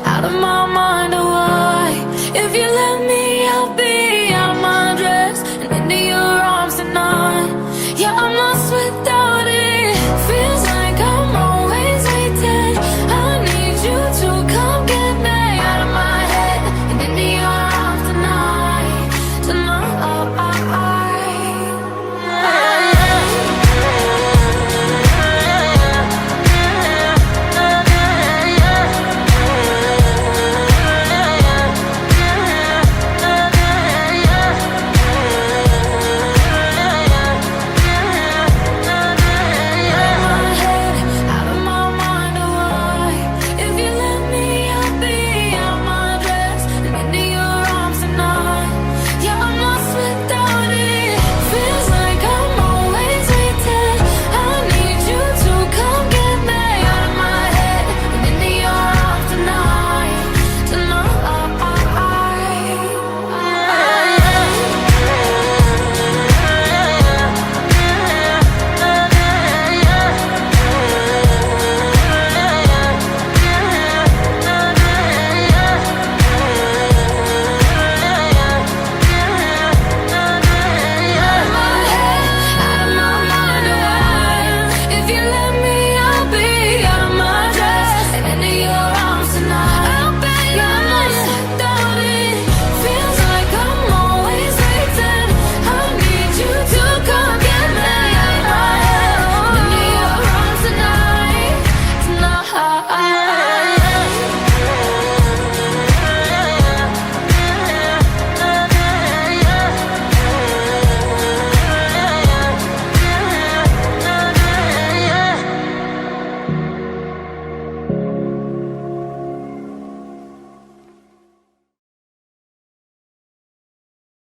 Out of my